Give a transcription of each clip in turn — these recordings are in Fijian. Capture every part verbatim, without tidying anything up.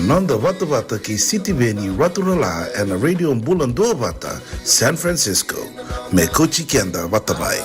Noda vatavata kei Sitiveni Raturala ena Radio Bula Duavata, San Francisco. Me kauti keda vata mai.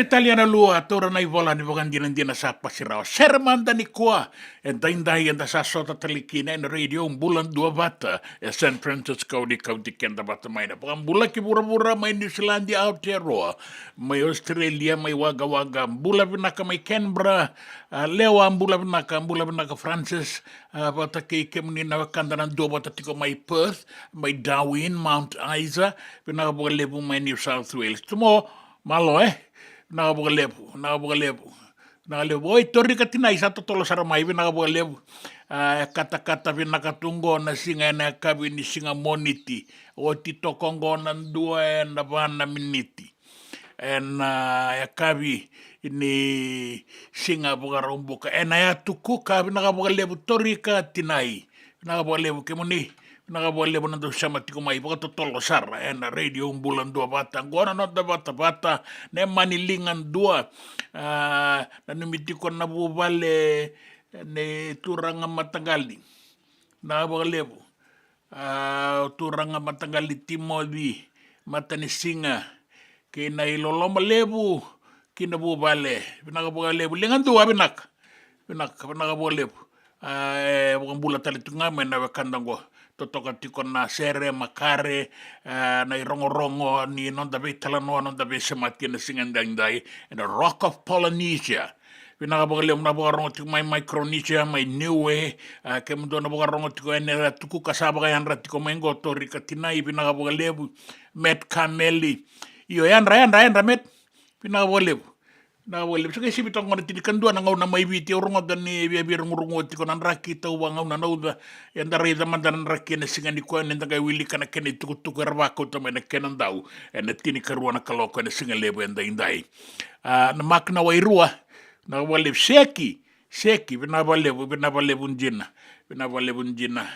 Italiana Lua, taura na ivola ni vakadinadina sa pasi rawa. Sere mada nikua, e daidai eda sa sota tale kina ena Radio Bula Duavata e San Francisco, ni kauti keda vata mai na vakabula ki vuravura, mai New Zealand, Aotearoa, mai Australia, mai Wagga Wagga, bula vinaka mai Canberra, a, Lewa, bula vinaka, bula vinaka Francis, a, vata kei kemuni na wekada na duavata tiko mai Perth, mai Darwin, Mount Isa, vinaka vakalevu mai New South Wales. Tumo, malo, e? Vinaka vakalevu, vinaka vakalevu. Vinaka levu. Oi, Torika Tinai sa totolo sara mai, vinaka vakalevu. A, e katakata vinaka tu qo na siga ena yakavi ni siga Moniti. Oti toka qo na dua ena va na miniti. Ena, a, yakavi ni siga Vakaraubuka. Ena Yatu Kuka, vinaka vakalevu Torika Tinai. Vinaka vakalevu kemuni. Vinaka vakalevu na dau sema tiko mai vakatotolo sara ena Radio Bula Duavata. Qo na noda vatavata, Nemani Ligadua. A, nanumi tiko na vuvale ni turaga mataqali. Vinaka vakalevu. A, turaga mataqali Timoci Matanisiga kei na iloloma levu ki na vuvale. Vinaka vakalevu. Ligadua, vinaka. Vinaka, vinaka vakalevu. A, e vakabula tale tu ga mai na wekada qo. Totoka tiko na sere, makare, a, na irogorogo ni noda veitalanoa, noda veisemati ena siga daidai ena Rock of Polynesia. Vinaka vakalevu na vakarogo tiko mai Micronesia, mai Niue, a, kemudou na vakarogo tiko ena Yatu Kuka sa vakayadra tiko mai qo, Torika Tinai, vinaka vakalevu. Met Kameli. Io, yadra, yadra, yadra, Met. Vinaka vakalevu. Vinaka vakalevu. Sa qai sivi toka qo na tinikadua na gauna mai Viti, au rogoca ni viavia rogorogo tiko na draki, tauva gauna na uca, eda raica mada na draki ena siga nikua, ni da qai wilika na kena itukutuku era vakauta mai na kena dau ena tinikarua na kaloko ena siga levu e daidai. A, na Mark Nawairua, vinaka vakalevu. Seki, Seki, vinaka vakalevu, vinaka vakalevu dina, vinaka vakalevu dina,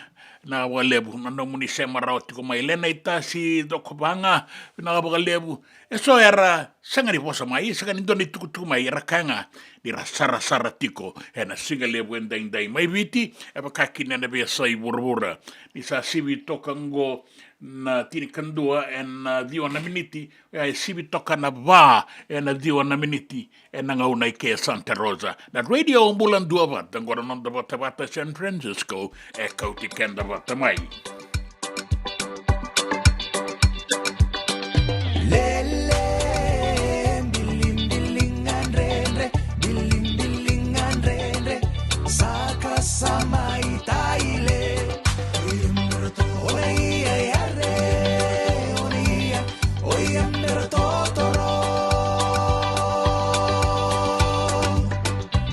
vinaka vakalevu na nomuni sema rawa tiko mai. Lena Itasi Cokovaga, vinaka vakalevu. E so era sega ni vosa mai, sega ni dua na itukutuku mai, era kaya ga ni ra sarasara tiko ena siga levu e daidai mai Viti, e vaka kina ena veiyasai vuravura. Ni sa sivi toka qo na tinikadua ena, a, ciwa na miniti, e sivi toka na va ena ciwa na miniti ena gauna i ke e Santa Rosa. Na Radio Bula Duavata, qo na noda vatavata San Francisco, e kauti keda vata mai. Lele, bilibiliga dredre, bilibiliga dredre, saka sa mai taile. Oia, oia, yare, oia, oia, mera totoro.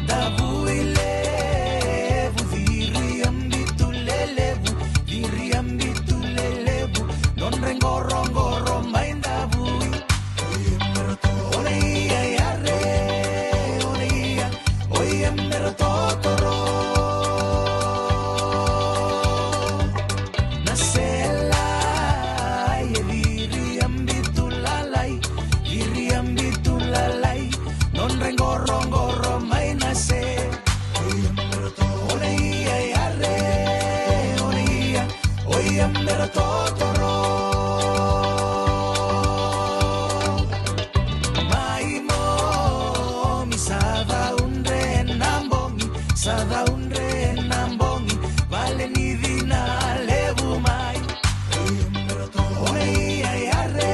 Davui levu, viri ambitu lelevu, viri ambitu lelevu, nodra qoroqoro mai davui. Oia, mera totoro. Oia, yare, oia, oia, mera totoro. Na selai e viri ambitu lalai, viri ambitu lalai, nodra qoroqoro mai na se. Oia, mera totoro. Oia, yare, oia, oia, mera totoro. Mai momi sa caudre na bogi, sa caudre na bogi, vale ni cina levu mai. Oia, yare,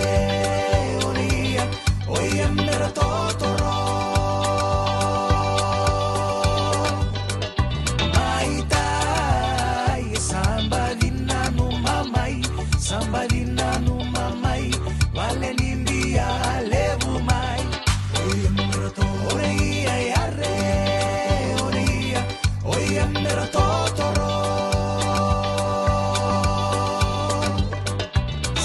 oia, oia, mera totoro. Mai tai, e sa baci nanuma mai, sa baci nanuma mai, vale ni bia levu mai. Oia, mera totoro. Oia, yare, oia, oia, mera totoro.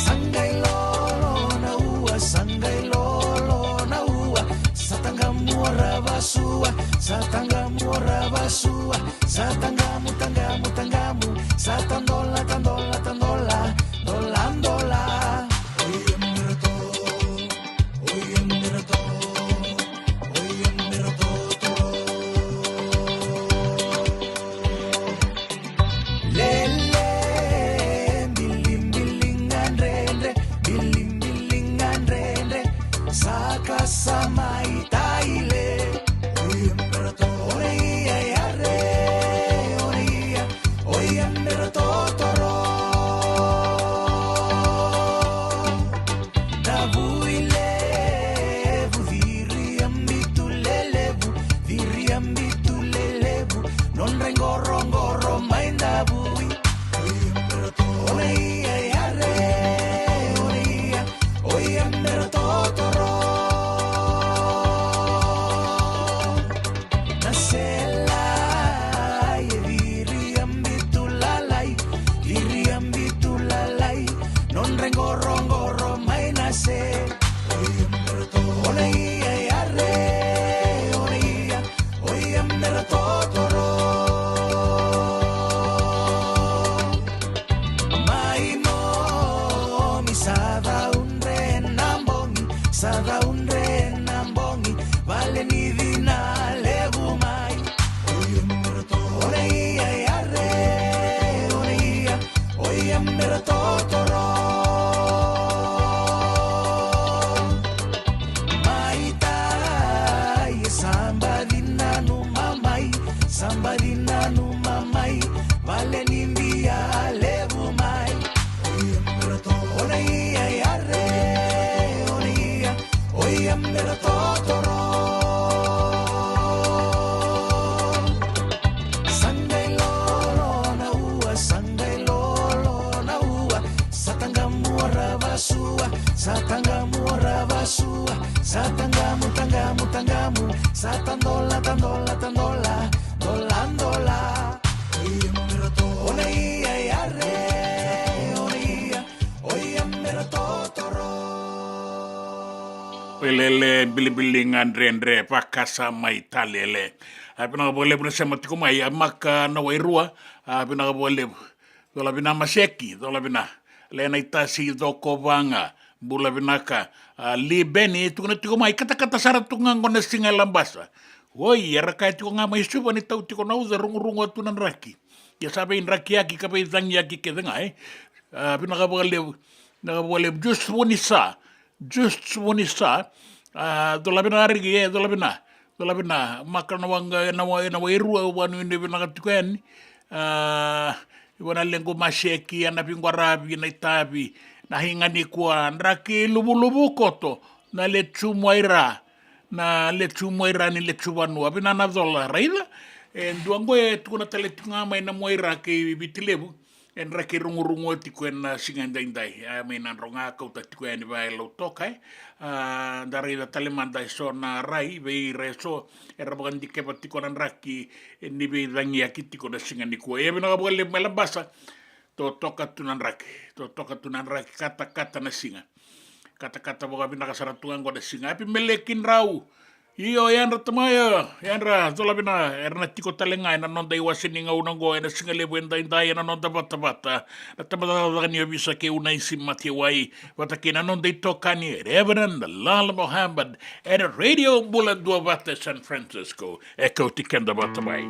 Sa qai lolo na ua, sa qai lolo na ua, sa taqamu ora vasua, sa taqamu ora vasua, sa taqamu, taqamu, taqamu, sa tadola, tadola, tadola, dola, dola. Oia, mera to, oia, mera to, oia, mera totoro. Lele, bilibiliga dredre, bilibiliga dredre, saka sa mai Tadola, tadola, tadola, dola, dola. Oia mera to, ona ia yare, ona ia, oia mera totoro. Oilele, bilibili ga dredre, vakasa mai talele. A, vinaka vakalevu na sema tiko mai, a, Maka na Wairua, a, vinaka vakalevu. Cola vina Maseki, cola vina. Lena Itasi, Cokovaga, bula vinaka. A, Libeni, tukuna tiko mai, katakata sara tu ga qo na siga e Labasa. Oi, era kaya tiko ga mai Suva ni tau tiko na uca, rugurugu tu na draki. Ia sa veidrakiyaki ka veicagiyaki kece ga, e. A, vinaka vakalevu, vinaka vakalevu. Just vuni sa, Just vuni sa, a, cola vina Ariki, e, cola vina, cola vina, Maka na Waqa, na Wa, na Wairua, au vakanuinui vinaka tiko yani. A, i vana lequ Maseki, a na viqwaravi, na itavi, na higa nikua, draki luvuluvu koto, na lecu mai ra, na lecu mai ra ni lecu vanua, vina na cola, raica, e dua qo e tukuna tale tiko ga mai na Muaira kei Viti Levu, e draki rugurugu tiko ena siga edaidai. A, mai Nadroga kauta tiko yani vaya e Lautoka, e. A, da raica tale mada eso na rai, vei ira eso, era vakadikeva tiko na draki, e, ni veicagiyaki tiko na siga nikua. Ia vinaka vakalevu mai Labasa, totoka tu na draki, totoka tu na draki, katakata na siga. Katakata vakavinaka sara tu ga qo na siga. Happy Meleki Drau. Io, yadra tamaya, yadra, cola vina, era na tiko tale ga ena noda iwase ni gauna qo, ena siga levu edaidai, ena noda vatavata. Na tabacakacaka ni ovisa kei Unaisi Matewai, vata kei na noda itokani, Reverend Lala Mohammed, ena Radio Bula Duavata San Francisco, e kauti keda vata mai.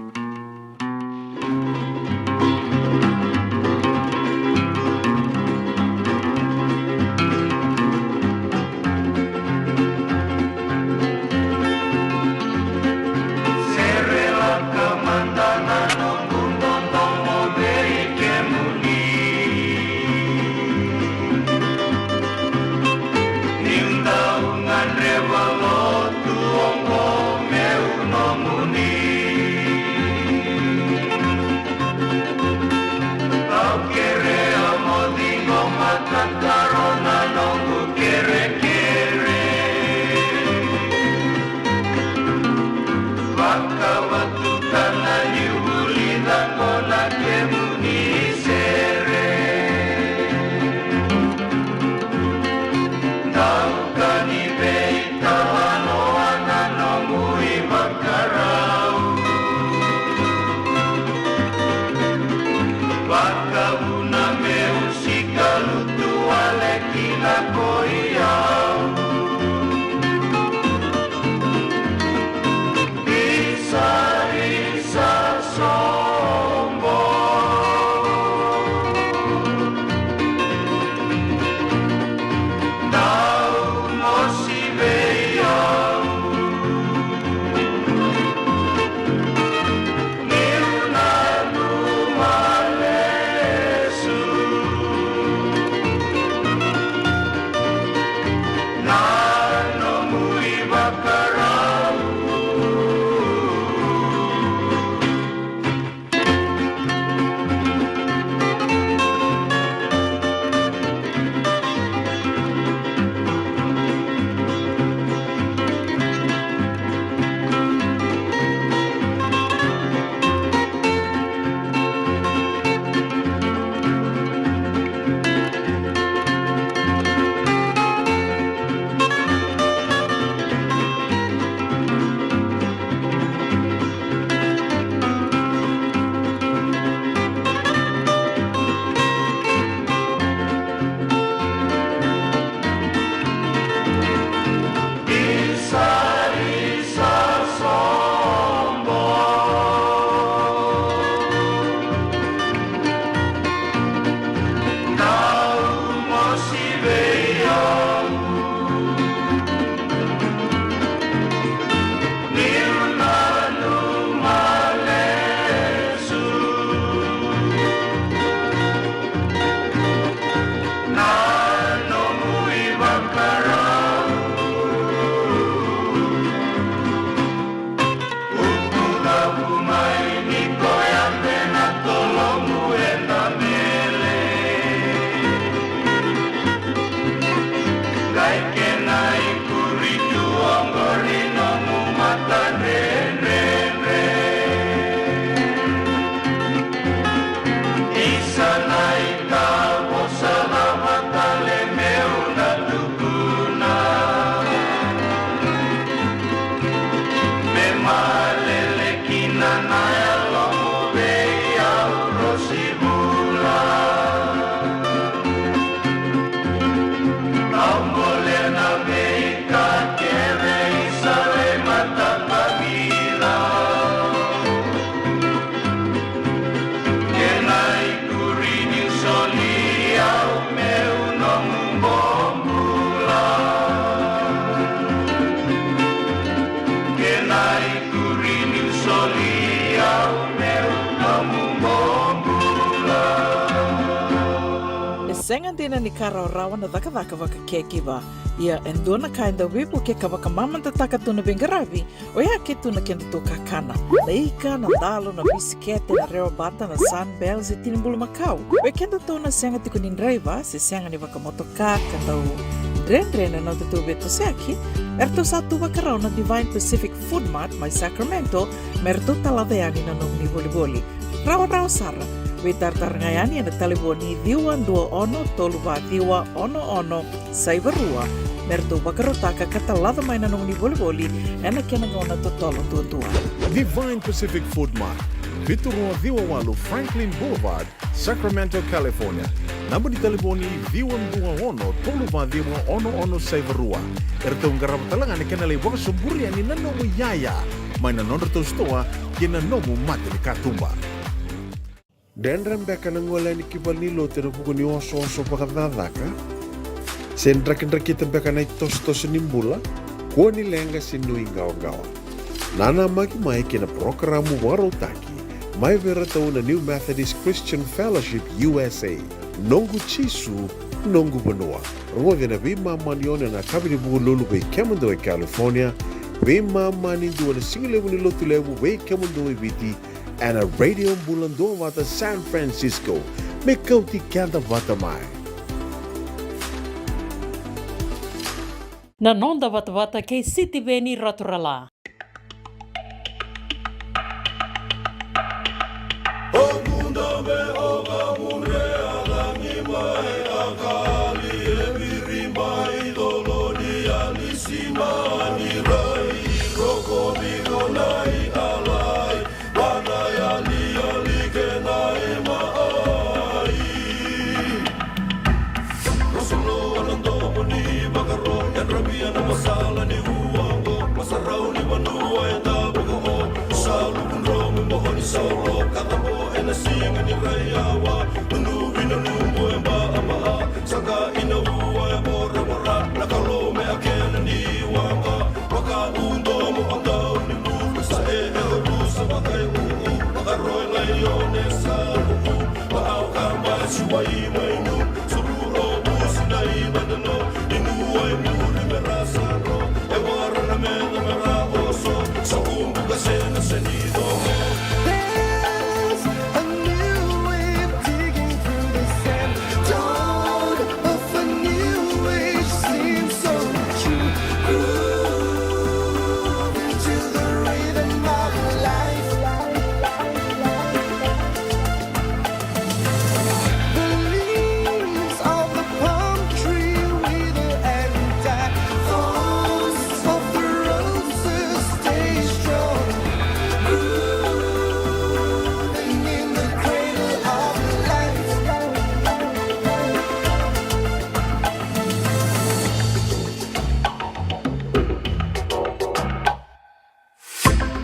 Serelaka mada na noqu dodomo vei kemuni. Niu dau gadreva lotu oqo meu nomuni. Au kerea mo ciqoma tataro na noqu kerekere. Vakavatuka na niu vulica qo na kemuni sere. Dau ka ni veitalanoa na noqu ivakarau. Vakavuna meu sikalutu wale kina ko i au. Isa Ai kuri ni soli au meu nomu mo bula. E sega dina ni ka rawarawa na cakacaka vaka caregiver. Ia e dua na ka e dau veivukei ka vakamamadataka tu na veiqaravi, oya ke tu na kedatou kakana. Na ika, na dalo, na bisikete, na rewabata, na Sunbell se tini bulumakau. Vei kedatou na sega tiko ni draiva se sega ni vakamotoka ka dau dredre na nodatou veitosoyaki, eratou sa tu vakarau na Divine Pacific Food Mart mai Sacramento me ratou talaca yani na nomuni volivoli. Rawarawa sara, veitaratara ga yani ena talevoni ciwa dua ono tolu va ciwa ono ono saiva rua me ratou vakarautaka ka talaca mai na nomuni volivoli ena kena gauna totolo duadua. Divine Pacific Food Mart, vitu rua ciwa walu Franklin Boulevard, Sacramento, California. Naba ni talevoni ciwa dua ono tolu va ciwa ono ono saiva rua. Eratou qarava tale ga na kena lai vakasoburi yani na nomu iyaya mai na nodratou sitoa kei na nomu mata ni katuba. Dredre beka na gole yani ki valenilotu ena vuku ni osooso vakacakacaka? Se drakidrakita beka na itosotoso ni bula? Kua ni leqa se nuiqawaqawa. Nanamaki mai kei na parokaramu vakarautaki mai vei iratou na New Methodist Christian Fellowship U S A. Noqu Jisu, noqu vanua. Rogoci ena veimama ni ono ena yakavi ni Vukelulu vei kemudou e California, veimama ni dua na siga levu ni Lotulevu vei kemudou e Viti, ena Radio Bula Duavata San Francisco. Me kauti keda vata mai. Na noda vatavata kei Sitiveni Raturala. Rosoloa na domo ni vakaro, yadravia na masala ni ua oqo. Masarau ni vanua e tabu ko o, sa lukudromu mo ni sauro. Ka tabo ena siga ni raiyawa, nunuvi na nubu e ba a maa. Saga ina ua e voravora, na Kalou me a kena ni waqa. Vaka u domo a dau ni buku, sa e e o rusa vaka i uu. Vakaroi lai o ne sa uu, va au ka basi wai mai nu. Suru o busi dai vadano, inu wai muri me ra saro. E wara na mena me ra oso, sa kumbu ka sena seni domo. There's a new wave digging through the sand. Dawn of a new age seems so true. Grooving to the rhythm of life. The leaves of the palm tree wither and die. Thorns of the roses stay strong. Grooving in the cradle of life.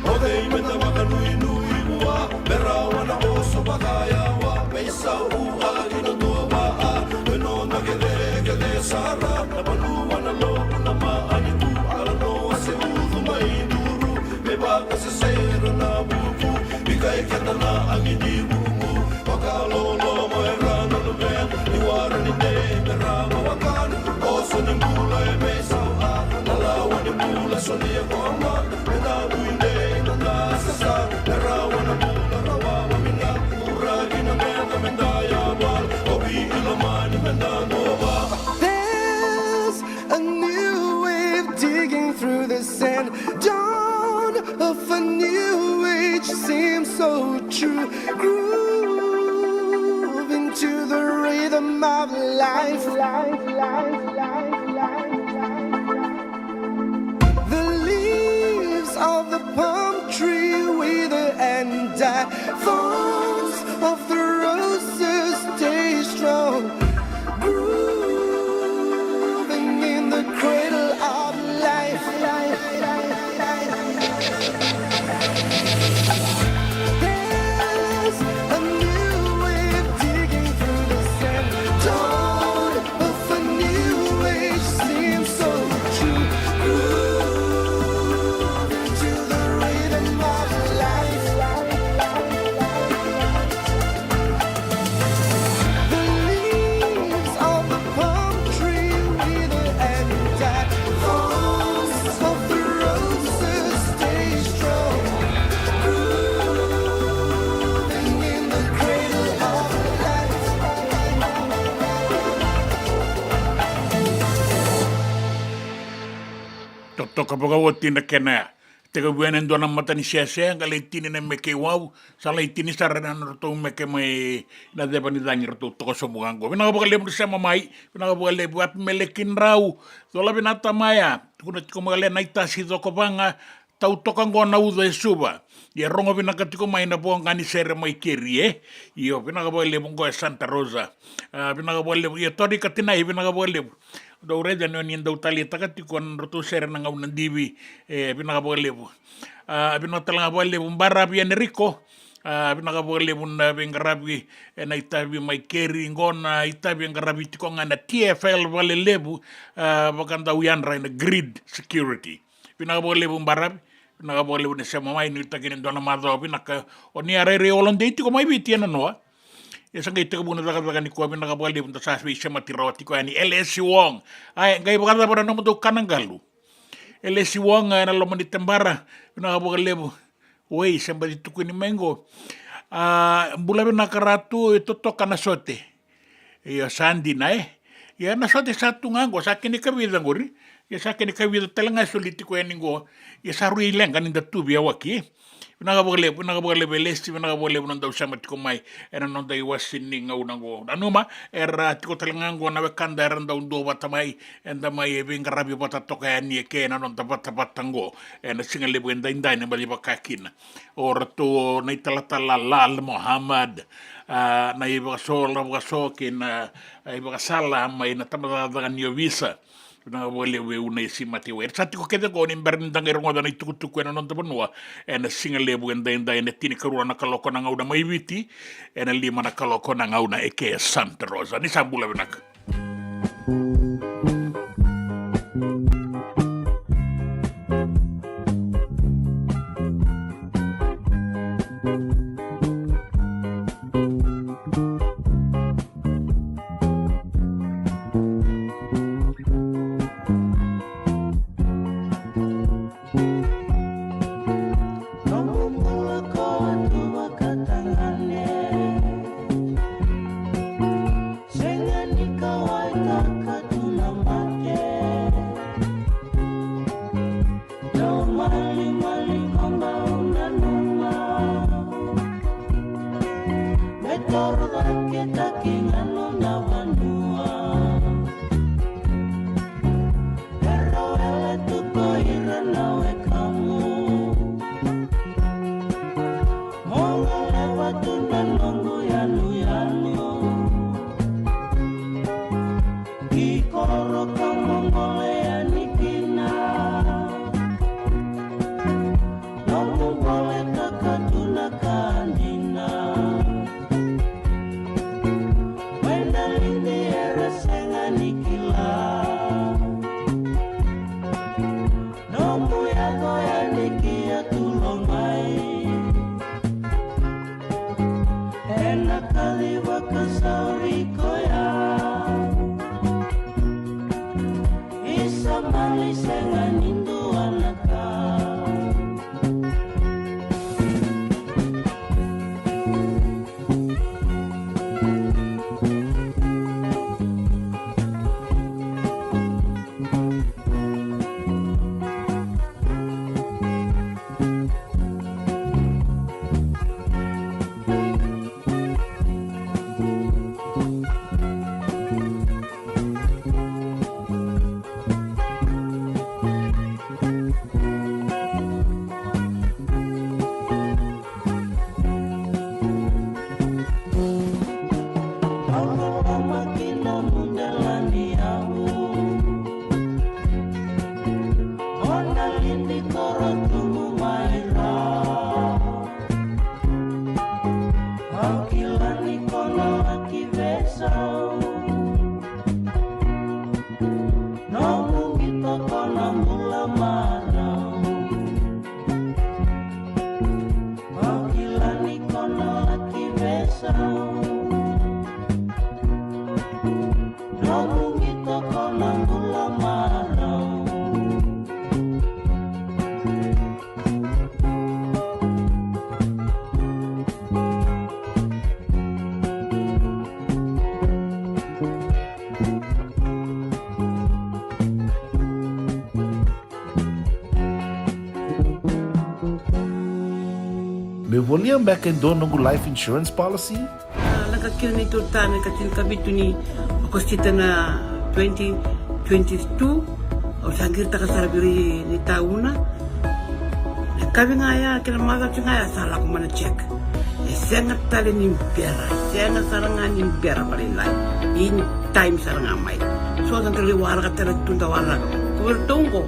O cei me da vakanuinui vua, me rawa na oso vakayawa, me isau a ki na dua vaa, me nona kecekece sara, na vanua na lotu na maani ku, ala noa se ucu mai duru, me vakasesera na vuku, bikai keda na agi ni vuku, vakaloloma e rana luvena, ni wara ni dei me rawa wakana, oso ni bula e me isau a, na lawa ni bula solia ko a mata, me na ui dei na na sasa, me rawa na bula rawa wa mina, uraki na meda me da yawa, o vi ilo mani me da nova. There's a new wave digging through the sand. Dawn of a new age seems so true. Grooving to the rhythm of life. The leaves of the palm tree wither and die. Thorns of the roses stay strong. Grooving in the cradle of life. There's a new wave digging through the sand. Dawn of a new age seems so true. Grooving to the Toka vakaoti na kena ya. Tekivu yani e dua na mata ni sese, qai lai tini na meke i wau, sa lai tini sara na nodratou meke mai na ceva ni cagi ratou toka sobu ga qo. Vinaka vakalevu na sema mai, vinaka vakalevu Apimeleki Drau, cola vinaka tamaya, tukuna tiko mai le na itasi cokovaga, tau toka qo na uca e Suva. Ia rogo vinaka tiko mai na voqa ni sere mai keri e. Io, vinaka vakalevu qo e Santa Rosa. A, vinaka vakalevu, ia Tori Katinai, vinaka vakalevu. Dau raica ni o ni dau taleitaka tiko na nodratou sere na gauna divi, e, vinaka vakalevu. A, vinaka tale ga vakalevu Baravi Enrico. A, vinaka vakalevu na veiqaravi ena itavi mai keri qo, na itavi e qaravi tiko ga na T F L Valelevu, a, vakadauyadra ena Grid Security. Vinaka vakalevu Baravi, vinaka vakalevu na sema mai, nuitaki ni dua na macawa vinaka. O ni a rairai holiday tiko mai Viti e nanoa. E sa qai tekivu na cakacaka nikua, vinaka vakalevu, da sa veisemati rawa tiko yani. L S Wong. Ai, qai vakacava na nomudou kana qalu? L S Wong, ena loma ni tebara, vinaka vakalevu. Oi, se baci tukuni mai qo. A, bula vinaka Ratu, e totoka na sote. Io, sa dina, e. Ia na sote sa tu ga qo, sa kena ikavica qori. Ia sa kena ikavica tale ga e soli tiko yani qo. Ia sa rui leqa ni da tu vei Awaki, e. Vinaka vakalevu, vinaka vakalevu e Lesi, vinaka vakalevu na dau sema tiko mai ena noda iwasi ni gauna qo. Nanuma, era tiko tale ga qo na wekada era dau duavata mai, eda mai veiqaravi vata toka yani eke ena noda vatavata qo. Ena siga levu edaidai, na baci vaka kina o ratou na italatala Lal Mohammad, a, na ivakaso, na vakaso kei na, a, ivakasala mai na tabacakacaka ni ovisa. Vinaka vakalevu e Una e Simati Wai. Era sa tiko kece qo ni bera ni da qai rogoca na itukutuku ena noda vanua ena siga levu edaidai, ena tinikarua na kaloko na gauna mai Viti, ena lima na kaloko na gauna eke e Santa Rosa. Ni sa bula vinaka. Nomu bula ko tu vakatagane. Sega ni kauwaitaka tu na mate. Dau malimali ko bau nanuma. Me toro cake taki ga nona vanua. Era wele tu ko ira na wekamu. Mo goleva tu na noqu yanuyanu. Ki koro ka mo gole yani kina. Nomu gole ka ka tu na ka dina. Wena lidi era sega ni kila. Nomu yaco yani ki a tulo mai. Ena kaci vakasauri koya. Isa mani sega ni dua na ka. Nomu qito ko na bula marau. Au kila ni ko na laki veisau. Nomu qito ko na bula marau. Me volia beka e dua noqu life insurance policy? A, lako kina neitou ta na ka tinikavitu ni Okosita na twenty twenty-two. Au sa qiritaka sara vei ira na itauna. Na kavi ga ya kei na macawa ga ya sa lako mai na check. E sega tale ni bera, sega sara ga ni bera vakalailai. In time sara ga mai. So sa dau lai waraka tale tu da waraka. Ko vei ratou oqo.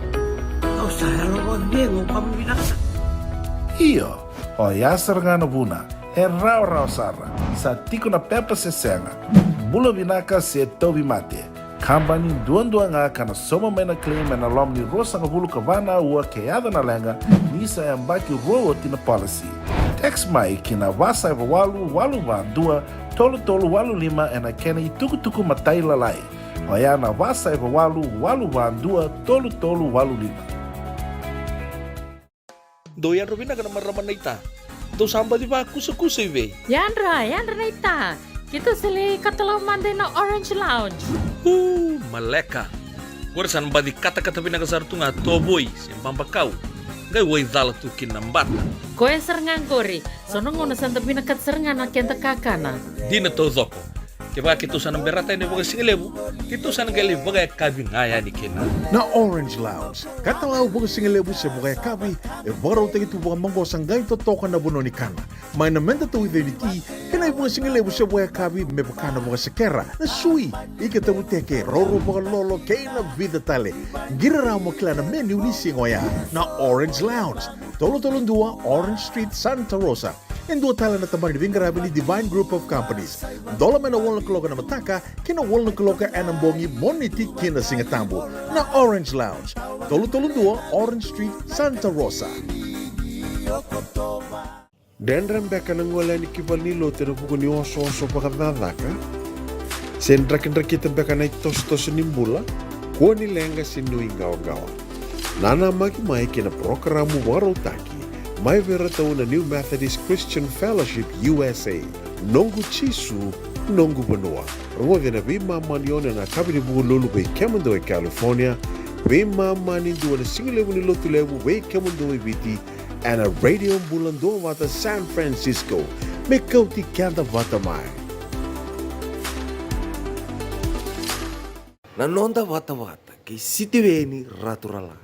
Au sa yalo vakacegu, au kama vinaka. Io, oya sara ga na vuna. E rawarawa sara. Sa tiko na pepa se sega. Bula vinaka se tauvimate. Kabani duadua ga ka na sauma mai na claim ena loma ni ruasagavulu ka va na aua ke yaco na leqa ni sa yabaki rua oti na policy. Text mai ki na va saiva walu walu va dua tolu tolu walu lima ena kena itukutuku matailalai. Oya na va saiva walu walu va dua tolu tolu walu lima. Dou yadra vinaka na marama naita. Dou sa baci vakusakusa i vei? Yadra, yadra naita. Keitou sa lai katalau mada ina Orange Lounge. U, maleka. Qori sa na baci katakata vinaka sara tu ga tovoi se babakau. Qai waicala tu kina na bata. Koya sara ga qori. So na gauna sa da vinakata sara ga na keda kakana. Dina taucoko. Kevaka keitou sa na berata yani vakasigalevu, keitou sa na qai lai vakayakavi ga yani kina. Na Orange Lounge, katalau vakasigalevu se vakayakavi, e vakarautaki tu vakamaqosa qai totoka na vanua ni kana. Mai na meda tauica ni ti, kei na ivakasigalevu se vakayakavi me vaka na vakasekera, na sui, ika tavuteke, roro vakalolo, kei na vica tale. Qiri rawa mo kila na menu ni siga oya. Na Orange Lounge, tolu tolu dua Orange Street, Santa Rosa. E dua tale na tabana ni veiqaravi ni Divine Group of Companies. Dola mai na walu na kaloko ena mataka kei na walu na kaloko ena bogi, Moniti ki na Sigatabu. Na Orange Lounge, tolu tolu dua Orange Street, Santa Rosa. Dredre beka na gole yani ki valenilotu ena vuku ni osooso vakacakacaka? Se drakidrakita beka na itosotoso ni bula? Kua ni leqa se nuiqawaqawa. Nanamaki mai ki na parokaramu vakarautaki mai vei iratou na New Methodist Christian Fellowship U S A, Noqu Jisu, Noqu Vanua. Rogoci ena veimama ni ono ena yakavi ni Vukelulu vei kemudou e California, veimama ni dua ena sigalevu ni Lotulevu vei kemudou e Viti, ena Radio Bula Duavata San Francisco. Me kauti keda vata mai. Na noda vatavata kei Sitiveni Raturala.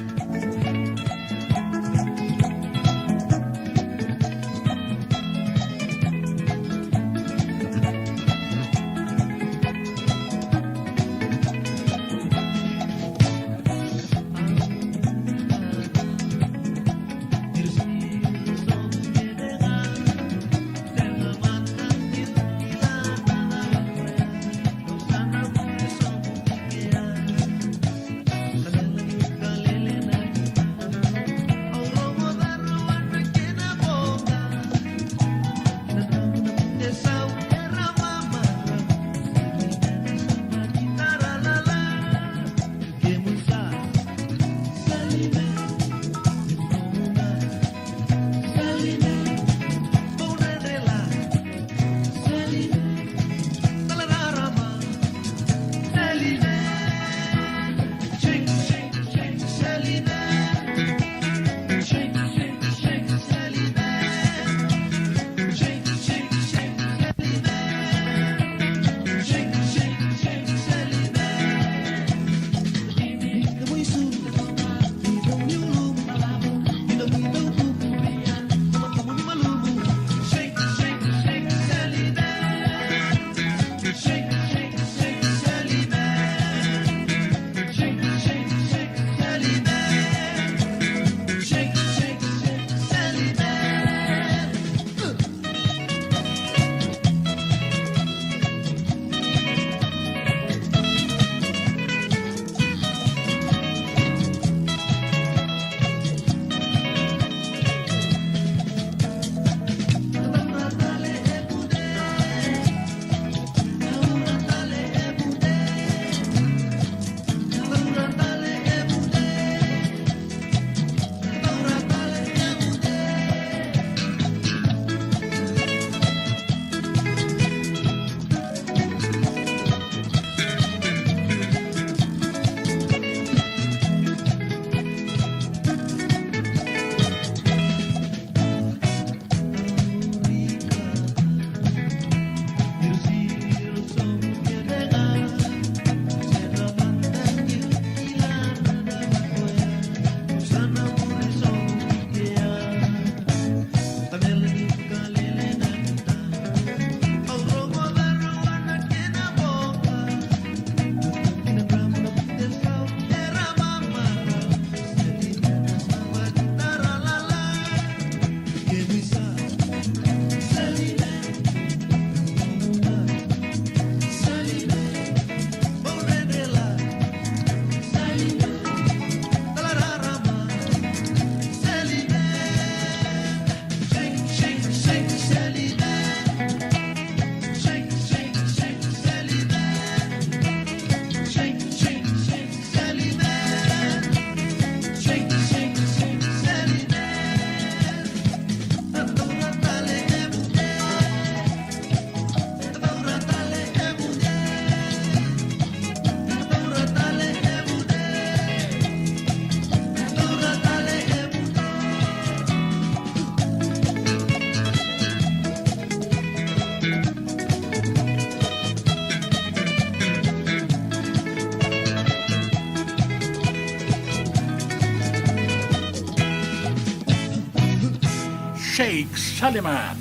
Sheikh Saleman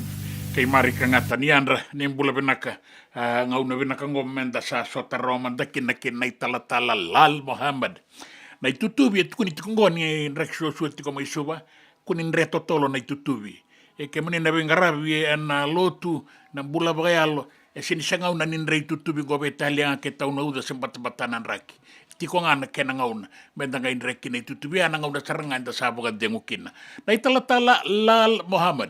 kei Marika Gata. Ni yadra, ni bula vinaka. A, gauna vinaka oqo meda sa sota rawa mada kina kei na italatala Lal Mohammed. Na itutuvi e tukuni tiko oqo ni draki suasua tiko mai Suva, kua ni dre totolo na itutuvi. E kemuni na veiqaravi ena lotu, na bula vakayalo, e sega ni se gauna ni dre itutuvi qo vei Talia ga kei Taunauca se batabata na draki. Tiko ga na kena gauna meda qai dre kina itutuvi, ya na gauna sara ga eda sa vakacegu kina. Na italatala Lal Mohammed.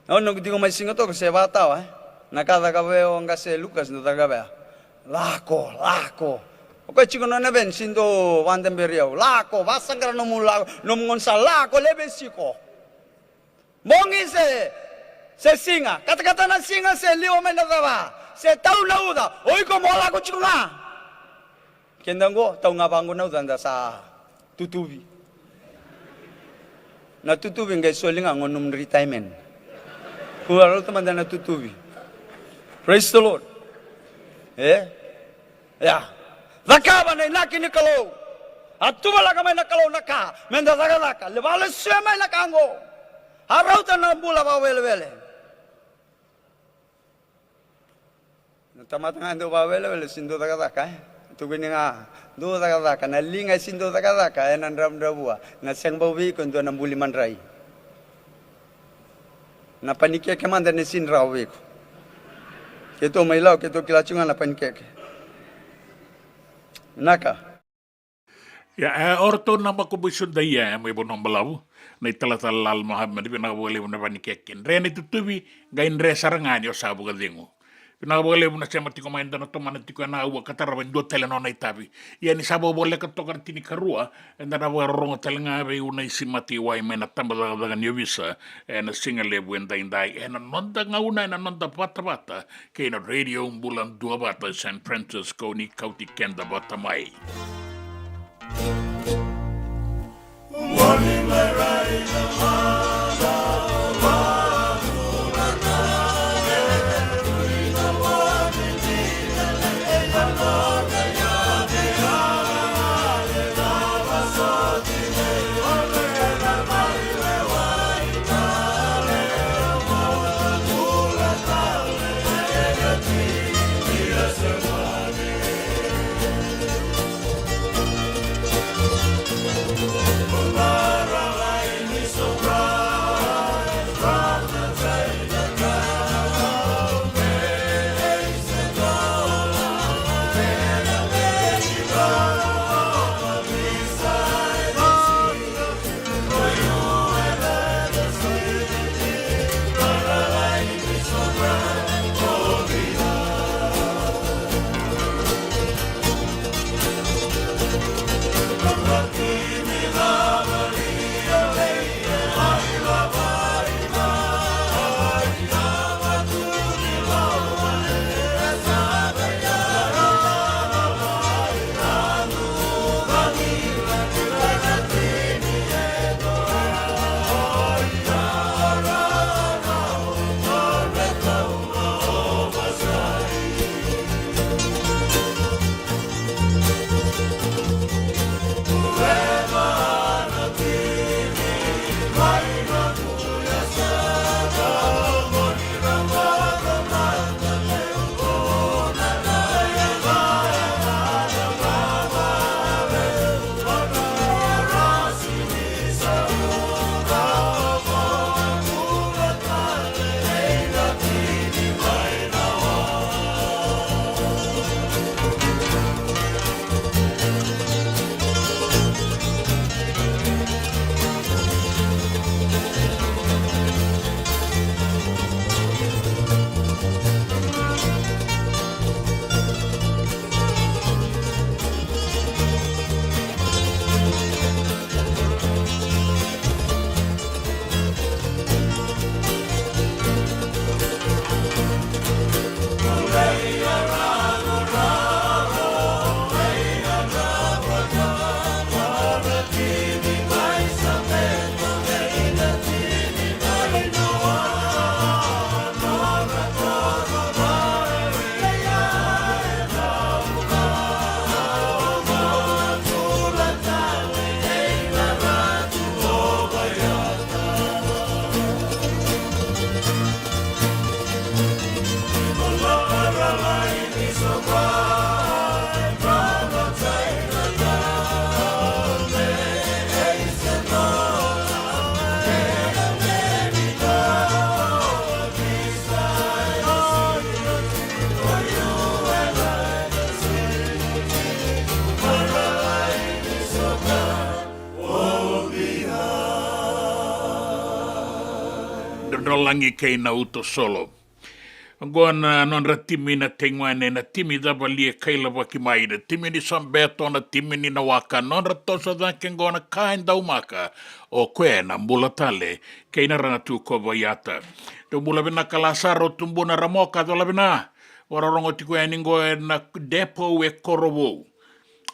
Au noqu tiko mai Sigatoka se vakatawa, e? Na ka caka vei au o qase Lukas, dau caka vei au. Lako, lako. O koya tiko nona veni, si dau vakadaberi au. Lako, vakasaqara nomu lako, nomu gaunisala, lako, leve siko. Bogi se, se siga, katakata na siga se liwa mai na cava, se Taunauca, o iko mo lako tiko ga. Keda qo, tau ga vaqo na uca da sa tutuvi. Na tutuvi qai soli ga qo nomu retirement. Kua rauta mada na tutuvi. Praise the Lord. E? Ia. Cakava na inaki ni Kalou. A tuvalaka mai na Kalou na ka meda cakacaka. Levu a lesuya mai na ka qo. A rauta na bula vakawelewele. Na tamata ga e dau vakawelewele, si dau cakacaka, e? Tukuni ga, dau cakacaka, na liga e si dau cakacaka, ena dravudravua, na sega bau vei iko e dua na buli madrai. Na panikeke mada ne si rawa vei iko. Keitou mai Lau, keitou kila tiko ga na panikeke. Naka. Ia, e, o ratou na makubuisu daia, e, mai Vanua Balavu, na italatala Lal Mohammed, vinaka vakalevu na panikeke. Dre na itutuvi, qai dre sara ga ni o sa vakacegu. Vinaka vakalevu na sema tiko mai, eda na tomana tiko ena aua ka tarava e dua tale na nona itavi. Ia ni sa vakavoleka toka na tinikarua, eda na vakarorogo tale ga vei Unaisi Mataiwai mai na tabacakacaka ni ovisa, ena siga levu edaidai, ena noda gauna, ena noda vatavata, kei na Radio Bula Duavata e San Francisco ni kauti keda vata mai. Drodrolagi kei na Uto Solo. Oqo na nodra timi na Teiguane, na timi cavali e kailavaki mai, na timi ni Sobeto, na timi ni Nawaka, nodra toso cake oqo na ka e daumaka. O koya na Bula Tale kei na Rana Tu Kovaiata. Dou bula vinaka Lasaro Tubuna Ramoka, cola vina. Vakarorogo tiko yani oqo ena depo e Korovou.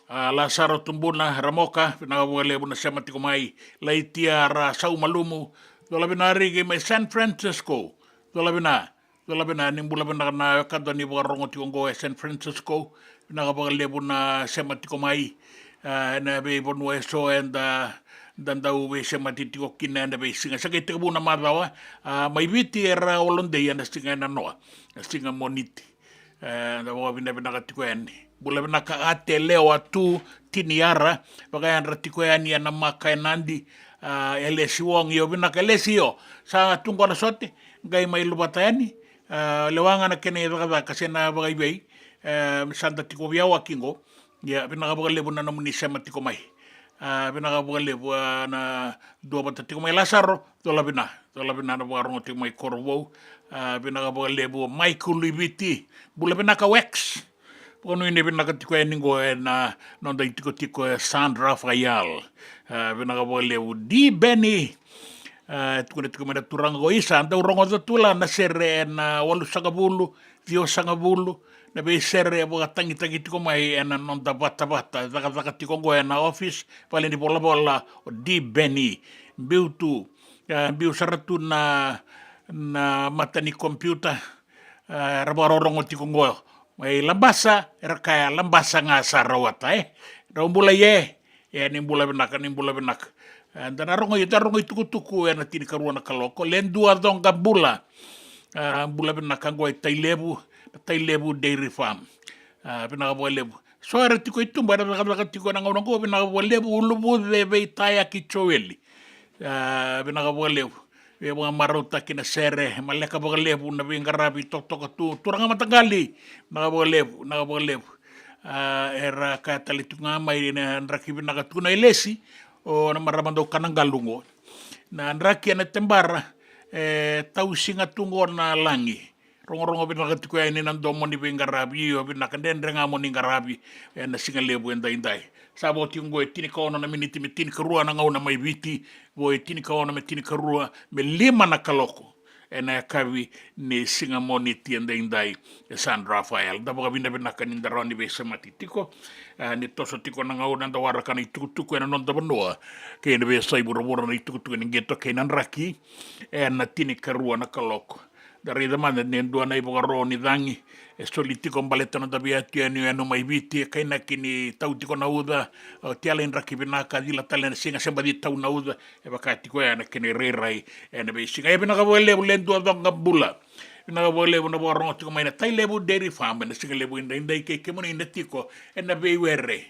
A, Lasaro Tubuna Ramoka, vinaka vakalevu na sema tiko mai. Laitia Rasau Malumu, cola vina. Riki mai San Francisco, cola vina. Cola vina, ni bula vinaka na wekada ni vakarorogo tiko oqo e San Francisco. Vinaka vakalevu na sema tiko mai. A, ena veivanua eso eda, da dau veisemati tiko kina ena veisiga. Sa qai tekivu na macawa, a, mai Viti era holiday ena siga e nanoa, na siga Moniti. E, da vakavinavinaka tiko yani. Bula vinaka Ate Lewa Tu Tiniara, vakayadra tiko yani ena maka e Nadi. A, Elesi Wong, io vinaka Elesi, io. Sa tu qo na sote, qai mai luvata yani. A, lewa ga na kena icakacaka se na vakaivei. E, sa da tiko veiyawaki qo. Ia, vinaka vakalevu na nomuni sema tiko mai. A, vinaka vakalevu, a, na duavata tiko mai Lasaro, cola vina, cola vina na vakarorogo tiko mai Korovou. A, vinaka vakalevu Michael i Viti, bula vinaka Wax. Vakanuinui vinaka tiko yani qo ena noda itikotiko e San Rafael. A, vinaka vakalevu Di Beni. A, tukuna tiko mai na turaga qo, isa, dau rogoca tu la na sere ena walusagavulu, ciwasagavulu, na veisere e vakatagitagi tiko mai ena noda vatavata, cakacaka tiko oqo ena office, vale ni volavola o Di Beni. Biu tu, e, biu sara tu na, na mata ni kompiuta, e, ra vakarorogo tiko oqo. Mai Labasa, era kaya Labasa ga sa rawata, e. Rau bula ie, e, ni bula vinaka, ni bula vinaka. E, da na rogo, da rogo itukutuku ena tinikarua na kaloko, Le Dua Coqa Bula. A, bula vinaka qo e Tailevu, na Tailevu Dairy Farm. A, vinaka vakalevu. So era tiko i tuba era cakacaka tiko ena gauna qo, vinaka vakalevu Uluvuce Veitayaki Joeli. A, vinaka vakalevu. Veivakamarautaki na sere, maleka vakalevu na veiqaravi totoka tu, turaga mataqali. Vinaka vakalevu, vinaka vakalevu. A, era kaya tale tu ga mai na draki vinaka tu na Elesi, o na marama dau kana qalu qo. Na draki ena tebara, e, tausiga tu qo na lagi. Rogorogo vinaka tiko yani na domo ni veiqaravi, io vinaka, dredre ga mo ni qaravi ena siga levu edaidai. Sa vo tiko qo e tinikaono na miniti me tinikarua na gauna mai Viti, vo e tinikaono me tinikarua me lima na kaloko ena yakavi ni siga Moniti edaidai e San Rafael. Da vakavinavinaka ni da rawa ni veisemati tiko, e, ni toso tiko na gauna da waraka na itukutuku ena noda vanua kei na veiyasai vuravura, na itukutuku ni qito kei na draki ena tinikarua na kaloko. Da raica mada ni dua na ivakaro ni cagi e soli tiko baleta na noda veiyatu yanuyanu mai Viti, e kainaki ni tau tiko na uca. O Tiala i Draki vinaka, cila tale na siga se baci tau na uca, e vaka tiko ya na kena irairai ena veisiga. E vinaka vakalevu Le Dua Coqa Bula. Vinaka vakalevu na vakarogo tiko mai na Tailevu Dairy Farm ena siga levu edaidai, kei kemuni na tiko ena veiwere.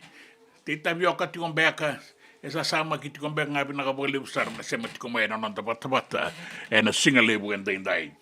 Tei tavioka tiko beka, e sasamaki tiko beka ga, vinaka vakalevu sara na sema tiko mai ena noda vatavata ena siga levu edaidai.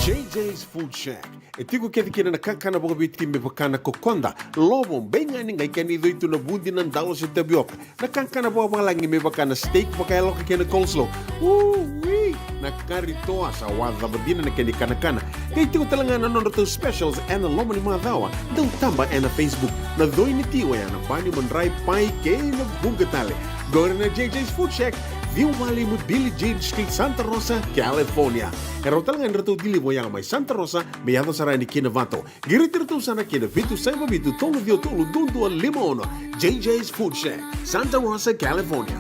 J J's Food Shack. E tiko kece kina na kakana vakaviti me vaka na kokoda, lovo, beigani, qai kena icoi tu na vudi, na dalo se tavioka. Na kakana vakavalagi me vaka na steak vakayaloka kei na coleslaw. Ui! Na kari toa sa wacava dina na kena ikanakana. Qai tiko tale ga na nodratou specials ena loma ni macawa. Dau taba ena Facebook. Na coi ni ti oya na bani, madrai, pai kei na vuqa tale. Qori na J J's Food Shack, ciwa walu lima Billie Jean Street, Santa Rosa, California. E rawa tale ga ni ratou deliver oya mai Santa Rosa me yaco sara yani ki Novato. Qiriti iratou sara ki na vitu saiva vitu tolu ciwa tolu dua dua lima ono. J J's Food Shack, Santa Rosa, California.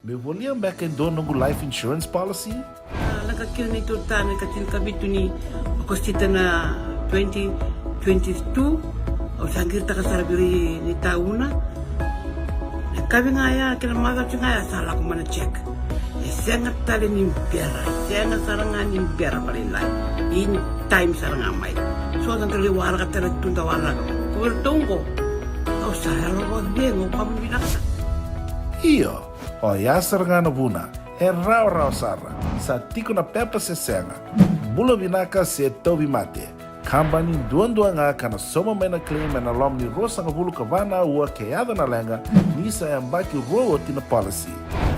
Meu volia beka e dua noqu life insurance policy? A, lako kina neitou ta me ka tinikavitu ni Okosita na twenty twenty-two. Au sa qiritaka sara vei ira ni tauna. E kavi ga ya, kena macawa ga ya sa lako mai na check. E sega tale ni bera, e sega sara ga ni bera vakalailai. In time sara ga mai. So da qai waraka tale tu da waraka. Ko iratou qo, au sa yalo vakacegu, au vakavinavinaka sara. Io, oya sara ga na vuna. E rawarawa sara. Sa tiko na pepa se sega. Bula vinaka se tauvimate. Kabani duadua ga ka na sauma mai na claim ena loma ni ruasagavulu ka va na aua ke yaco na leqa, ni sa yabaki rua oti na policy.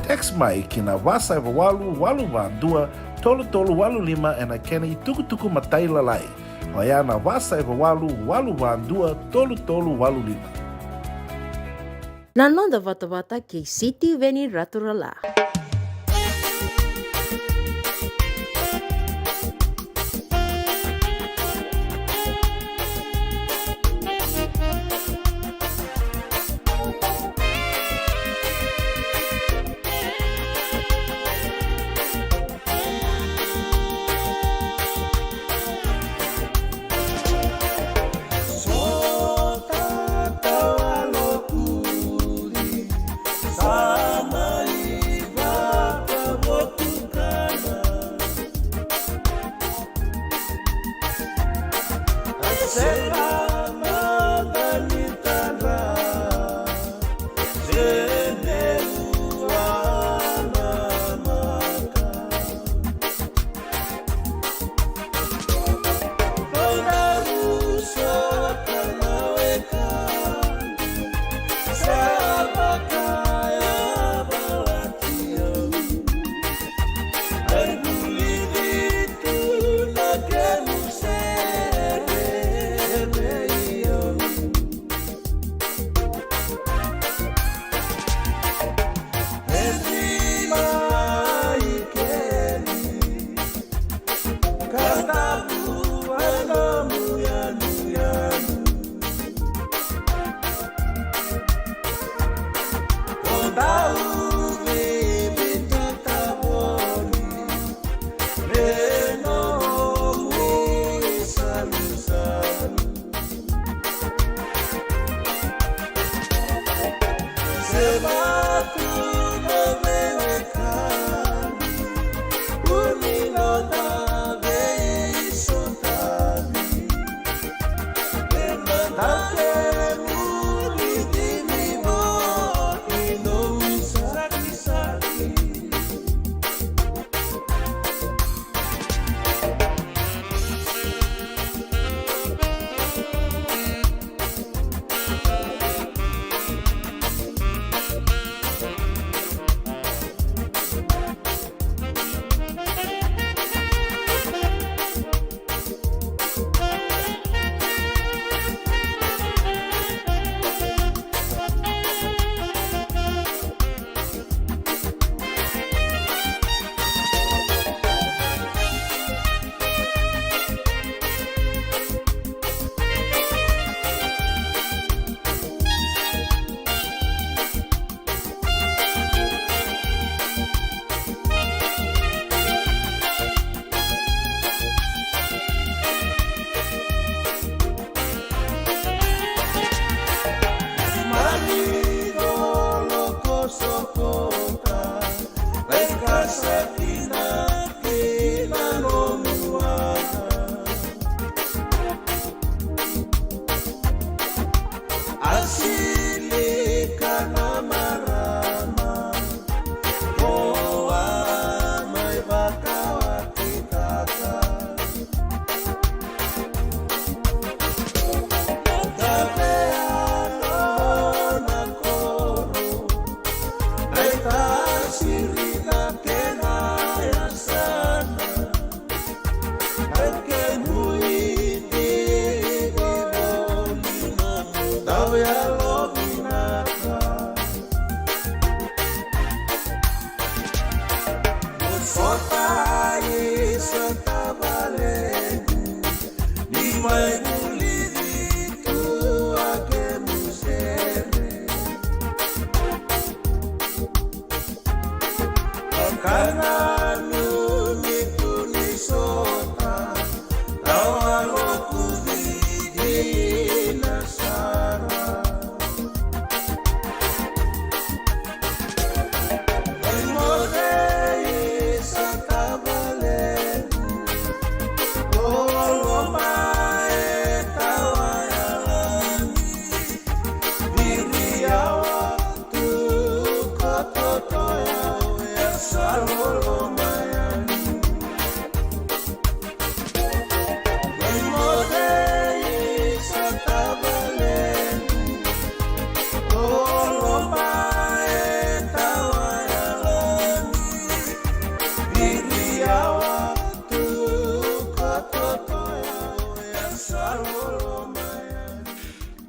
Text mai ki na va saiva walu walu va dua tolu tolu walu lima ena kena itukutuku matailalai. Oya na va saiva walu walu va dua tolu tolu walu lima. Na noda vatavata kei Sitiveni Raturala.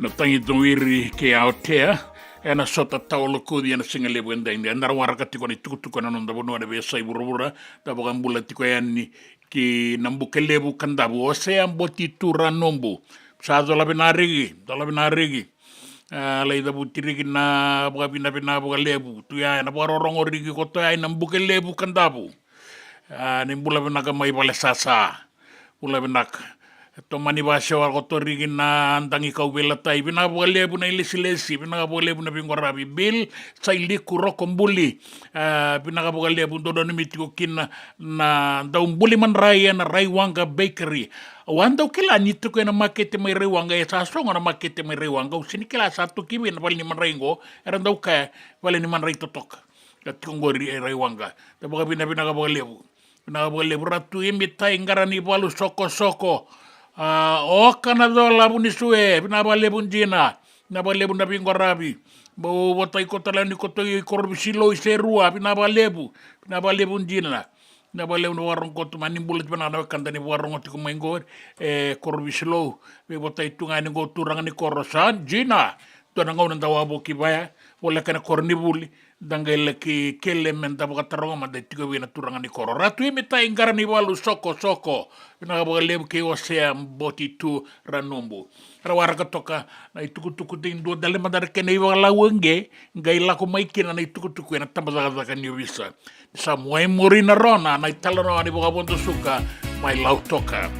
Na tagi tawiri kei Aotea, ena sota tawa lokuci ena siga levu edaidai. Eda na waraka tiko na itukutuku ena noda vanua, na veiyasai vuravura, da vakabula tiko yani ki Nabukelevu Kadavu, Osea Boti Tu Ranobu. Sa cola vinariki, cola vinariki. A, lai cavuti riki na vakavinavinaka vakalevu. Tu ya ena vakarorogo riki koto ya i Nabukelevu Kadavu. A, ni bula vinaka mai Valesasa. Bula vinaka. E tomani vasewa koto riki na dagi kau veilatai. Vinaka vakalevu na ilesilesi, vinaka vakalevu na veiqaravi. Bill Sailiku Rokobuli. A, vinaka vakalevu, dodonu me tiko kina na daubuli madrai ena Raiwaqa Bakery. Au a dau kila ni tiko ena makete mai Raiwaqa, e sa sogo na makete mai Raiwaqa. Au sega ni kila sa toki vei na vale ni madrai qo, era dau kaya vale ni madrai totoka. Ka tiko qori e Raiwaqa. Da vakavinavinaka vakalevu. Vinaka vakalevu Ratu Imitai Qaranivalu Sokosoko. A, Oka na cola Vunisue, vinaka vakalevu dina. Vinaka vakalevu na veiqaravi. Bau votai koto tale ni koto i Korovisilou i Serua, vinaka vakalevu. Vinaka vakalevu dina. Vinaka vakalevu na vakarogo koto mai, ni bula tiko vinaka na wekada ni vakarogo tiko mai qori e Korovisilou. Veivotai tu ga yani qo turaga ni koro, sa dina. Dua na gauna da wavoki vaya, voleka na koronivuli, da qai laki kele me da vakataroga mada e tiko vei na turaga ni koro. Ratu Imitai Qaranivalu Sokosoko, vinaka vakalevu kei Osea Boti Tu Ranobu. Era waraka toka na itukutuku, dei dua tale mada na kena ivakalau eke, qai lako mai kina na itukutuku ena tabacakacaka ni ovisa. Sa muai muri na rona na italanoa ni vakavodosuka mai Lautoka.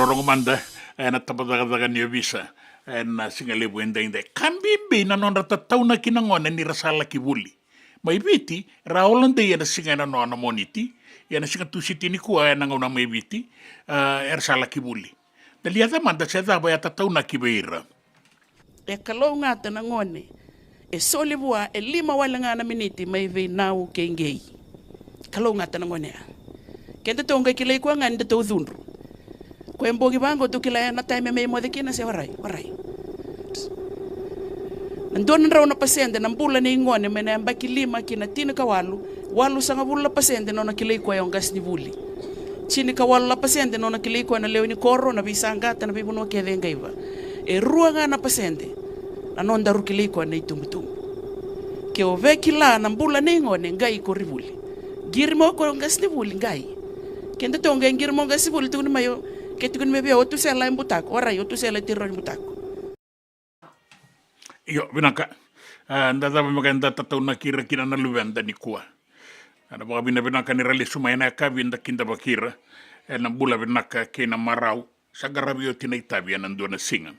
Rogo mada ena tabacakacaka ni ovisa ena siga levu edaidai. Ka bibi na nodra tataunaki na gone ni ra sa laki vuli. Mai Viti, ra holidei ena siga ena noa na Moniti, ia na siga Tusiti nikua ena gauna mai Viti, a, era sa laki vuli. Da liaca mada se cava e a tataunaki vei ira. E kalougata na gone e soli vua e lima wale ga na miniti mai vei Nau kei Qei. Kalougata na gone ya. Kedatou qai kilai koya ga ni datou cudru. Koya e bogi vaqo tou kila ya na taimi e mai moce kina se warai, warai. Na dua na drau na pasede na bula nei gone mai na yabaki lima ki na tinikawalu, walusagavulu na pasede na nona kilai koya o qasenivuli. Tinikawalu na pasede na nona kilai koya na lewe ni koro, na veisaqata, na veivanua kece e qaiva. E rua ga na pasede na nodaru kilai koya na itubutubu. Ke o via kila na bula nei gone, qai ko ri vuli. Qiri mai o koya o qasenivuli, qai. Kedatou qai qiri mai o qasenivuli, tukuni mai o, ke tukuni mai vei au o Tusela e butako, warai, o Tusela e tiro ni butako. Io, vinaka. A, da cava me ka eda tataunaki ira kina na luveda nikua. Ena vakavinavinaka ni ra lesu mai ena yakavi, eda kidavaki ira ena bula vinaka kei na marau. Sa qaravi oti na itavi ena dua na siga.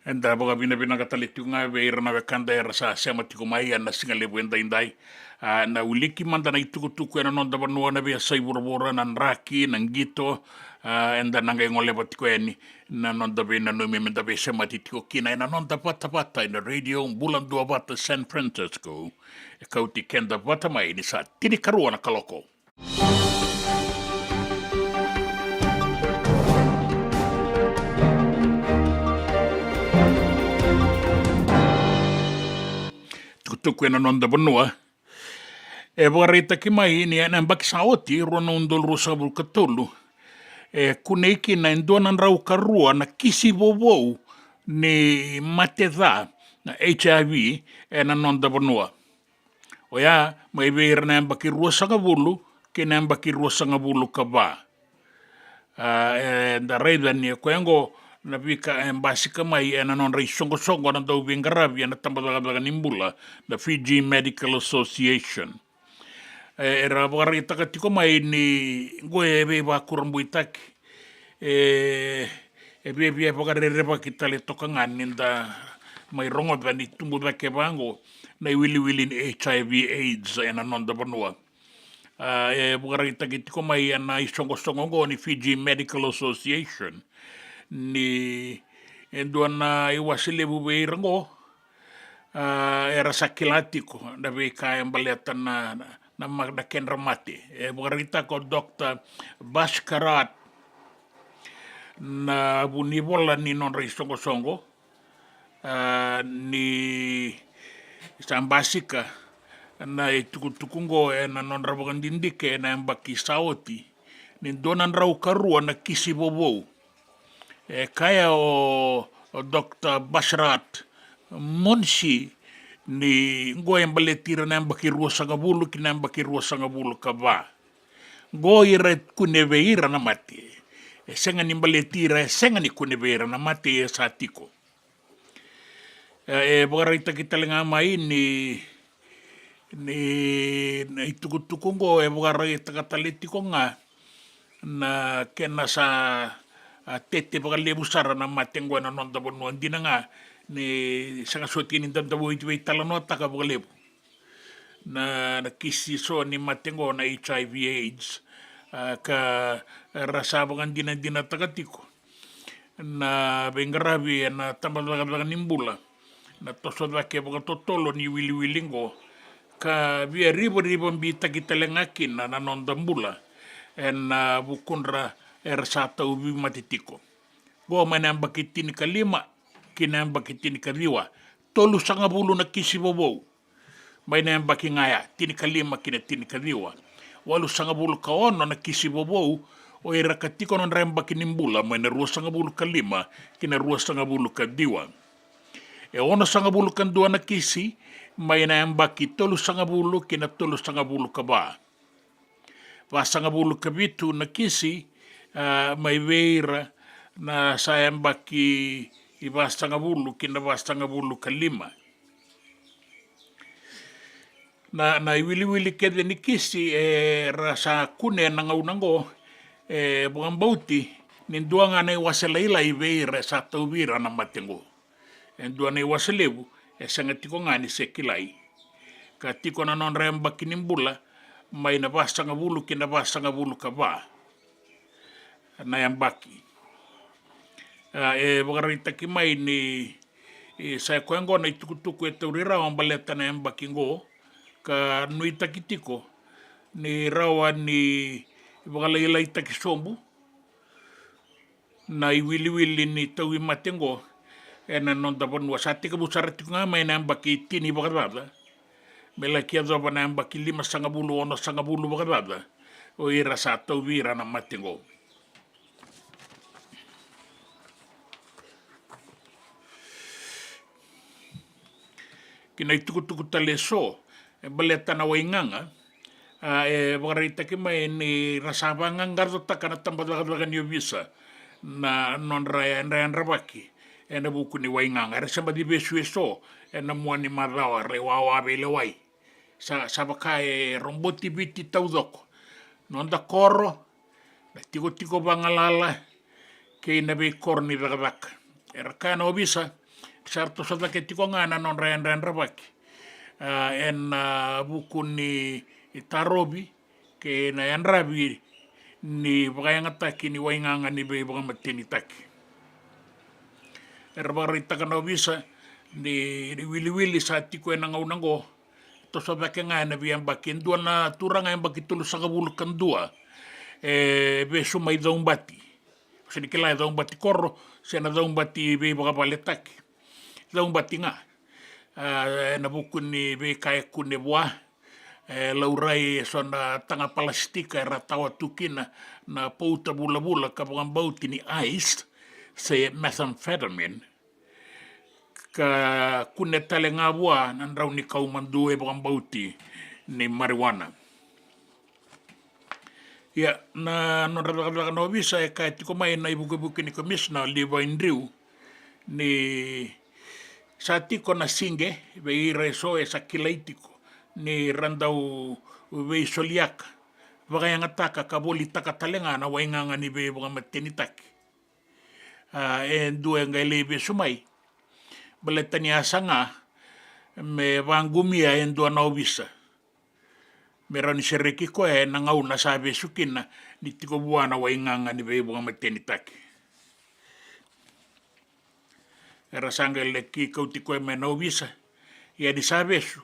Eda vakavinavinaka tale tiko ga vei ira na wekada era sa sema tiko mai ena siga levu edaidai. A, na wiliki mada na itukutuku ena noda vanua, na veiyasai vuravura, na draki, na qito, a, eda na qai goleva tiko yani na noda veinanumi meda veisemati tiko kina ena noda vatavata ena Radio Bula Duavata San Francisco. E kauti keda vata mai ni sa tinikarua na kaloko. Tukutuku ena noda vanua. E vakaraitaki mai ni ena yabaki sa oti, rua na udolu ruasagavulu ka tolu, e kunei kina e dua na drau ka rua na kisi vovou ni mate ca na H I V ena noda vanua. Oya mai vei ira na yabaki ruasagavulu kei na yabaki ruasagavulu ka va. A, eda raica ni o koya oqo na veika e basika mai ena nodra isoqosoqo na dauveiqaravi ena tabacakacaka ni bula, na Fiji Medical Association. E, era vakaraitaka tiko mai ni oqo e veivakurabuitaki. E, e viavia vakarerevaki tale toka ga ni da mai rogoca ni tubu cake vaqo na iwiliwili ni H I V AIDS ena noda vanua. A, e vakaraitaki tiko mai ena isoqosoqo oqo ni Fiji Medical Association ni e dua na iwase levu vei ira oqo, a, era sa kila tiko na veika e baleta na, na, na ma-, na kedra mate. E vakaraitaka o Doctor Bhaskarat na vunivola ni nodra isoqosoqo, a, ni sa basika na itukutuku oqo ena nodra vakadidike ena yabaki sa oti, ni dua na drau ka rua na kisi vovou. E kaya o, o Doctor Bhaskarat Munshi ni oqo e baleti ira na yabaki ruasagavulu ki na yabaki ruasagavulu ka va. Oqo ira e kune vei ira na mate. E sega ni baleti ira, e sega ni kune vei ira na mate, e sa tiko. E, e vakaraitaki tale ga mai ni, ni, na itukutuku oqo e vakaraitaka tale tiko ga na kena sa, a, tete vakalevu sara na mate oqo ena noda vanua. Dina ga ni sega soti ni da, da vei, veitalanoataka vakalevu na, na kisi so ni mate oqo na H I V AIDS, a, ka ra sa vakadinadinataka tiko na veiqaravi ena tabacakacaka ni bula na toso cake vakatotolo ni wiliwili oqo, ka via rivarivabitaki tale ga kina na noda bula ena vukudra era sa tauvi mate tiko. Oqo mai na yabaki tinikalima ki na yabaki tinikaciwa, tolusagavulu na kisi vovou. Mai na yabaki ga ya, tinikalima ki na tinikaciwa, walusagavulu ka ono na kisi vovou o ira ka tiko nodra yabaki ni bula mai na ruasagavulu ka lima ki na ruasagavulu ka ciwa. E onosagavulu ka dua na kisi mai na yabaki tolusagavulu ki na tolusagavulu ka va. Vasagavulu ka vitu na kisi, a, mai vei ira na sa yabaki vasagavulu ki na vasagavulu ka lima. Na, na iwiliwili kece ni kisi era sa kune ena gauna oqo, E vakabauti ni dua ga na iwase lailai vei ira e sa tauvi ira na mate oqo. E dua na iwase levu e sega tiko ga ni se kilai. Ka tiko na nodra yabaki ni bula mai na vasagavulu ki na vasagavulu ka va na yabaki. A, e vakaraitaki mai ni, e, sa i koya oqo na itukutuku e tauri rawa baleta na yabaki oqo, ka nuitaki tiko ni rawa ni vakalailaitaki sobu na iwiliwili ni tauvimate oqo ena noda vanua. Sa tekivu sara tiko ga mai na yabaki tini vakacaca me laki yacova na yabaki limasagavulu, onosagavulu vakacaca o ira sa tauvi ira na mate oqo. Ki na itukutuku tale eso e baleta na waigaga, a, e vakaraitaki mai ni ra sa vaqaqacotaka na tabacakacaka ni ovisa na nodra yadrayadravaki ena vuku ni waigaga. Era se baci vesu eso ena mua ni macawa, ra i wawa veilewai. Sa, sa vaka e roboti Viti taucoko, noda koro, na tikotiko vagalala kei na veikoro ni cakacaka. Era kaya na ovisa sa ra toso cake tiko ga na nodra yadrayadravaki, a, ena vuku ni tarovi kei na yadravi ni vakayagataki ni waigaga ni veivakamatenitaki. Era vakaraitaka na ovisa ni, ni wiliwili sa tiko ena gauna oqo, toso cake ga ena veiyabaki. E dua na turaga yabaki tolusagavulu ka dua e vesu mai Caubati. Se ni kila e Caubati koro se na Caubati veivakavaletaki. Caubati ga. A, ena vuku ni veika e kune vua, e laurai eso na taga palasitika era tawa tu kina na pauta vulavula ka vakabauti ni ice se methamphetamine, ka kune tale ga vua na drau ni kau madu e vakabauti ni marijuana. Ia, na nodra cakacaka na ovisa e kaya tiko mai na ivukevuke ni komisina o Levi Drew ni sa tiko na sige vei ira eso e sa kilai tiko ni ra dau veisoliaka, vakayagataka ka volitaka tale ga na waigaga ni veivakamatenitaki. A, e dua e qai lai vesu mai baleta ni a saga me vaqumia e dua na ovisa me rawa ni sereki koya ena gauna sa vesu kina ni tiko vua na waigaga ni veivakamatenitaki. Era sa qai laki kauti koya mai na ovisa. Ia ni sa vesu,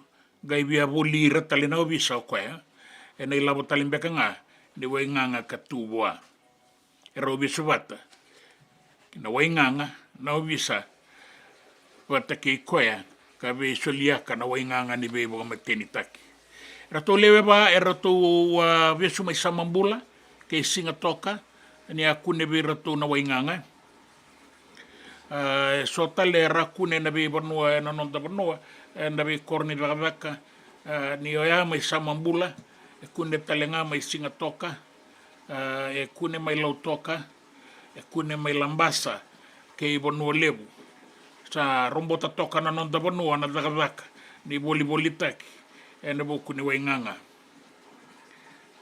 qai via voli ira tale na ovisa o koya ena ilavo tale beka ga ni waigaga ka tu vua. Erau vesu vata na waigaga na ovisa vata kei koya ka veisoliaka na waigaga ni veivakamatenitaki. Eratou lewe va eratou a vesu mai Samabula kei Sigatoka ni a kune vei iratou na waigaga. A, eso tale era kune na veivanua ena noda vanua, ena veikoro ni cakacaka, a, ni oya mai Samabula, e kune tale ga mai Sigatoka, a, e kune mai Lautoka, e kune mai Labasa kei Vanua Levu. Sa robota toka na noda vanua na cakacaka ni volivolitaki ena vuku ni waigaga.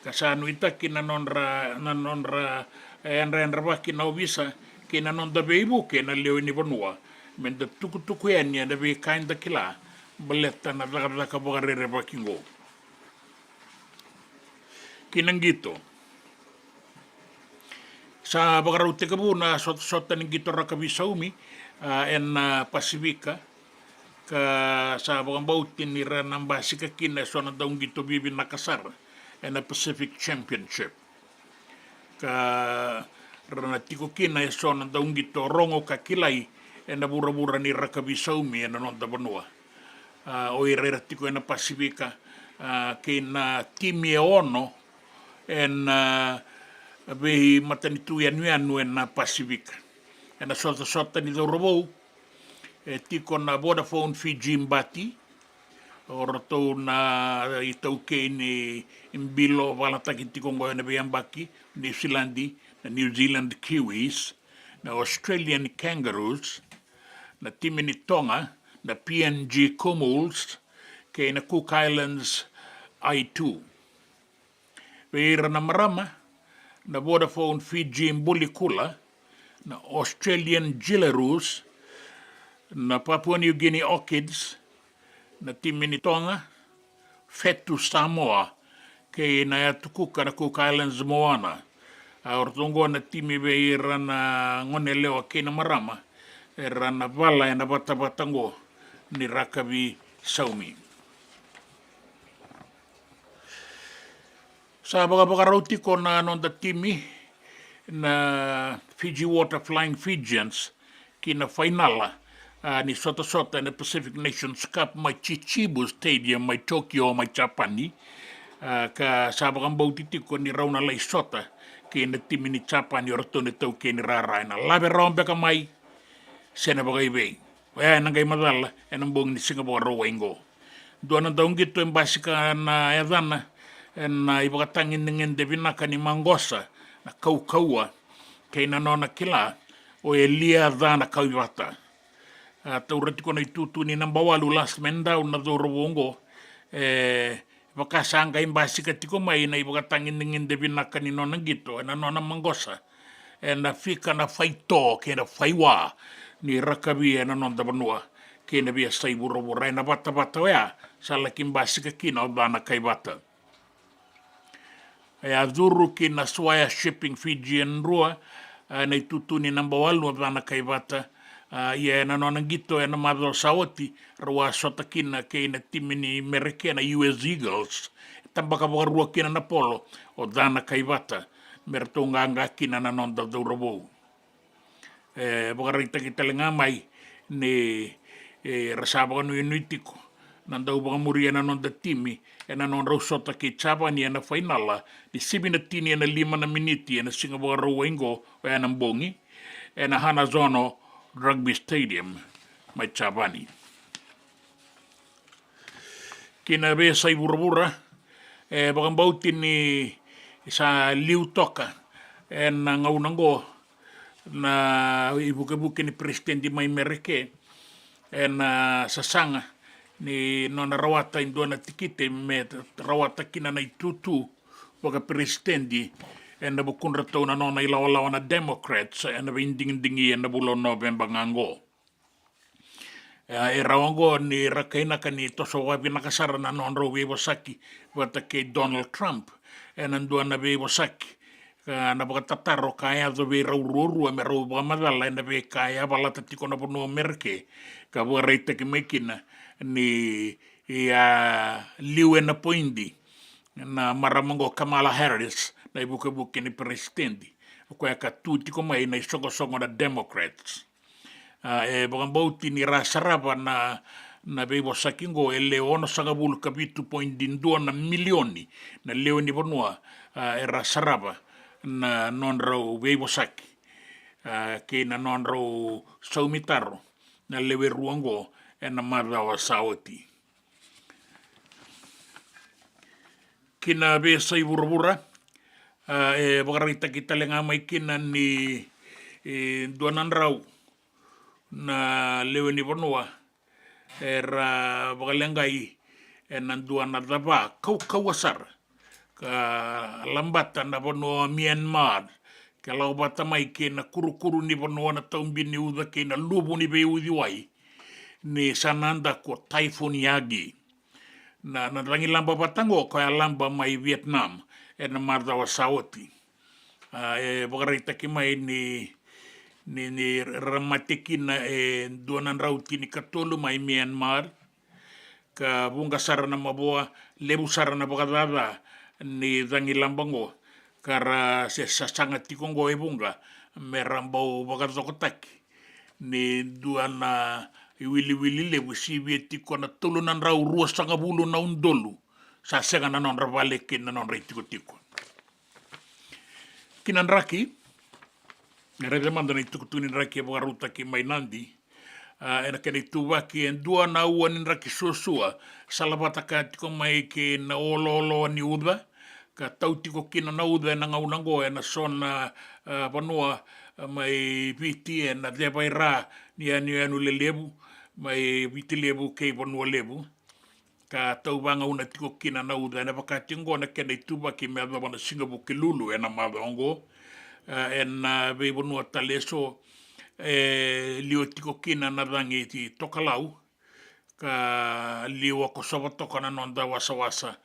Ka sa nuitaki na nodra, na nodra, e, yadrayadravaki na ovisa kei na noda veivuke na lewe ni vanua me da tukutuku yani ena veika eda kila baleta na cakacaka vakarerevaki oqo. Ki na qito. Sa vakarau tekivu na sotasota ni qito rakavi saumi, a, ena Pasifika, ka sa vakabauti ni ra na basika kina eso na dauqito vivinaka sara ena Pacific Championship. Ka ra na tiko kina eso na dauqito rogo ka kilai ena vuravura ni rakavi saumi ena noda vanua. A, o ira era tiko ena Pasifika, a, kei na timi e ono ena, a, veimatanitu yanuyanu ena Pasifika. Ena sotasota ni cauravou e tiko na Vodafone Fiji Bati, o ratou na itaukei ni bilo valataki tiko oqo ena veiyabaki, Niusiladi, na New Zealand Kiwis, na Australian Kangaroos, na timi ni Toga, na P N G Kumuls, kei na Cook Islands I two. Vei ira na marama, na Vodafone Fiji Bulikula, na Australian Jillaroos, na Papua New Guinea Orchids, na timi ni Toga, Fetu Samoa, kei na Yatu Kuka, na Cook Islands Moana. A, o ratou oqo na timi vei ira na goneyalewa kei na marama era na vala ena vatavata oqo ni rakavi saumi. Sa vakavakarau tiko na noda timi na Fiji Water Flying Fijians ki na fainala, a, ni sotasota ena Pacific Nations Cup mai Chichibu Stadium mai Tokyo mai Japani. A, ka sa vakabauti tiko ni rau na lai sota kei na timi ni Japani o ratou na itaukei ni rara, ena lave rawa beka mai se na vakaivei. Oya ena qai macala ena bogi ni Siga Vakarauwai oqo. Dua na dauqito e basika na yacana ena ivakatagedegede vinaka ni maqosa, na kaukauwa kei na nona kila, o Elia Canakaivata. A, taura tiko na itutu ni naba walu Last Man Down na cauravou oqo. E vaka sa qai basika tiko mai na ivakatagedegede vinaka ni nona qito ena nona maqosa ena fika na faito kei na faiwa ni rakavi ena noda vanua kei na veiyasai vuravura. Ena vatavata oya sa laki basika kina o Canakaivata. E a curu ki na Swire Shipping Fijian Drua, a, na itutu ni naba walu o Canakaivata. A, ia ena nona qito ena macawa sa oti, rau a sota kina kei na timi ni Mereke na U S Eagles. E tabaka vakarua kina na polo o Canakaivata me ratou qaqa kina na noda cauravou. E vakaraitaki tale ga mai ni, e, ra sa vakanuinui tiko na dau vakamuria na noda timi ena nodrau sota kei Japani ena fainala ni sivi na tini ena lima na miniti ena Siga Vakarauwai oqo, oya na bogi, ena Hanazono Rugby Stadium mai Japani. Ki na veiyasai vuravura, e vakabauti ni sa liu toka ena gauna oqo na ivukevuke ni peresitedi mai Mereke ena sasaga ni nona rawata e dua na tikite me rawata kina na itutu vakaperesitedi ena vukudratou na nona ilawalawa na Democrats ena veidigidigi ena vula o Noveba ga oqo. E, e rawa oqo ni ra kainaka ni toso vakavinaka sara na nodrau veivosaki vata kei Donald Trump ena dua na veivosaki, ka na vakatataro ka yaco vei rau ruarua me rau vakamacala ena veika e yavalata tiko na vanua o Mereke, ka vakaraitaki mai kina ni, ia, liu ena poidi na marama oqo Kamala Harris na ivukevuke ni peresitedi, o koya ka tu tiko mai na isoqosoqo na Democrats. A, e vakabauti ni ra sarava na, na veivosaki oqo e lewe onosagavulu ka vitu poidi dua na milioni na lewe ni vanua, a, era sarava na nodrau veivosaki, a, kei na nodrau saumitaro na lewe rua oqo ena macawa sa oti. Ki na veiyasai vuravura, a, e vakaraitaki tale ga mai kina ni, e, dua na drau na lewe ni vanua era vakaleqai ena dua na cava kaukauwa sara ka labata na vanua o Myanmar, ka lako vata mai kei na kurukuru ni vanua na taubi ni uca kei na luvu ni veiuciwai ni sa na daku o Typhoon Yagi. Na, na cagilaba vata oqo koya laba mai Vietnam ena macawa sa oti. A, e vakaraitaki mai ni, ni, ni ra mate kina e dua na drau tinikatolu mai Myanmar, ka vuqa sara na mavoa, levu sara na vakacaca ni cagilaba oqo, ka ra se sasaga tiko oqo e vuqa me ra bau vakacokotaki ni dua na iwiliwili levu sivia tiko na tolu na drau ruasagavulu na udolu sa sega na nodra vale kei na nodra itikotiko. Ki na draki, e raica mada na itukutuku ni draki e vakarautaki mai Nadi. A, ena kena ituvaki, e dua na aua ni draki suasua sa lavata ka tiko mai kei na olooloa ni uca, ka tau tiko kina na uca ena gauna oqo ena so na, a, vanua, a, mai Viti ena ceva i ra ni yanuyanu lelevu mai Viti Levu kei Vanua Levu. ka tauvagauna tiko kina na uca. Ena vaka tiko oqo na kena ituvaki me yacova na Siga Vukelulu ena macawa oqo. E, ena veivanua tale eso e liwa tiko kina na cagi tokalau, ka liwa kosova toka na noda wasawasa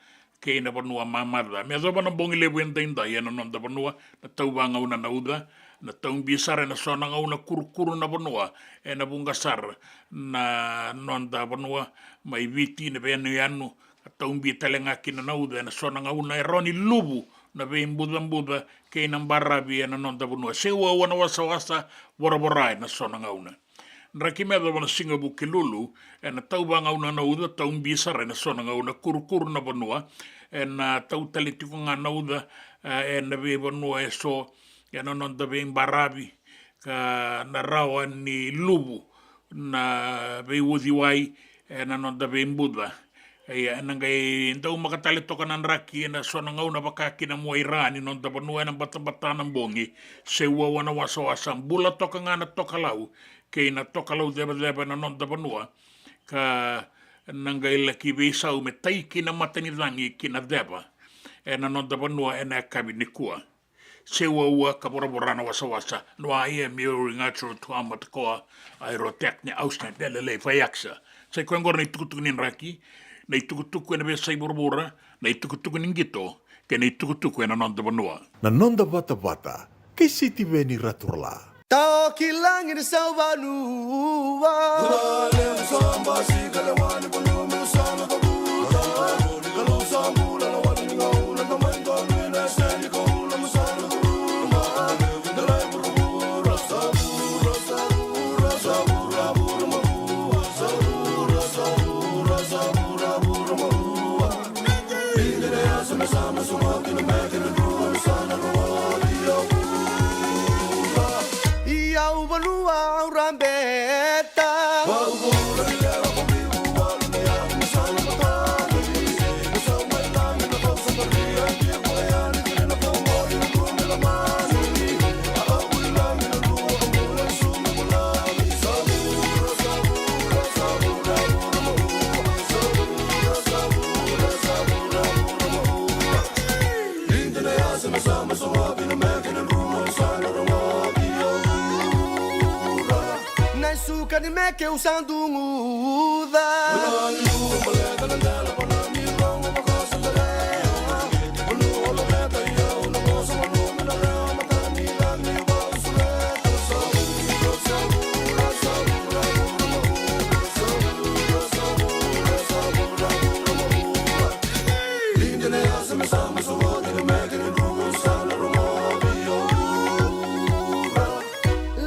kei na vanua mamaca. Me yacova na bogi levu edaidai ena noda vanua, na tauvagauna na uca, na taubi sara ena so na gauna kurukuru na vanua, ena vuqa sara na noda vanua mai Viti, na veiyanuyanu, ka taubi tale ga kina na uca ena so na gauna e rawa ni luvu na veibucabuca kei na baravi ena noda vanua. Seuaua na wasawasa, voravora ena so na gauna. Draki me yacova na Siga Vukelulu, ena tauvagauna na uca, taubi sara ena so na gauna kurukuru na vanua, ena tau tale tiko ga na uca, e, ena veivanua eso, ena noda veibaravi, ka na rawa ni luvu na veiuciwai ena noda veibuca. Ia, ena qai daumaka tale toka na draki ena so na gauna vaka kina mua i ra ni noda vanua ena batabata na bogi. Seuaua na wasawasa, bula toka ga na tokalau kei na tokalau cevaceva ena noda vanua, ka na qai laki veisau me tai ki na matanicagi ki na ceva ena noda vanua ena yakavi nikua. Seuaua ka voravora na wasawasa. No, I am your Ringacho Tuamatakoa, Aerotech ni Austin Lelele Fayaksa. Sa i koya oqori na itukutuku ni draki, na itukutuku ena veiyasai vuravura, na itukutuku ni qito, kei na itukutuku ena noda vanua. Na noda vatavata kei Sitiveni Raturala. Tao ki lagi ni sauvanua. Ia au vanua au rabeta. Na isuka ni meke au sa duguca.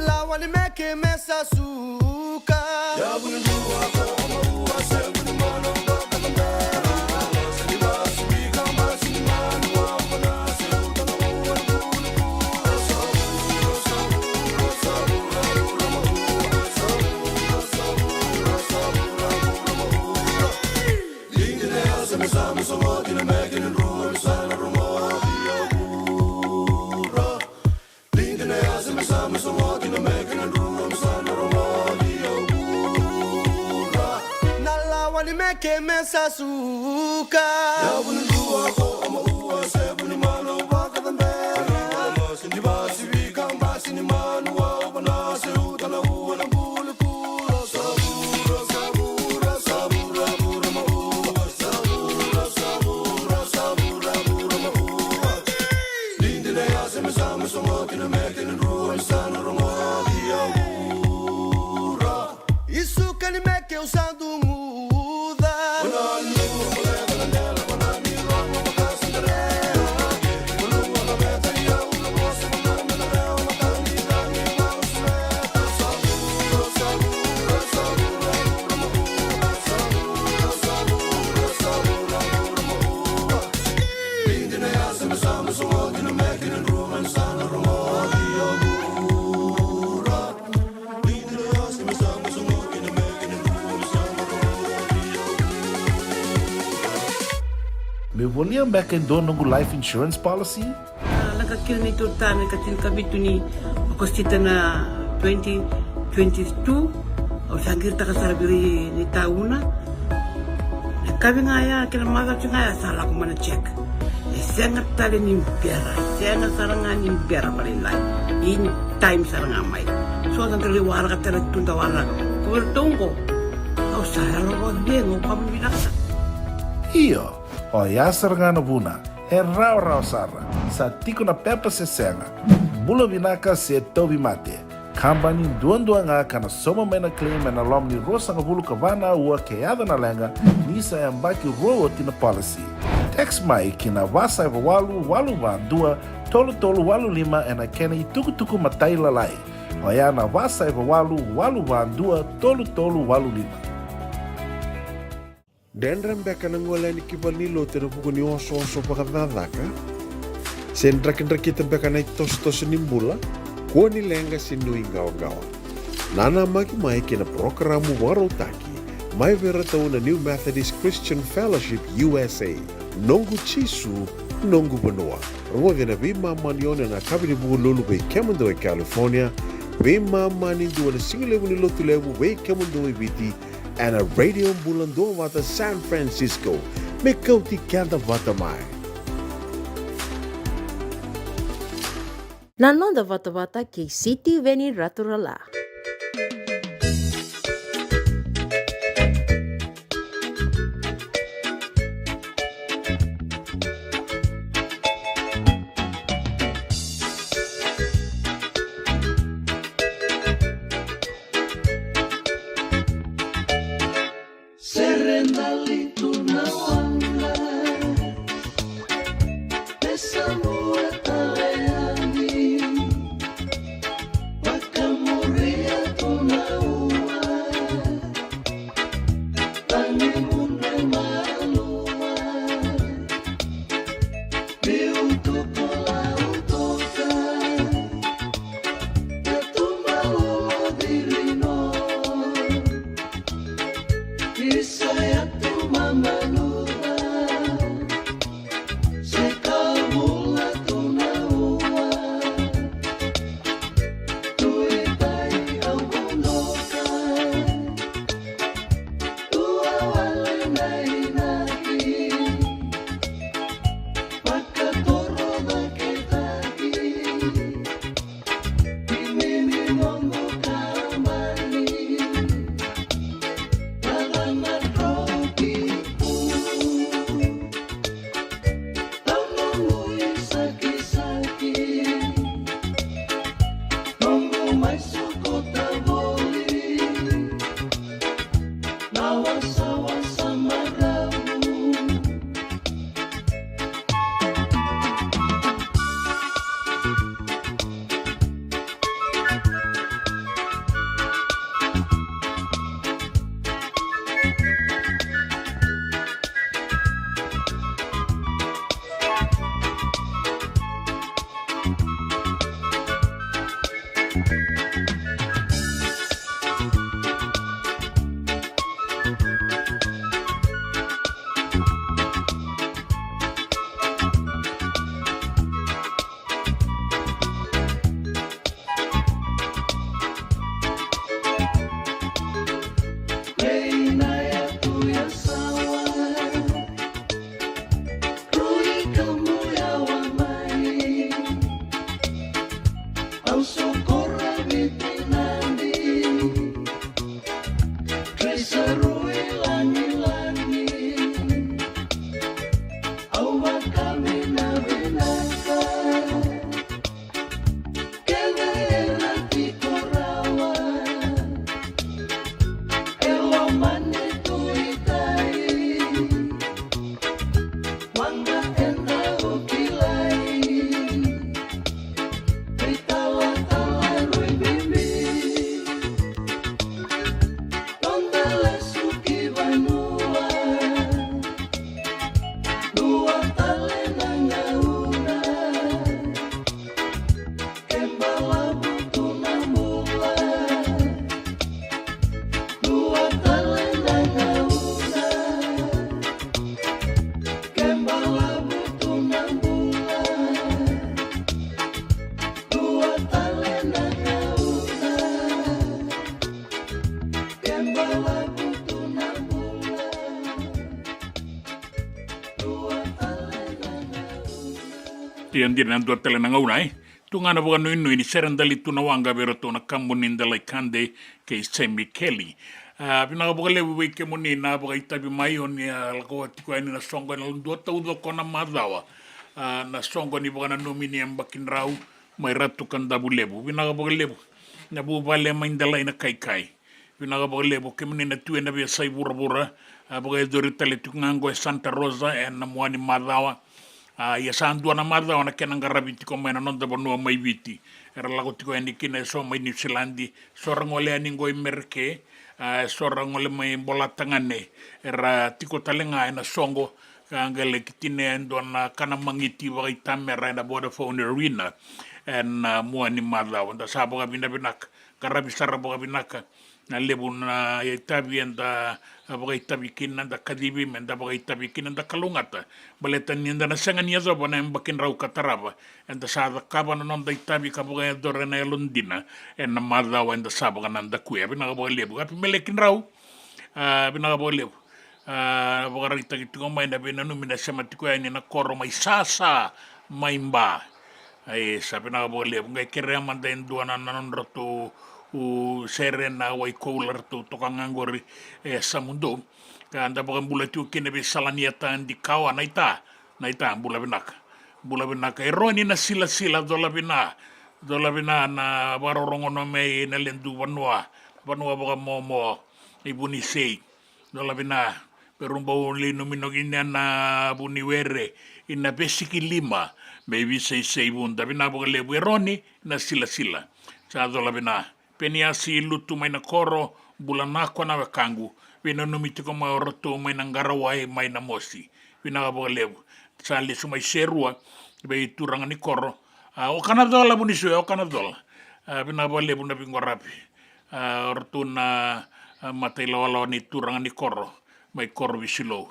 Lawa ni meke me sa suka. Na lawa ni meke me sa suka. Isuka ni meke au sa duguca. Meu volia beka e dua noqu life insurance policy? A, lako kina neitou retirement ka tinikavitu ni Okosita na twenty twenty-two. Au sa qiritaka sara vei ira ni tauna na Kavi ga ya kei na macawa ga ya sa lako mai na check. E sega tale ni bera, sega sara ga ni bera vakalailai. In time sara ga mai. So sa qai waraka tale tu da waraka. Ko vei ratou qo. Au sa yalo vakacegu, au vakavinavinaka sara. Io, oya sara ga na vuna. E rawarawa sara. Sa tiko na pepa se sega. Bula vinaka se tauvimate. Kabani duadua ga ka na sauma mai na claim ena loma ni ruasagavulu ka va na aua ke yaco na leqa, ni sa yabaki rua oti na policy. Text mai ki na va saiva walu walu va dua tolu tolu walu lima ena kena itukutuku matailalai. Oya na va saiva walu walu va dua tolu tolu walu lima. Dredre beka na gole yani ki valenilotu ena vuku ni osooso vakacakacaka? Se drakidrakita beka na itosotoso ni bula? Kua ni leqa se nuiqawaqawa. Nanamaki mai ki na parokaramu vakarautaki mai vei iratou na New Methodist Christian Fellowship U S A. Noqu Jisu, noqu vanua. Rogoci ena veimama ni ono ena yakavi ni Vukelulu vei kemudou e California, veimama ni dua na sigalevu ni Lotulevu vei kemudou e Viti, ena Radio Bula Duavata San Francisco, me kauti keda vata mai. Na noda vatavata kei Sitiveni Raturala. Serendali tu na waqa, me sauma tale yani, vakamuria tu na ua, tagi mudre malua, biu tu kolau toka, katuba lolo dirino. Isa ya tu mamanuca, se ka bula tu na ua, tu i tai au bunoka, tu a wale na inaki, vakatoro vakitaki. Ia dina, dua tale na gauna, e tu ga na vakanuinui ni sere dali tu na waqa vei iratou na Kamu ni Delai Kade kei Semi Keli. A, vinaka vakalevu vei kemuni na vakaitavi mai, o ni a lako tiko yani na soqo ena dua taucoko na macawa. A, na soqo ni vakananumi ni yabaki drau mai Ratu Kadavulevu. Vinaka vakalevu na vuvale mai Delai na kaikai. Vinaka vakalevu kemuni na tu ena veiyasai vuravura. A, vakayacori tale tiko ga oqo e Santa Rosa ena mua ni macawa. A, ia sa dua na macawa na kena qaravi tiko mai na noda vanua mai Viti. Era lako tiko yani kina eso mai Niusiladi, so ra gole yani oqo i Mereke, a, so ra gole mai Bolatagane. Era tiko tale ga ena soqo ka qai lai kitine e dua na kana magiti vakaitamera ena Vodafone Arena ena mua ni macawa. Da sa vakavinavinaka, qaravi sara vakavinaka na levu na itavi eda vakaitavi kina, da kacivi me da vakaitavi kina, da kalougata. Baleta ni da na sega ni yacova na yabaki drau ka tarava, eda sa cakava na noda itavi ka vakayacora ena yalodina ena macawa eda sa vakanadakuya. Vinaka vakalevu. Happy Meleki Drau. A, vinaka vakalevu. A, vakaraitaki tiko mai na veinanumi na sema tiko yani na koro mai Sasa, mai Ba. Ai, sa vinaka vakalevu. Qai kerea mada e dua na, na nodratou sere na Waikoula, ratou toka ga qori e Samudou. Ka da vakabula tiko kina vei Salaniata Dikawa, naita, naita, bula vinaka. Bula vinaka. Eroni na silasila, cola vina, cola vina na vakarorogo mai na ledu vanua, vanua vakamomo i Vunisei. Cola vina, Veru bau lai nominogi ina na Vuniwere, ina Vesikilima, mai Viseisei Vuda. Vinaka vakalevu Eroni na silasila. Sa cola vina. Peniasi Lutu mai na koro, bula na ko na wekaqu. Veinanumi tiko mai o ratou mai na Qarawai, mai na Mosi. Vinaka vakalevu. Sa lesu mai Serua vei turaga ni koro. A, o Kanacola Vunisue, o Kanacola. A, vinaka vakalevu na veiqaravi. A, o ratou na, a, matailawalawa ni turaga ni koro mai Korovisilou.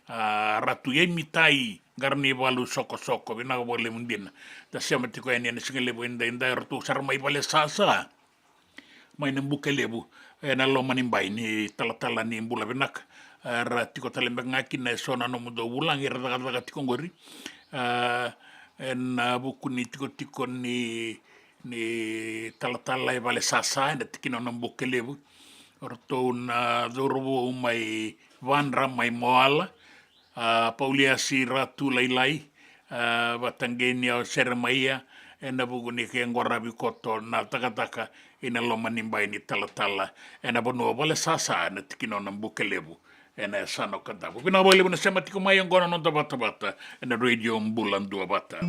A, Ratu Iemitai Qaranivalu Sokosoko, vinaka vakalevu dina. Da sema tiko yani ena siga levu edaidai, o ratou sara mai Valesasa, mai na Bukelevu, ena loma ni bai ni talatala ni Bula Vinaka. A, ra tiko tale beka ga kina eso na nomudou vulagi era cakacaka tiko qori. A, ena vuku ni tikotiko ni ni talatala e Valesasa, ena tikina o Nabukelevu. O ratou na cauravou mai Vadra, mai Moala, a, Pauliasi Ratu Lailai, a, vata kei Niau Seremaia, ena vuku ni ke qaravi koto na cakacaka ina loma ni bai ni talatala ena vanua o Valesasa, ena tikina o Nabukelevu. Ena yasana o Kadavu. Vinaka vakalevu na sema tiko mai, oqo na noda vatavata ena Radio Bula Duavata.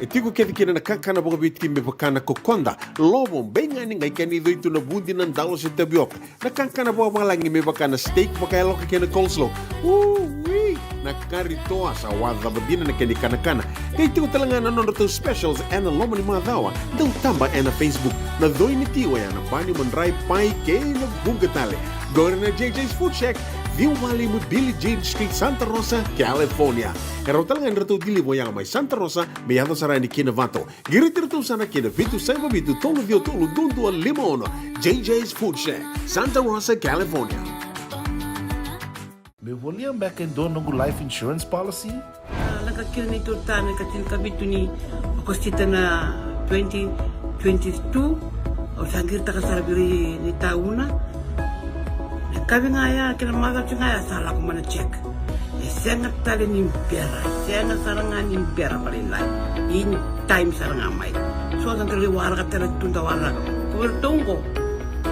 E tiko kece kina na kakana vakaviti me vaka na kokoda, lovo, beigani, qai kena icoi tu na vudi, na dalo se tavioka. Na kakana vakavalagi me vaka na steak vakayaloka kei na coleslaw. Ui! Na kari toa sa wacava dina na kena ikanakana. Qai tiko tale ga na nodratou specials ena loma ni macawa. Dau taba ena Facebook. Na coi ni ti oya na bani, madrai, pai kei na vuqa tale. Qori na J J's Food Shack, ciwa walu lima Billie Jean Street, Santa Rosa, California. E rawa tale ga ni ratou deliver oya mai Santa Rosa me yaco sara yani ki Novato. Qiriti iratou sara ki na vitu saiva vitu tolu ciwa tolu dua dua lima ono. J J's Food Shack, Santa Rosa, California. Meu volia beka e dua noqu life insurance policy? A, lako kina neitou tane ka tinikavitu ni Okosita na twenty twenty-two. Au sa qiritaka sara vei ira ni tauna. Na kavi ga ya kei na macawa ga ya sa lako mai na check. E sega tale ni bera, e sega sara ga ni bera vakalailai. In time sara ga mai. So sa qai waraka tale tu da waraka. Ko iratou qo,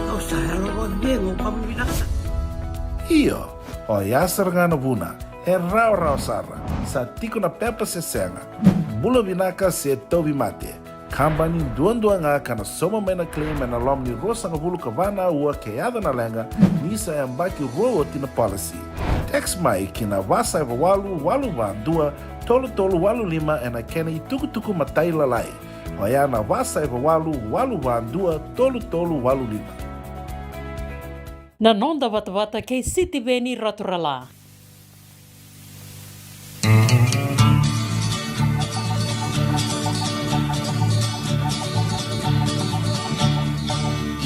au sa yalo vakacegu, au vakavinavinaka sara. Io, oya sara ga na vuna. E rawarawa sara. Sa tiko na pepa se sega. Bula vinaka se tauvimate. Kabani duadua ga ka na sauma mai na claim ena loma ni ruasagavulu ka va na aua ke yaco na leqa, ni sa yabaki rua oti na policy. Text mai ki na va saiva walu walu va dua tolu tolu walu lima ena kena itukutuku matailalai. Oya na va saiva walu walu va dua tolu tolu walu lima. Na noda vatavata kei Sitiveni Raturala.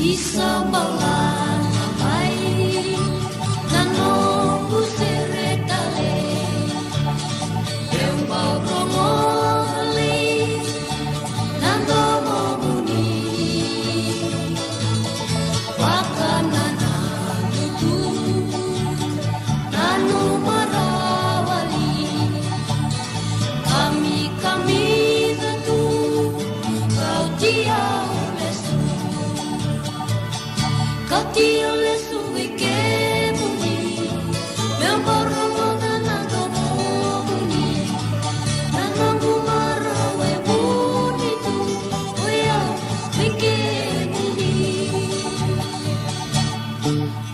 Isa bala na mai na noqu sere tale. Eu bau rogo tale na domomuni. Vakanananu tu na numarawa li. Kamikamica tu, kauti au lesu. Kauti au lesu vei kemuni. Meu bau rogoca na domomuni. Na noqu marau e vuni tu, o yau vei kemuni.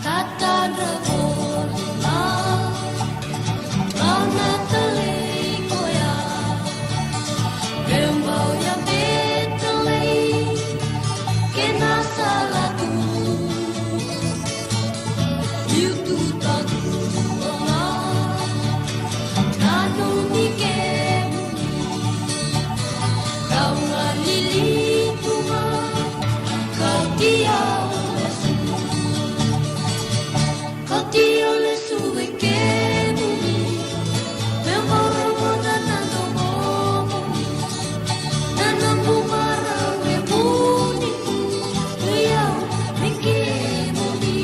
Katadra voli ga, au na talei koya. Meu bau yabe talei kei na sala tu. Liu tu tadua ga, nanumi kemuni. Kau galili tu ga, kauti au lesu. Kauti au lesu vei kemuni. Meu bau rogoca na domomuni. Na noqu marau e vuni tu, o yau vei kemuni.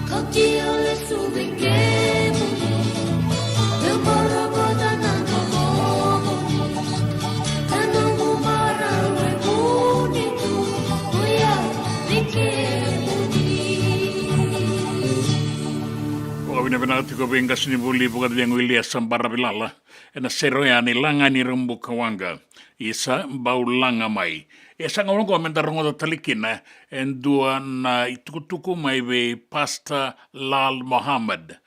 Kauti au lesu vei kemuni. Meu bau rogoca na domomuni. Na noqu marau e vuni tu, o yau vei kemuni. Vakavinavinaka tiko vei qasenivuli vakacegu Iliesa Baravilala ena sere oya ni Laga ni Rabuka Waqa. Isa bau laga mai. E sa gauna oqo meda rogoca tale kina e dua na itukutuku mai vei Pastor Lal Mohammed.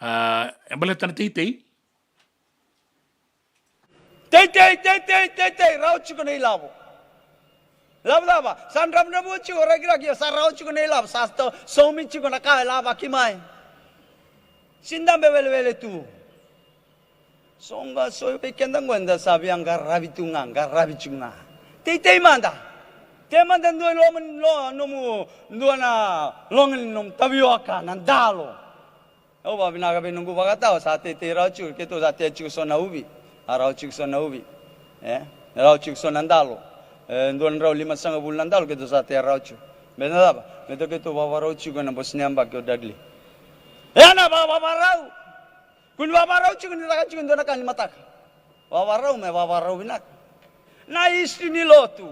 A, e baleta na teitei. Teitei, teitei, teitei, rawa tiko na ilavo. Ilavo cava? Sa dravudravua tiko, rakiraki, sa rawa tiko na ilavo, sa sto-, saumi tiko na ka e lavaki mai. Sidabe welewele tu. So ga so vei keda qo eda sa via qaravi tu ga, qaravi tiko ga. Teitei mada. Tei mada dua i loma ni lo-, nomu, dua na loga ni nomu tavioka, na dalo. Au vakavinaka vei noqu vakatawa, sa teitei rawa tiko, keitou sa tea tiko so na uvi. A rawa tiko so na uvi. E? Rawa tiko so na dalo. E, dua na drau limasagavulu na dalo, keitou sa tea rawa tiko. Baleta na cava? Baleta keitou vavarau tiko ena bose ni yabaki o Dudley. E na va-, vavarau. Kua ni vavarau tiko ni caka tiko e dua na ka ni mataka. Vavarau me vavarau vinaka. Na history ni lotu.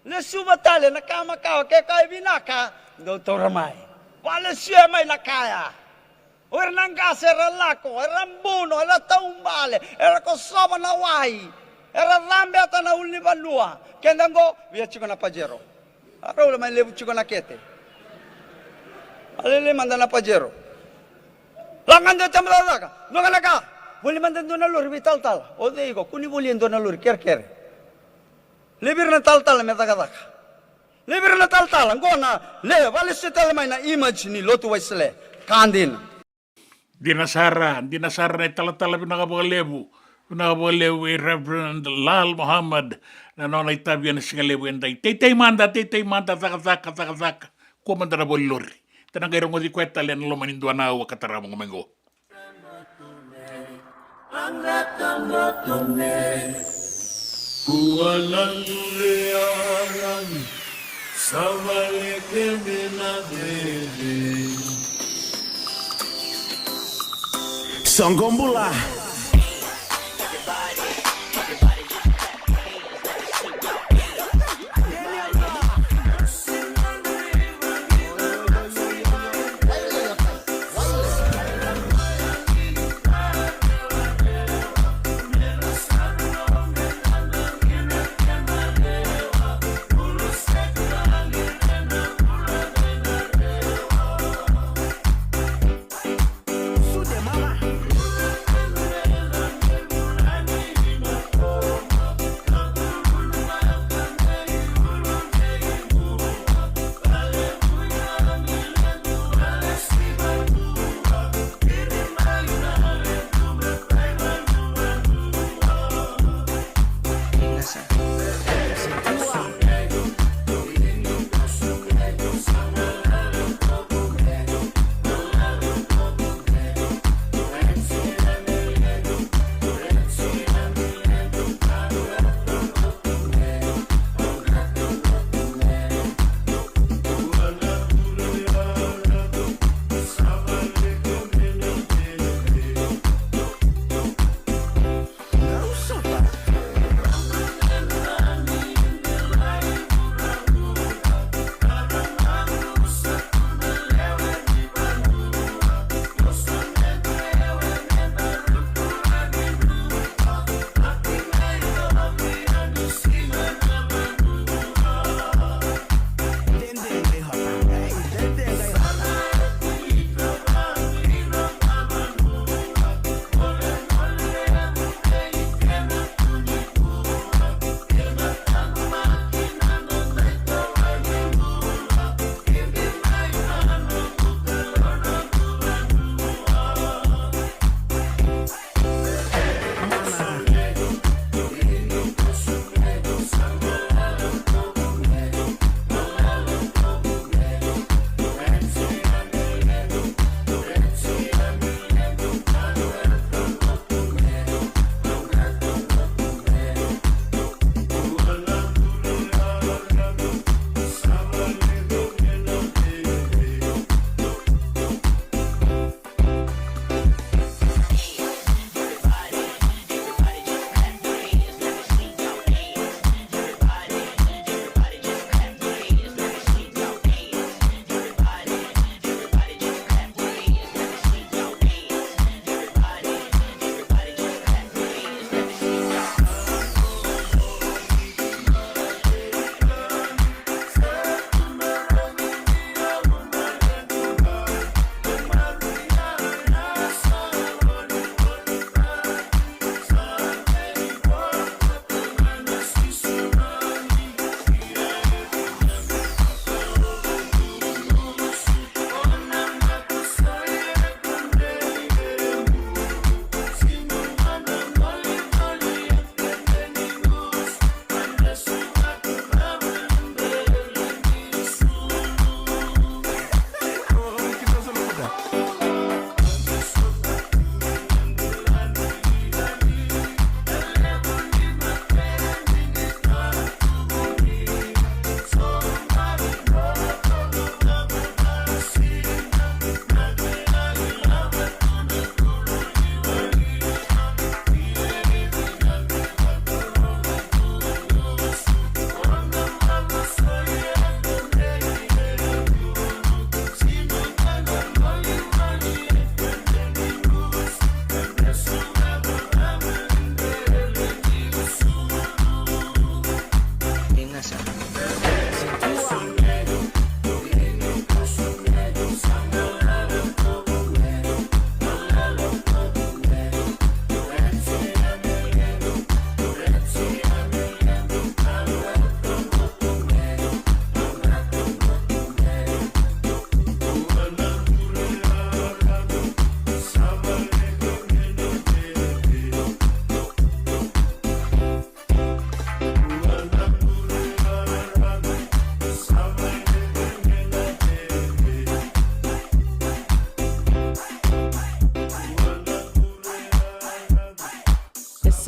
Lesuva tale na ka makawa, ke ka e vinaka, dou taura mai. Valesuya mai na ka ya. O ira na qase era lako, era buno, era taubale, era kosova na wai, era cabeta na ulunivanua. Keda qo, via tiko na Pajero. A rau la mai levu tiko na kete. A lele mada na Pajero. Lako ga dua tama cakacaka, dua ga na ka. Voli mada dua na lori veitalatala. O cei iko, kua ni voli e dua na lori kerekere. Levi ira na talatala me cakacaka. Levi ira na talatala, qo na le, vale sui tale mai na image ni lotu Wesele. Ka dina. Dina sara, dina sara na italatala, vinaka vakalevu. Vinaka vakalevu vei Reverend Lal Muhammad. Na nona itavi ena siga levu edai. Teitei mada, teitei mada, cakacaka, cakacaka. Kua mada na voli lori. Da na qai rogoci koya tale ena loma ni dua na aua ka tarava mai qo. Kua na luve yalan, savale kece na cece. Soqo bula.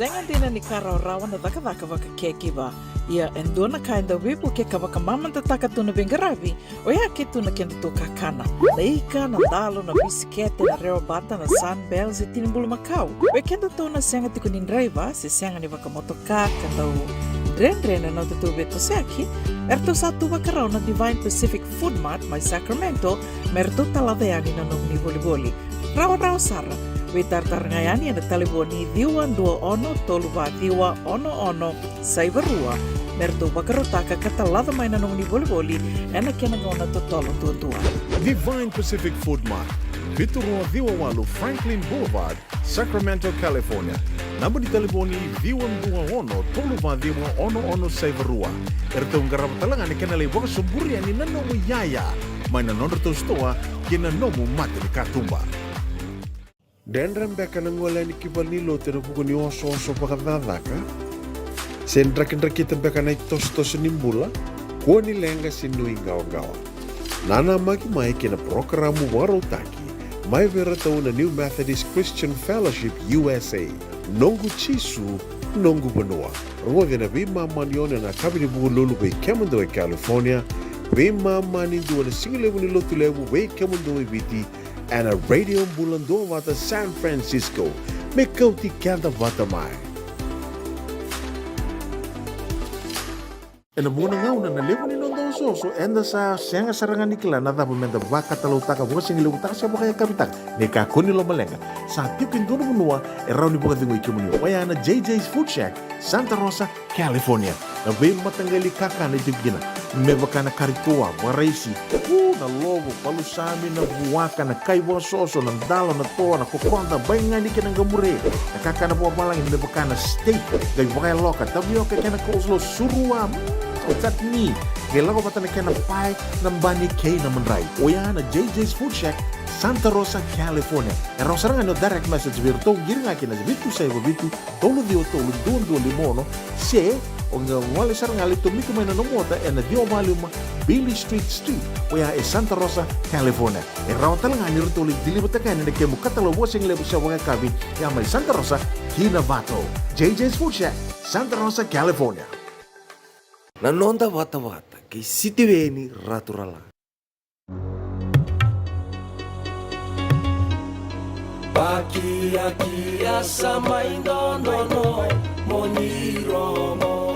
Sega dina ni ka rawarawa na cakacaka vaka caregiver. Ia e dua na ka e dau veivuke ka vakamamadataka tu na veiqaravi, oya ke tu na kedatou kakana. Na ika, na dalo, na bisikete, na rewa bata, na Sunbell se tini bulumakau. Vei kedatou na sega tiko ni draiva se sega ni vakamotoka ka dau dredre na nodatou veitosoyaki, eratou sa tu vakarau na Divine Pacific Food Mart mai Sacramento me ratou talaca yani na nomuni volivoli. Rawarawa sara. Veitaratara ga yani ena talevoni ciwa dua ono tolu va ciwa ono ono saiva rua me ratou vakarautaka ka talaca mai na nomuni volivoli ena kena gauna totolo duadua. Divine Pacific Food Mart, vitu rua ciwa walu Franklin Boulevard, Sacramento, California. Naba ni talevoni ciwa dua ono tolu va ciwa ono ono saiva rua. Eratou qarava tale ga na kena lai vakasoburi yani na nomu iyaya mai na nodratou sitoa kei na nomu mata ni katuba. Dredre beka na gole yani ki valenilotu ena vuku ni osooso vakacakacaka? Se drakidrakita beka na itosotoso ni bula? Kua ni leqa se nuiqawaqawa. Nanamaki mai kei na parokaramu vakarautaki mai vei iratou na New Methodist Christian Fellowship U S A. Noqu Jisu, noqu vanua. Rogoci ena veimama ni ono ena yakavi ni Vukelulu vei kemudou e California, veimama ni dua na sigalevu ni Lotulevu vei kemudou e Viti, ena Radio Bula Duavata San Francisco. Me kauti keda vata mai. Ena vuqa na gauna na levu ni noda osooso, eda sa sega sara ga ni kila na cava meda vakatalautaka, vakasigalevuataka se vakayakavitaka. Ni kakua ni lomaleqa, sa tiko e dua na vanua e rawa ni vakacegui kemuni. Oya na J J's Food Shack, Santa Rosa, California. Na veimataqali kakana e tiko kina, me vaka na kari toa, vakaraisi, u, na lovo, palusami, na vuaka, na kai vakasoso, na dalo, na toa, na kokoda, baigani kei na qamure. Na kakana vakavalagi me vaka na steak, qai vakayaloka, tavioka kei na coleslaw, surua, mm, chutney. Qai lako vata na kena pae, na bani kei na madrai. Oya na J J's Food Shack, Santa Rosa, California. E rawa sara ga ni o direct message vei iratou, qiri ga kina vitu saiva vitu, tolu ciwa tolu dua dua lima ono, se o qai gole sara ga lai tomika mai na nomu ota ena ciwa va lima Beale Street Suite, oya e Santa Rosa, California. E rawa tale ga ni ratou lai deliver-taka yani na kemu katalau vakasigalevu se vakayakavi, ya mai Santa Rosa ki Novato. J J's Food Shack, Santa Rosa, California. Na noda vatavata kei Sitiveni Raturala. Pakiakia sa mai dodonu mo ni rogo.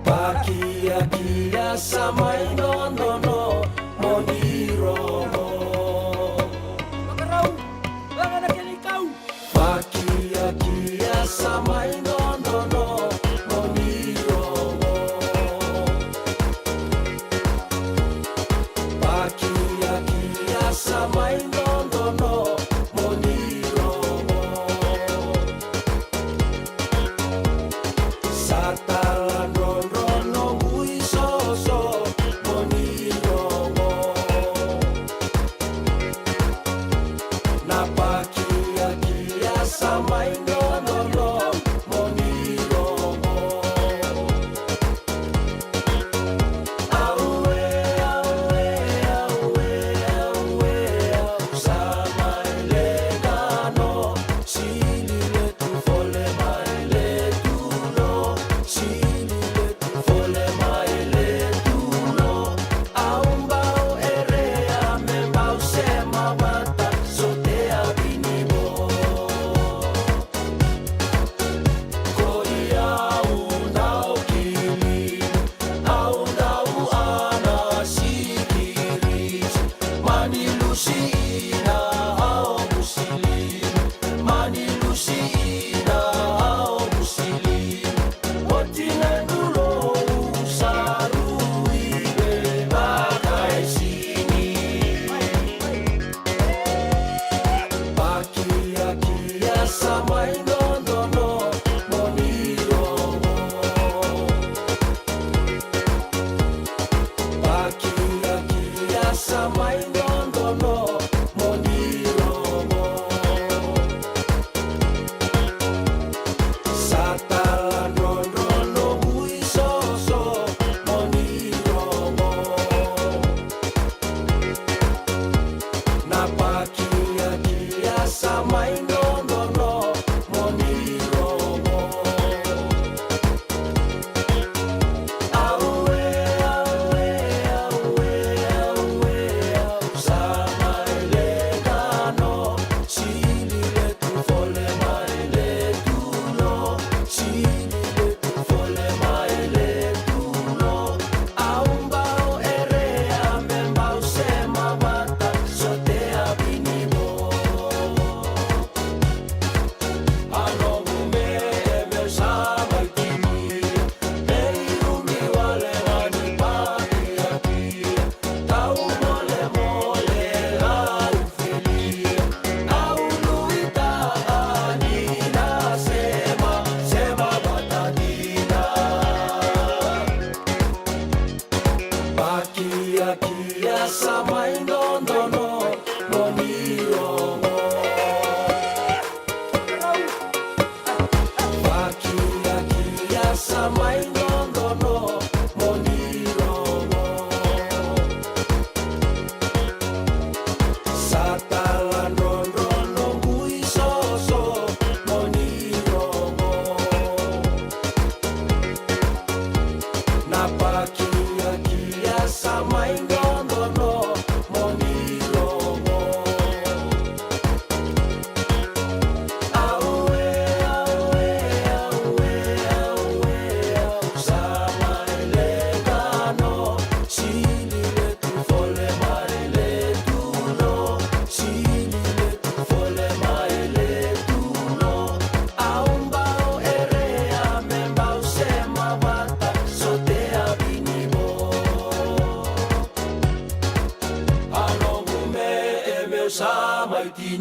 Pakiakia sa mai dodonu mo ni rogo. Makarau, laga na kena ikau. Pakiakia sa mai dodonu mo ni rogo. Pakiakia sa mai dodonu mo ni rogo. Sa taladrodro noqu isoso mo ni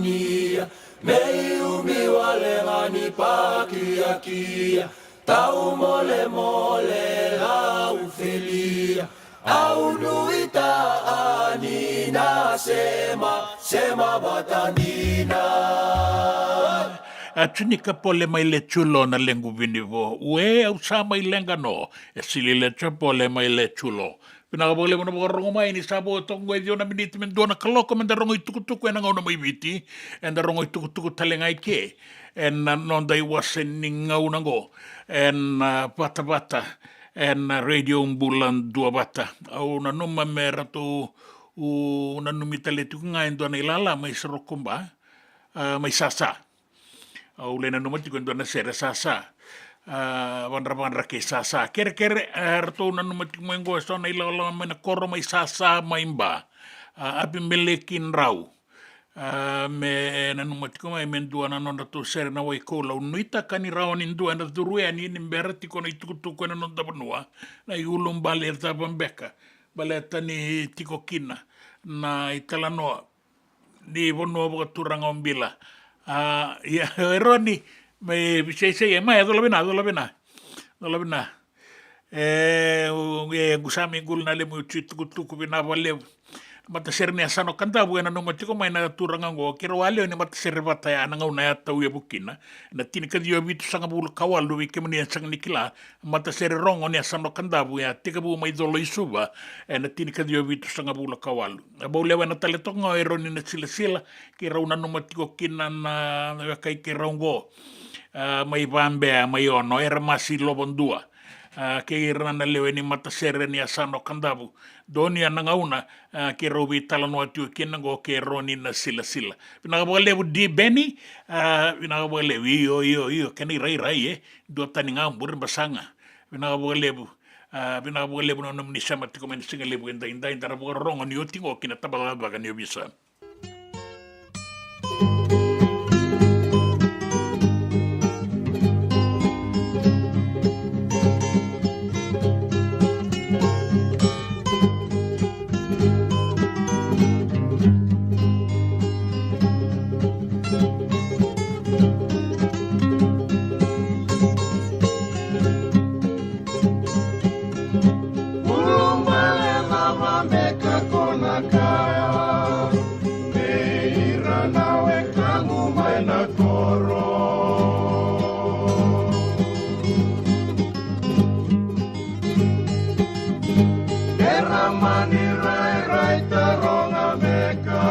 Ia, me iumi wale ga ni pakiakia, tau molemole au felia, au nuitaka ni na sema, sema vata dina. A Tunika Pole mai Lechulo na lequ vinivo. Ue, au sa mai leqa no. E sili Lechu Pole mai Lechulo. Vinaka vakalevu na vakarorogo mai, ni sa vo toka qo e ciwa na miniti me dua na kaloko me da rogo itukutuku ena gauna mai Viti. Eda rogo itukutuku tale ga i ke ena noda iwase ni gauna qo ena vatavata ena Radio Bula Duavata. Au nanuma me ratou nanumi tale tiko ga e dua na ilala mai Sarokuba, a, mai Sasa. Au lai nanuma tiko e dua na sere Sasa, a, Vadravadra kei Sasa. Kerekere, a, ratou nanuma tiko mai qo eso na ilawalawa mai na koro mai Sasa mai Ba. A, Apimeleki Drau. A, me nanuma tiko mai me dua na nodratou sere na Waikoula. Au nuitaka ni rawa ni dua ena curu yani ni bera tiko na itukutuku ena noda vanua. Na iulubale cava beka? Baleta ni tiko kina na italanoa ni vanua vakaturaga o Bila. A, ia, Eroni mai Visaisai, e, mai, e, cola vina, cola vina, cola vina. E, e, qu sa mai quli na lemu i tuitukutuku, vinaka vakalevu. Matasere ni Yasana o Kadavu e nanuma tiko mai na turaga qo, keirau a lewe ni matasere vata ya na gauna ya tauyavu kina. Na tinikaciwa vitusagavulu ka walu, vei kemuni e sega ni kila, matasere rogo ni Yasana o Kadavu ya tekivu mai Colo i Suva ena tinikaciwa vitusagavulu ka walu. A bau lewe na tale toka ga o Eroni Nasilasila, keirau nanuma tiko kina na, na weka i keirau qo, a, mai Vabea, mai Ono, era masi Lovadua. A, kei ira na lewe ni matasere ni Yasana o Kadavu. Donuya na gauna, a, keirau veitalanoa tiko kina qo kei Eroni Nasilasila. Vinaka vakalevu Di Beni, a, vinaka vakalevu, io, io, io, kena irairai, e. Duatani ga bure basaga. Vinaka vakalevu. A, vinaka vakalevu na nomuni sema tiko mai na siga levu edaidai, da na vakarorogo ni oti qo ki na tabacakacaka ni ovisa. Ulubale cava beka ko na kaya vei ira na wekaqu mai na koro? Era mani rairai taroga beka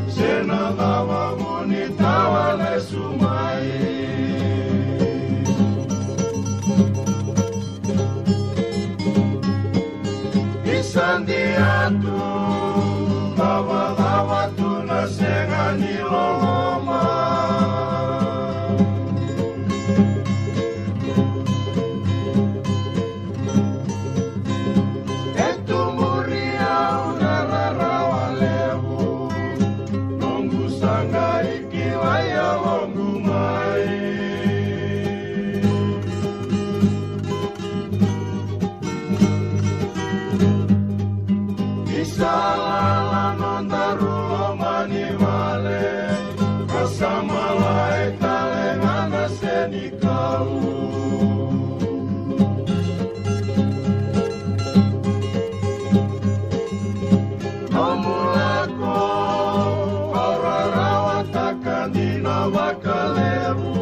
se na cava vu ni tawa lesu mai. Isa dia tu, cavacava tu na sega ni loloma. E tu muri au na rarawa levu, noqu saqa i kilai yaloqu mai. Ni sa lala nodaru loma ni vale, ka sa malai tale ga na senikau. Nomu lako au rarawataka dina vakalevu.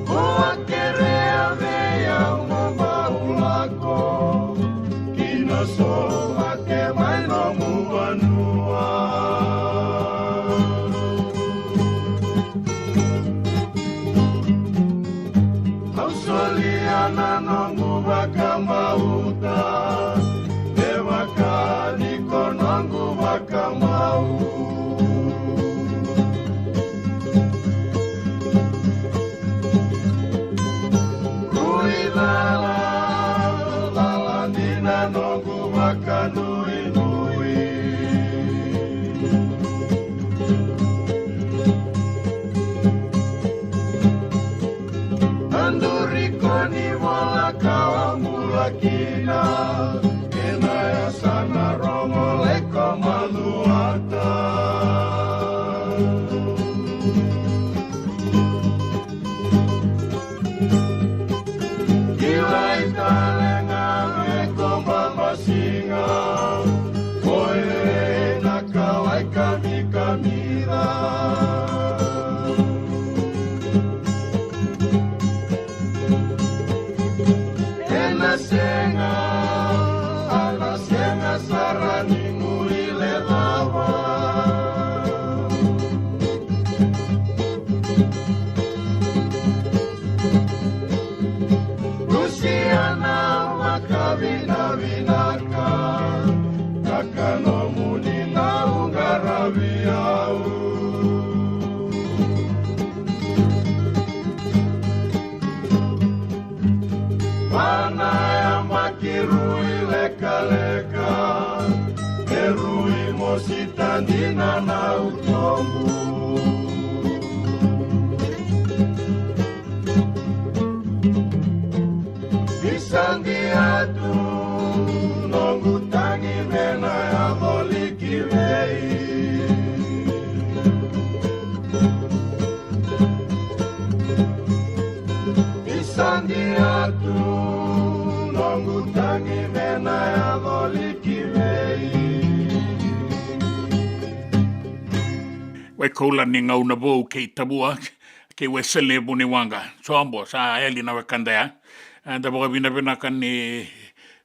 Ko a kerea vei au mo bau lako ki na sovake mai nomu vanua. Au solia na noqu vakabauta, me vaka ni ko noqu vakamau. Rui lala, lala dina noqu vakanuinui. Aduri ko ni vola ka au bula Kilai tale ga me koba masiga, o e na kauai kamikamica. E na sega, a na sega sara ni guilecava. Lusia na vakavinavinaka, ka ka nomuni na uqaravi au. Vana yabaki rui lekaleka, e rui mosi tadina na utobu. Ni sa dia tu noqu tagi me na yaco liki vei. Ni sa dia tu noqu tagi me na yaco liki vei. Waikoula ni gauna vou kei Tavua, kei Wesele Vuniwaqa. Sobo, sa yali na wekada ya. E, da vakavinavinaka ni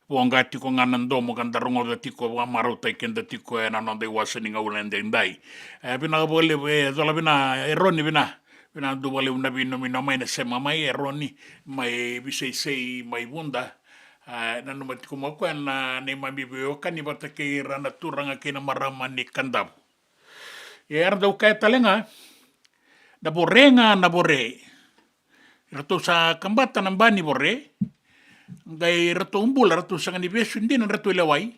voqa tiko ga na domo ka da rogoca tiko, vakamarautaki keda tiko ena noda iwasa ni gauna edaidai. E, vinaka vakalevu, e, cola vina, Eroni vina. Vinaka duavalevu na veinominoa mai na sema mai, Eroni, mai Viseisei, mai Vuda. E, nanuma tiko mai o koya na neimami veiwekani vata kei ira na turaga kei na marama ni Kadavu. Ia era dau kaya tale ga, na vore ga na vore. Ratou sa kabata na ba ni vore, qai ratou bula, ratou sega ni vesu dina na ratou ilewai,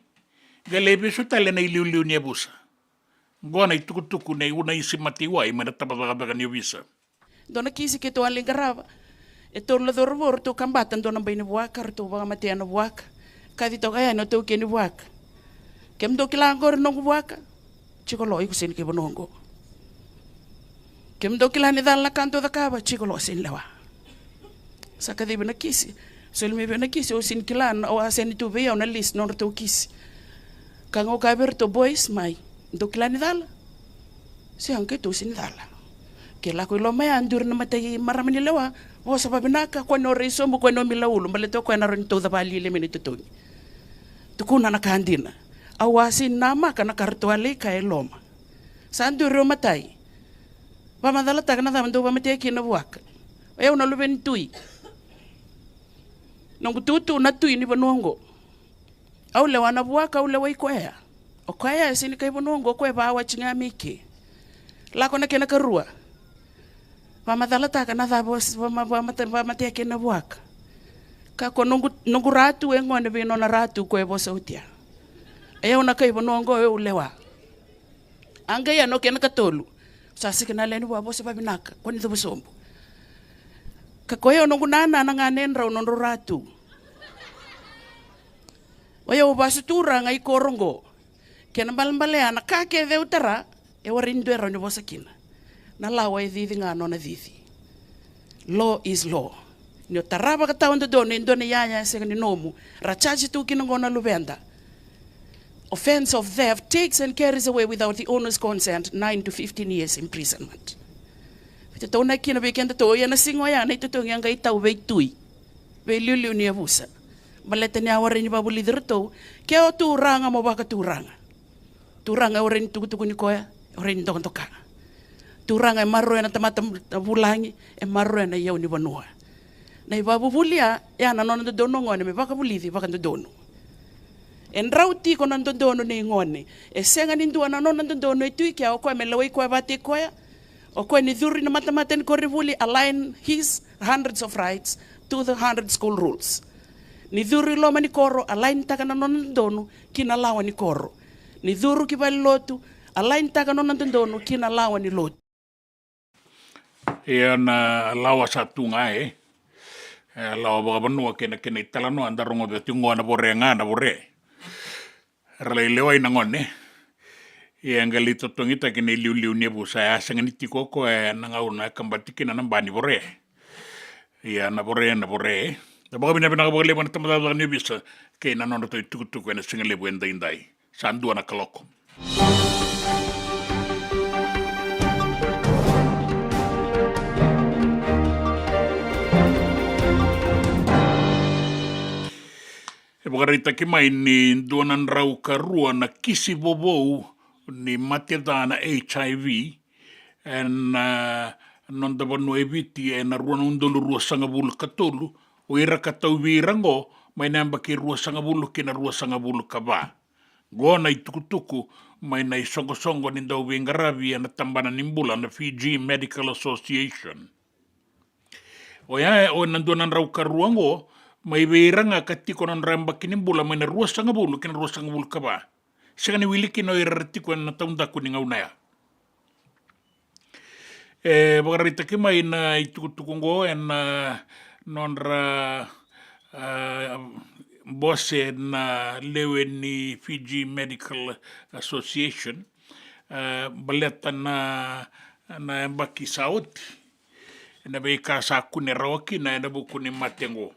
qai lai vesu tale na iliuliu ni yavusa. Qo na itukutuku nei Unaisi Mataiwai mai na tabacakacaka ni ovisa. Dua na kisi keitou a lai qarava. E tolu na cauravou ratou kabata dua na bai ni vuaka, ratou vakamatea na vuaka. Kaci toka yani o taukei ni vuaka. Kemudou kila qori noqu vuaka? Jiko lo, iko sega ni kai vanua oqo. Kemudou kila ni cala na ka dou cakava? Jiko lo, sega ni lewa. Sa kacivi na kisi. Soli mai vei au na kisi, au sega ni kila, au a send tu vei au na list nodratou kisi. Ka qo kaya vei iratou, boys, mai. Dou kila ni cala? Sega, keitou sega ni cala. Ke lako i loma ya, duri na matai marama ni lewa, vosa vavinaka, kua ni o rai sobu, kua ni o mila ulu, baleta o koya na rawa ni tauca vakalialia mai na itotogi. Tukuna na ka dina. Au a sega ni namaka na ka ratou a lai kaya e loma. Sa duri o matai. Vakamacalataka na cava dou vakamatea kina na vuaka. O yau na luve ni tui. Noqu tutu na tui ni vanua oqo. Au lewa na vuaka, au lewai koya. O koya e sega ni kai vanua oqo, o koya e vakawati ga mai ke. Lako na kena karua. Vakamacalataka na cava, vama-, vamate-, vamatea kina na vuaka. Ka ko noqu, noqu ratu e gone vei nona ratu ko e vosa oti ya. E au na kai vanua oqo, e au lewa. A qai ya na kena katolu. Sa sika na lewe ni vua, vosa vavinaka, kua ni cuva sobu. Ka ko yau noqu nana na ganedrau nodrau ratu. O yau vasu turaga i koro oqo. Kena balebale ya na ka kece au tara, e warai ni dua e rawa ni vosa kina. Na lawa e cici ga nona cici. Law is law. Ni o tara vakatawadodonu e dua na iyaya e sega ni nomu, ra charge tu kina qo na luveda. Offence of theft takes and carries away without the owner's consent nine to fifteen years imprisonment. Veitataunaki kina vei kedatou, ia na siga oya na itotogi a qai tau veitui, veiliuliu ni yavusa. Baleta ni a warai ni vakavulici iratou, ke o turaga mo vakaturaga. Turaga e warai ni tukutukuni koya, e warai ni dokadoka. Turaga e maroroya na tamata vulagi, e maroroya na iyau ni vanua. Na ivakavuvuli ya, ya na nona dodonu na gone me vakavulici vakadodonu. E drau tiko na dodonu nei gone. E sega ni dua na nona dodonu e tu i kea, o koya me lewai koya vakataki koya. O koya ni curu i na matamata ni koronivuli, align his hundreds of rights to the hundred school rules. Ni curu i loma ni koro, align taka na nona dodonu ki na lawa ni koro. Ni curu ki valenilotu, align taka na nona dodonu ki na lawa ni lotu. Ia na lawa sa tu ga, e. E, lawa vakavanua kei na kena italanoa da rogoca tiko qo, na vore ga na vore. Era lai lewai na gone. Ia e qai lai totogitaki na iliuliu ni yavusa, e a sega ni tiko o koya ena gauna e kabati kina na ba ni vore. Ia na vore, na vore. Na vakavinavinaka vakalevu na tabacakacaka ni ovisa kei na nodratou itukutuku ena siga levu edaidai. Sa dua na kaloko. E vakaraitaki mai ni dua na drau ka rua na kisi vovou ni mate ca na H I V ena, ah, noda vanua e Viti ena rua na udolu ruasagavulu ka tolu, o ira ka tauvi ira oqo mai na yabaki ruasagavulu ki na ruasagavulu ka va. Qo na itukutuku mai na isoqosoqo ni dauveiqaravi ena tabana ni bula na Fiji Medical Association. Oya e, o na dua na drau ka rua oqo, mai vei ira ga ka tiko na nodra yabaki ni bula mai na ruasagavulu ki na ruasagavulu ka va. Sega ni wili kina o ira era tiko ena taudaku ni gauna ya. E vakaraitaki mai na itukutuku oqo ena nodra, ah, bose na lewe ni Fiji Medical Association, ah, baleta na, na yabaki sa oti, na veika sa kune rawa kina ena vuku ni mate oqo.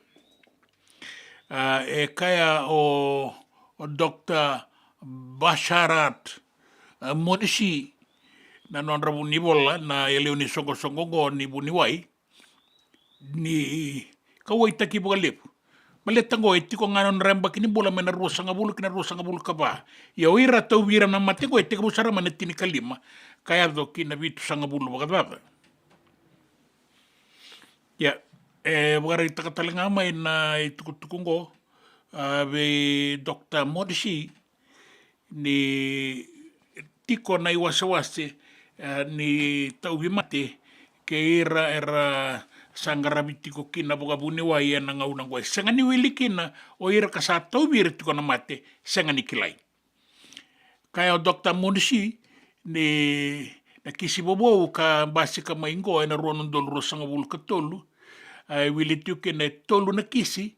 Ah, e kaya o, o Doctor Basharat, ah, Monisi, na nodra vunivola na yalewa ni soqosoqo oqo ni vuniwai, ni kauwaitaki vakalevu. Baleta oqo e tiko ga na nodra yabaki ni bula mai na ruasagavulu ki na ruasagavulu ka va. Ia o ira tauvi ira na mate oqo e tekivu sara mai na tinikalima ka yaco ki na vitusagavulu vakacaca. Ia, e vakaraitaka tale ga mai na itukutuku oqo, ah, vei Doctor Modisi ni tiko na iwasewase, eh, ni tauvimate kei ira era sa qaravi tiko kina vakavuniwai ena gauna oqo. E sega ni wili kina o ira ka sa tauvi ira tiko na mate, sega ni kilai. Kaya o Doctor Monisi ni na kisi vovou ka basika mai qo ena rua na udolu ruasagavulu ka tolu, e wili tiko kina e tolu na kisi,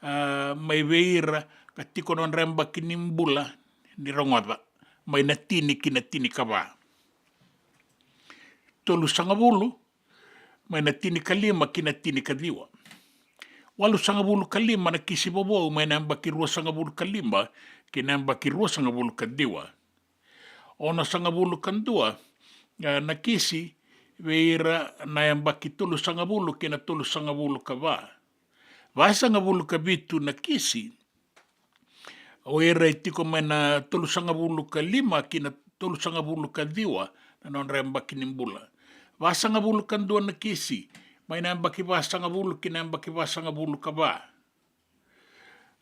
ah, mai vei ira ka tiko na nodra yabaki ni bula ni rogoca, mai na tini ki na tinikava. Tolusagavulu mai na tinikalima ki na tinikaciwa. Walusagavulu ka lima na kisi vovou mai na yabaki ruasagavulu ka lima ki na yabaki ruasagavulu ka ciwa. Onosagavulu ka dua, eh, na kisi vei ira na yabaki tolusagavulu ki na tolusagavulu ka va. Vasagavulu ka vitu na kisi o ira e tiko mai na tolusagavulu ka lima ki na tolusagavulu ka ciwa na nodra yabaki ni bula. Vasagavulu ka dua na kisi mai na yabaki vasagavulu ki na yabaki vasagavulu ka va.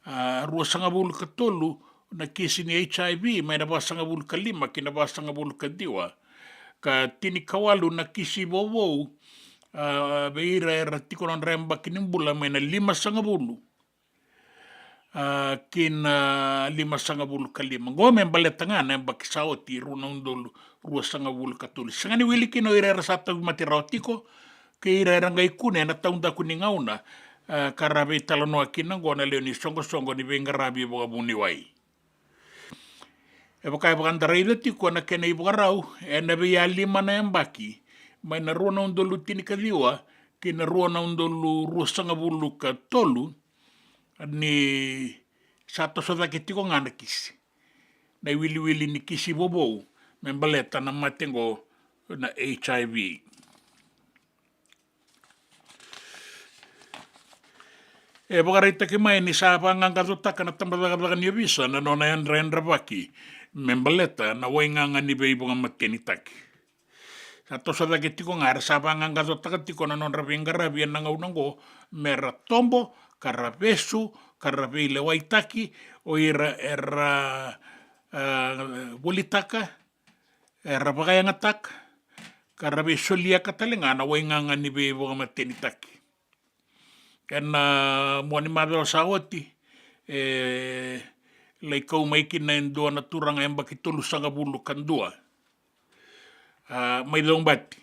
Ah, ruasagavulu ka tolu na kisi ni H I V mai na vasagavulu ka lima ki na vasagavulu ka ciwa. Ka tinikawalu na kisi vovou, ah, vei ira era tiko na nodra yabaki ni bula mai na limasagavulu, ah, ki na limasagavulu ka lima. Qo me baleta ga na yabaki sa oti, rua na udolu ruasagavulu ka tolu. Sega ni wili kina o ira era sa tauvimate rawa tiko kei ira era qai kune ena taudaku ni gauna, ah, ka ra veitalanoa kina qo na lewe ni soqosoqo ni veiqaravi vakavuniwai. E vaka e vakadaraica tiko na kena ivakarau, ena veiya lima na yabaki mai na rua na udolu tinikaciwa ki na rua na udolu ruasagavulu ka tolu, ni sa toso cake tiko ga na kisi, na iwiliwili ni kisi vovou me baleta na mate qo na H I V. E vakaraitaki mai ni sa vaqaqacotaka na tabacakacaka ni ovisa na nona yadrayadravaki me baleta na waigaga ni veivakamatenitaki. Sa toso cake tiko ga era sa vaqaqacotaka tiko na nodra veiqaravi ena gauna oqo me ra tobo ka ra vesu ka ra veilewaitaki o ira era, ah, volitaka, era vakayagataka ka ra veisoliaka tale ga na waigaga ni veivakamatenitaki. Ena mua ni macawa sa oti, e lai kau mai kina e dua na turaga yabaki tolusagavulu ka dua, ah, mai Caubati.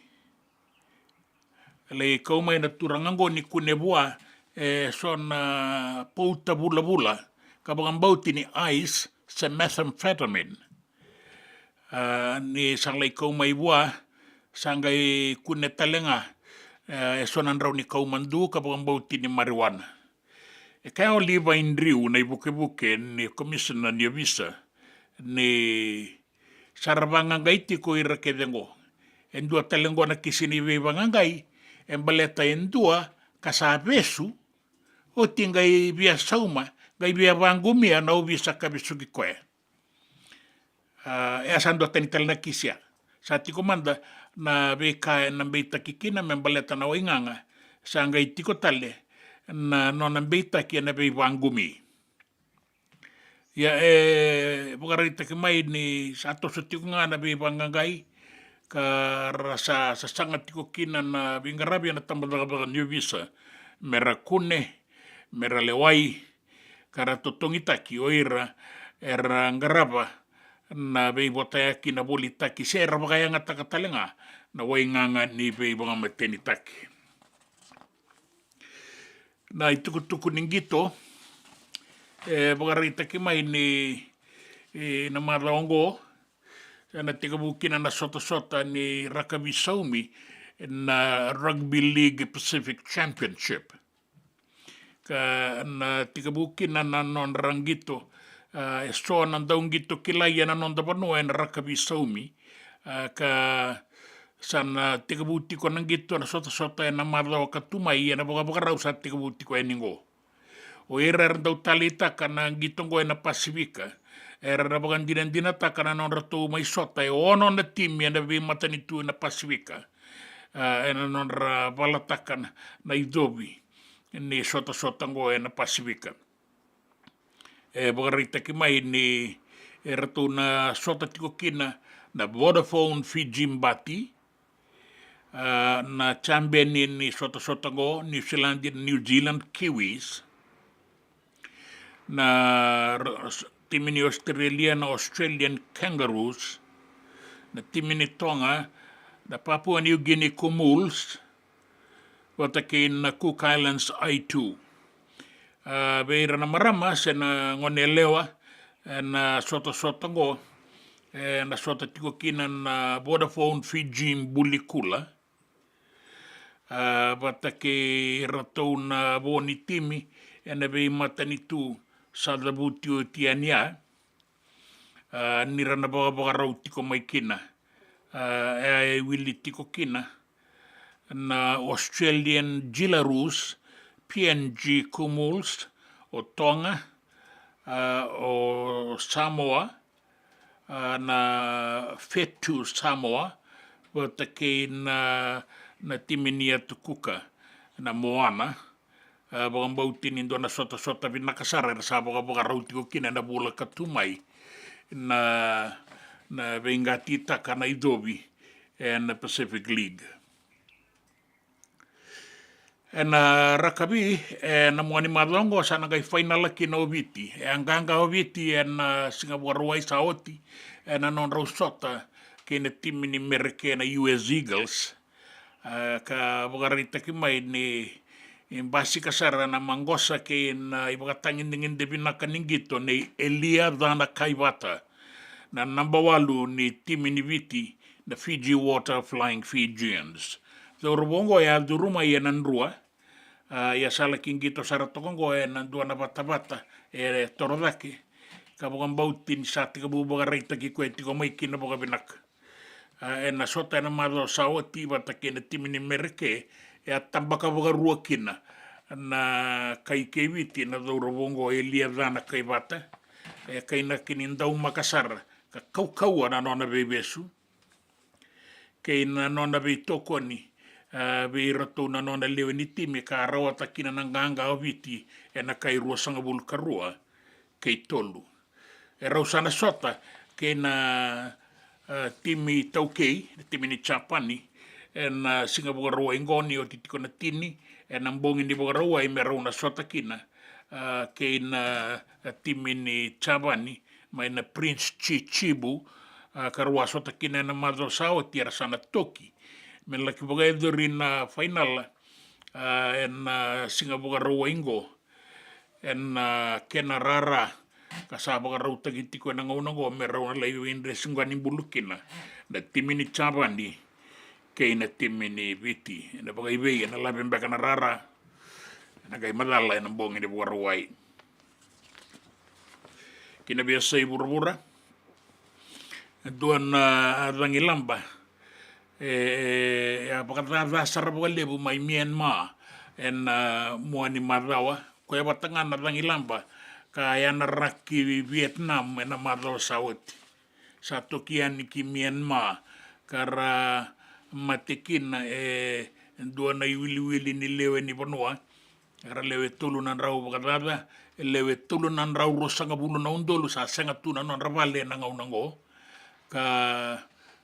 Lai kau mai na turaga oqo ni kune vua e so na pauta vulavula ka vakabauti ni ice se methamphetamine. A, ni sa lai kau mai vua, sa qai kune tale ga, e, e so na drau ni kau madu ka vakabauti ni marijuana. E kaya o Levi Drew, na ivukevuke ni komisina ni ovisa, ni sa ra vaqaqai tiko ira kece qo. E dua tale qo na kisi ni veivaqaqai, e baleta e dua ka sa vesu, oti qai via sauma, qai via vaqumia na ovisa ka vesuki koya. A, e a sa dua tani tale na kisi ya. Sa tiko mada na veika ena beitaki kina me baleta na waigaga. Sa qai tiko tale na nona beitaki ena veivaqumi. Ia e vakaraitaki mai ni sa toso tiko ga na veivaqaqai, ka ra sa sasaga tiko kina na veiqaravi ena tabacakacaka ni ovisa me ra kune, me ra lewai, ka ra totogitaki o ira era qarava na veivotayaki, na volitaki, se ra vakayagataka tale ga na waigaga ni veivakamatenitaki. Na itukutuku ni qito e vakaraitaki mai ni, e, na macawa oqo ena tekivu kina na sotasota ni rakavi saumi, na Rugby League Pacific Championship. Ka na tekivu kina na nodra qito, a, e so na dauqito kilai ena noda vanua ena rakavi saumi. A, ka sa na tekivu tiko na qito, na sotasota ena macawa ka tu mai, ena vakavakarau sa tekivu tiko yani qo. O ira era dau taleitaka na qito qo ena Pasifika, era na vakadinadinataka na nodratou mai sota e ono na timi ena veimatanitu ena Pasifika, a, ena nodra valataka na, na icovi ni sotasota qo ena Pasifika. E vakaraitaki mai ni eratou na sota tiko kina na Vodafone Fiji Bati, a, na champion ni, ni sotasota qo, New Zealand, New Zealand Kiwis, na r-, s-, timi ni Australia, na Australian Kangaroos, na timi ni Tonga, na Papua New Guinea Kumuls, vata kei na Cook Islands I two. A, vei ira na marama se na gone yalewa, e, na sotasota qo, e, na sota tiko kina na Vodafone Fiji Bulikula, a, vata kei iratou na vo ni timi ena veimatanitu sa cavuti oti yani a, a, ni ra na vakavakarau tiko mai kina. A, e a e wili tiko kina na Australian Jillaroos, P N G Kumuls, o Tonga, a, o Samoa, a, na Whetu Samoa, vata kei na, na timi ni Yatu Kuka, na Moana. A, vakabauti ni dua na sotasota vinaka sara era sa vakavakarau tiko kina ena vula ka tu mai, na, na veiqatitaka na icovi ena Pacific League. Ena rakavi, ena mua ni macawa oqo sa na qai fainala kina o Viti. E a qaqa o Viti ena Siga Vakarauwai sa oti ena nodrau sota kei na timi ni Mereke na U S Eagles. A, ka vakaraitaki mai ni, ni basika sara na maqosa kei na ivakatagedegede vinaka ni qito nei Elia Cana Kaivata, na naba walu ni timi ni Viti, na Fiji Water Flying Fijians. Cauravou oqo e a curu mai ena Drua, a, ia sa laki qito sara toka oqo ena dua na vatavata e toro cake, ka vakabauti ni sa tekivu vakaraitaki koya tiko mai kina vakavinaka. A, ena sota ena macawa sa oti vata kei na timi ni Mereke, e a tabaka vakarua kina na kai kei Viti na cauravou oqo Elia Cana Kaivata. E kainaki ni daumaka sara ka kaukauwa na nona veivesu kei na nona veitokoni, a, vei iratou na nona lewe ni timi ka rawata kina na qaqa o Viti ena kai ruasagavulu ka rua kei tolu. E rau sa na sota kei na, a, timi taukei, na timi ni Japani, ena Siga Vakarauwai oqo ni oti tiko na tini, ena bogi ni Vakarauwai me rau na sota kina, a, kei na, a, timi ni Japani mai na Prince Chichibu, a, ka rau a sota kina ena macawa sa oti, era sa na toki me laki vakayacori na fainala, a, ena Siga Vakarauwai oqo, ena kena rara ka sa vakarautaki tiko ena gauna oqo me rau na lai veidresiqua ni bulu kina na timi ni Japani kei na timi ni Viti. Ena vakaivei, ena lave beka na rara, ena qai macala ena bogi ni Vakarauwai. Ki na veiyasai vuravura, e dua na cagilaba e, e a vakacaca sara vakalevu mai Myanmar ena mua ni macawa. Koya vata ga na cagilaba ka yanaraki Vietnam ena macawa sa oti. Sa toki yani ki Myanmar ka ra mate kina e dua na iwiliwili ni lewe ni vanua. Era lewe tolu na drau vakacaca, lewe tolu na drau ruasagavulu na udolu sa sega tu na nodra vale ena gauna oqo. Ka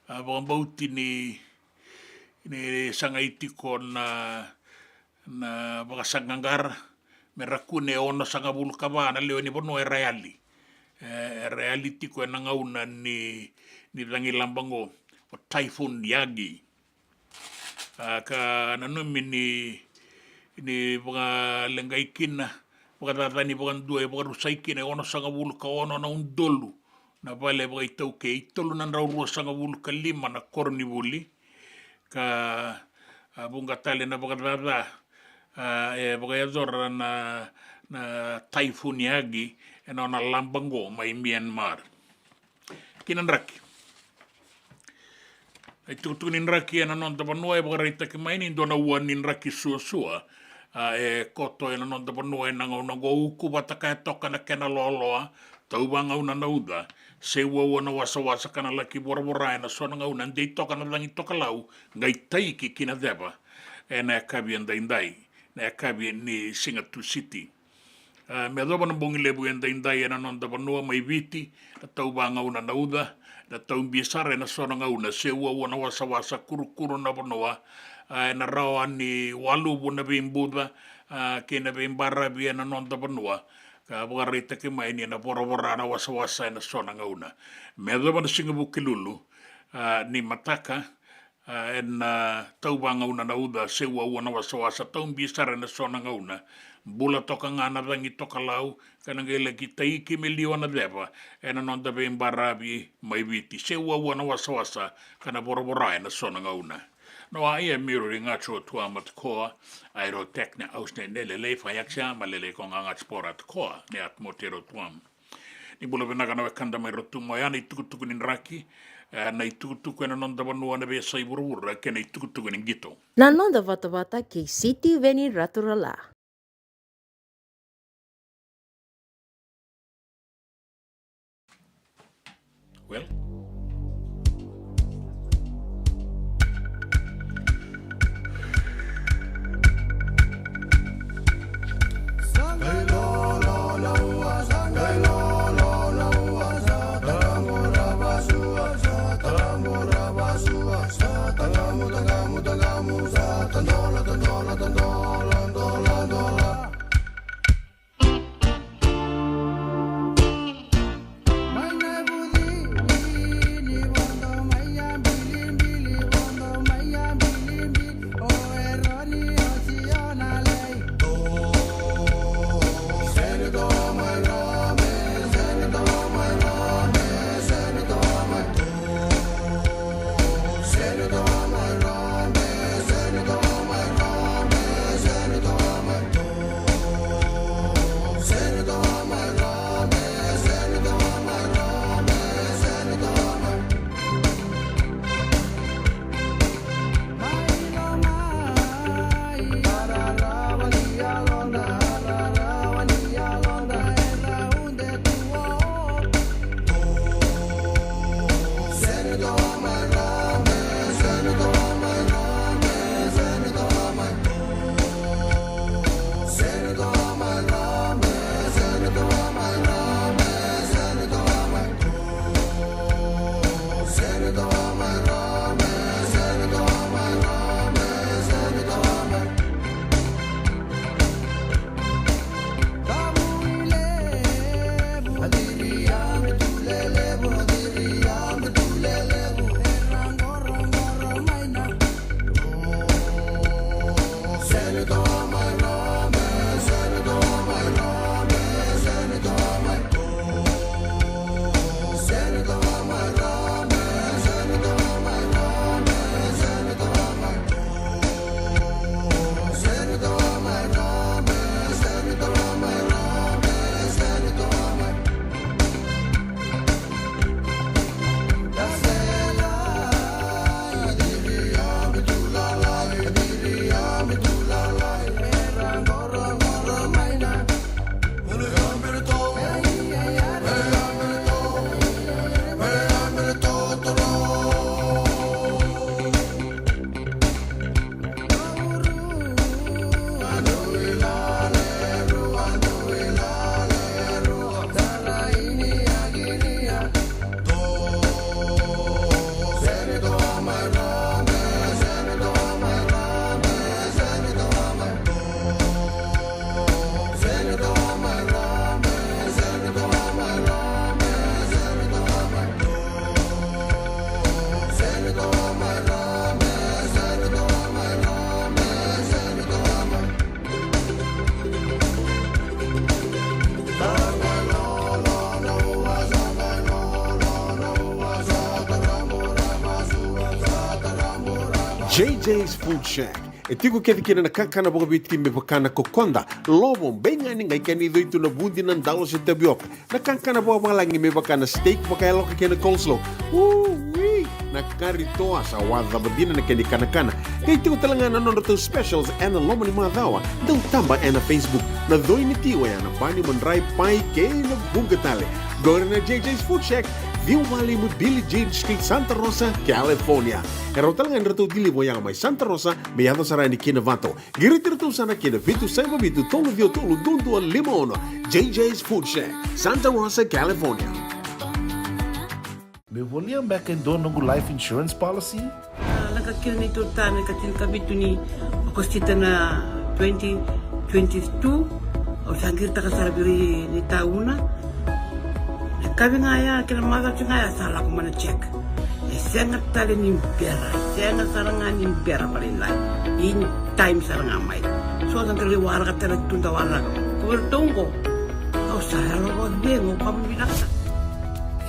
a vakabauti ni, ni sagai tiko na, na vakasaqaqara me ra kune e onosagavulu ka va na lewe ni vanua era yali. E, era yali tiko ena gauna ni, ni cagilaba oqo, o Typhoon Yagi. A, ka nanumi ni, ni vakaleqai kina, vakacacani vakadua e vakarusai kina e onosagavulu ka ono na udolu na vale vakaitaukei, tolu na drau ruasagavulu ka lima na koronivuli. Ka, a, vuqa tale na vakacaca, a, e vakayacora na, na Typhoon Yagi ena nona laba oqo mai Myanmar. Ki na draki. Na itukutuku ni draki ena noda vanua e vakaraitaki mai ni dua na ua ni draki suasua, a, e koto ena noda vanua ena gauna oqo, uku vata ka e toka na kena loaloa, tau vagauna na uca, seuaua na wasawasa ka na laki voravora ena so na gauna, dei toka na cagi tokalau, qai taiki ki na ceva ena yakavi edaidai, na yakavi ni siga Tusiti. A, me yacova na bogi levu edaidai ena noda vanua mai Viti, na tau vagauna na uca, na tau bi sara ena so na gauna, seuaua na wasawasa, kurukuru na vanua, a, ena rawa ni waluvu na veibuca, a, kei na veibaravi ena noda vanua, ka vakaraitaki mai ni na voravora na wasawasa ena so na gauna. Me yacova na siga Vukelulu, a, ni mataka, a, ena, a, tau vagauna na uca, seuaua na wasawasa, tau bi sara ena so na gauna. Bula toka ga na cagi tokalau, ka na qai laki taiki me liwa na ceva ena noda veibaravi mai Viti, seuaua na wasawasa, ka na voravora ena so na gauna. No, a ia miro ri gacho tua matakoa, airo tekne ausne ne lelei fayaksia, ma lelei ko ga gacho pora takoa, ne atmotero tuam. Ni bula vinaka na wekada mai Rotuma, oya na itukutuku ni draki, e, na itukutuku ena noda vanua na veiyasai vuravura, kei na itukutuku ni qito. Na noda vatavata kei Sitiveni Raturala. Well. J J's Food Shack. E tiko kece kina na kakana vakaviti me vaka na kokoda, lovo, beigani, qai kena icoi tu na vudi, na dalo se tavioka. Na kakana vakavalagi me vaka na steak vakayaloka kei na coleslaw. Ui! Na kari toa sa wacava dina na kena ikanakana. Qai tiko tale ga na nodratou specials ena loma ni macawa. Dau taba ena Facebook. Na coi ni ti oya na bani, madrai, pai kei na vuqa tale. Qori na J J's Food Shack, ciwa walu lima Billie Jean Street, Santa Rosa, California. E rawa tale ga ni ratou deliver oya mai Santa Rosa me yaco sara yani ki Novato. Qiriti iratou sara ki na vitu saiva vitu tolu ciwa tolu dua dua lima ono. J J's Food Shack, Santa Rosa, California. Meu volia beka e dua noqu life insurance policy? A, lako kina neitou ta na ka tinikavitu ni Okosita na twenty twenty-two. Au sa qiritaka sara vei ira ni tauna. Na kavi ga ya kei na macawa ga ya sa lako mai na check. E sega tale ni bera, e sega sara ga ni bera vakalailai. In time sara ga mai. So sa qai waraka tale tu da waraka. Ko vei ratou qo, au sa yalo vakacegu, au kama vinaka sara.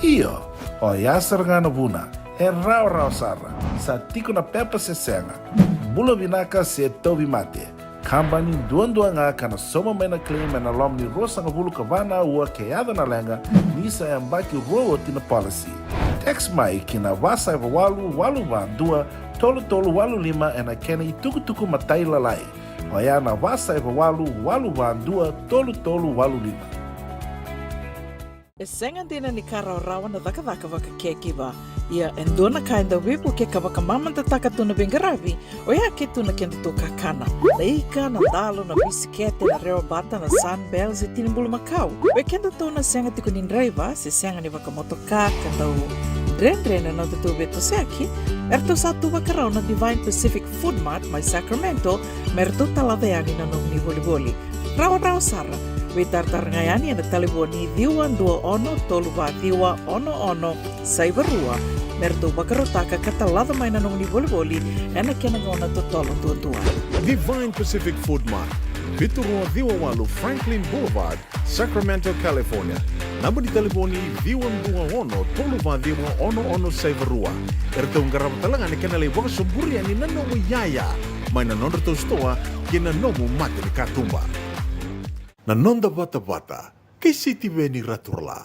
Io, oya sara ga na vuna. E rawarawa sara. Sa tiko na pepa se sega. Bula vinaka se tauvimate. Kabani duadua ga ka na sauma mai na claim ena loma ni ruasagavulu ka va na aua ke yaco na leqa, ni sa yabaki rua oti na policy. Text mai ki na va saiva walu walu va dua tolu tolu walu lima ena kena itukutuku matailalai. Oya na va saiva walu walu va dua tolu tolu walu lima. E sega dina ni ka rawarawa na cakacaka vaka caregiver. Ia e dua na ka e dau veivuke ka vakamamadataka tu na veiqaravi, oya ke tu na kedatou kakana. Na ika, na dalo, na bisikete, na rewa bata, na Sunbell, se tini bulumakau. Vei kedatou na sega tiko ni draiva, se sega ni vakamotoka, ka dau dredre na nodatou veitosoyaki, eratou sa tu vakarau na Divine Pacific Food Mart mai Sacramento, me ratou talaca yani na nomuni volivoli. Rawarawa sara. Veitaratara ga yani ena talevoni ciwa dua ono tolu va ciwa ono ono saiva rua. Me ratou vakarautaka ka talaca mai na nomuni volivoli ena kena gauna totolo duadua. Divine Pacific Food Mart, vitu rua ciwa walu Franklin Boulevard, Sacramento, California. Naba ni talevoni ciwa dua ono tolu va ciwa ono ono saiva rua. Eratou qarava tale ga na kena lai vakasoburi yani na nomu iyaya mai na nodratou sitoa kei na nomu mata ni katuba. Na noda vatavata kei Sitiveni Raturala.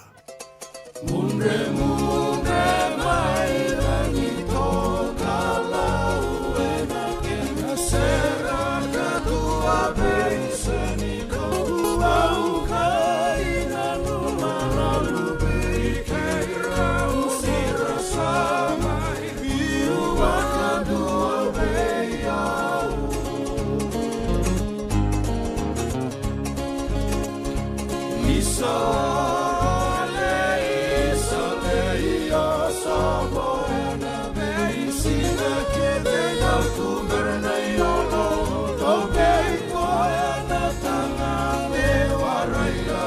Mudremudre mai na ni tokalau ena kena sera ka dua vei seni ka dua au kai na numa na luvei kei rau ni ra sa mai. Biu vakadua vei au. Isa le, isa le, ia sa vo ena veisiga kece, ia tu bera na iyolo, toki koya na taga me warai, ia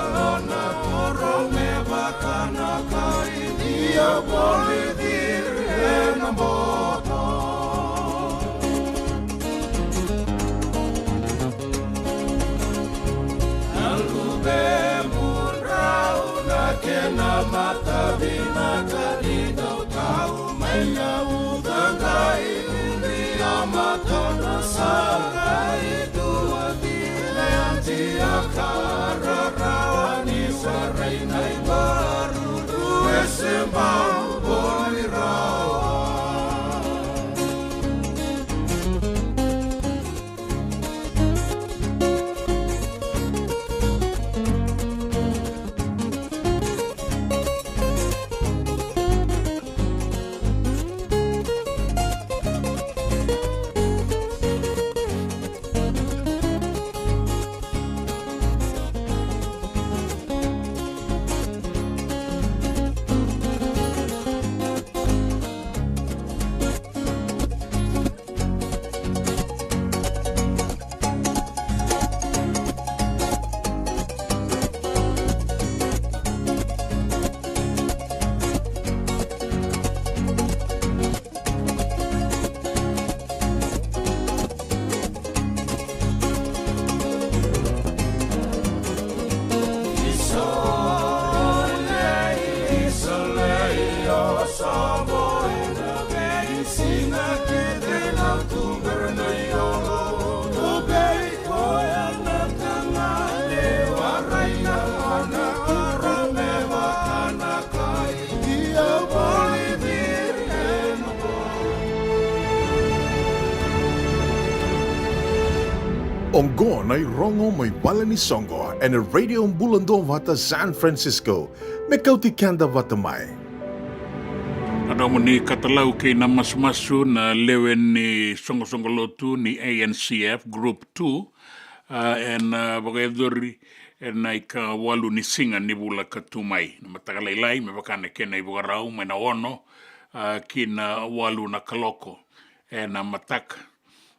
na koro me vaka na kai. Ia voli ciri ena boto. Na luvemudra Oqo na irogo mai vale ni soqo ena Radio Bula Duavata San Francisco, me kauti keda vata mai. Na nomuni katalau kei na masumasu na lewe ni soqosoqo lotu ni A N C F Group two, a, ena, a, vakayacori ena ikawalu ni siga ni vula ka tu mai. Na mataka lailai me vaka na kena ivakarau mai na ono, a, ki na walu na kaloko ena mataka.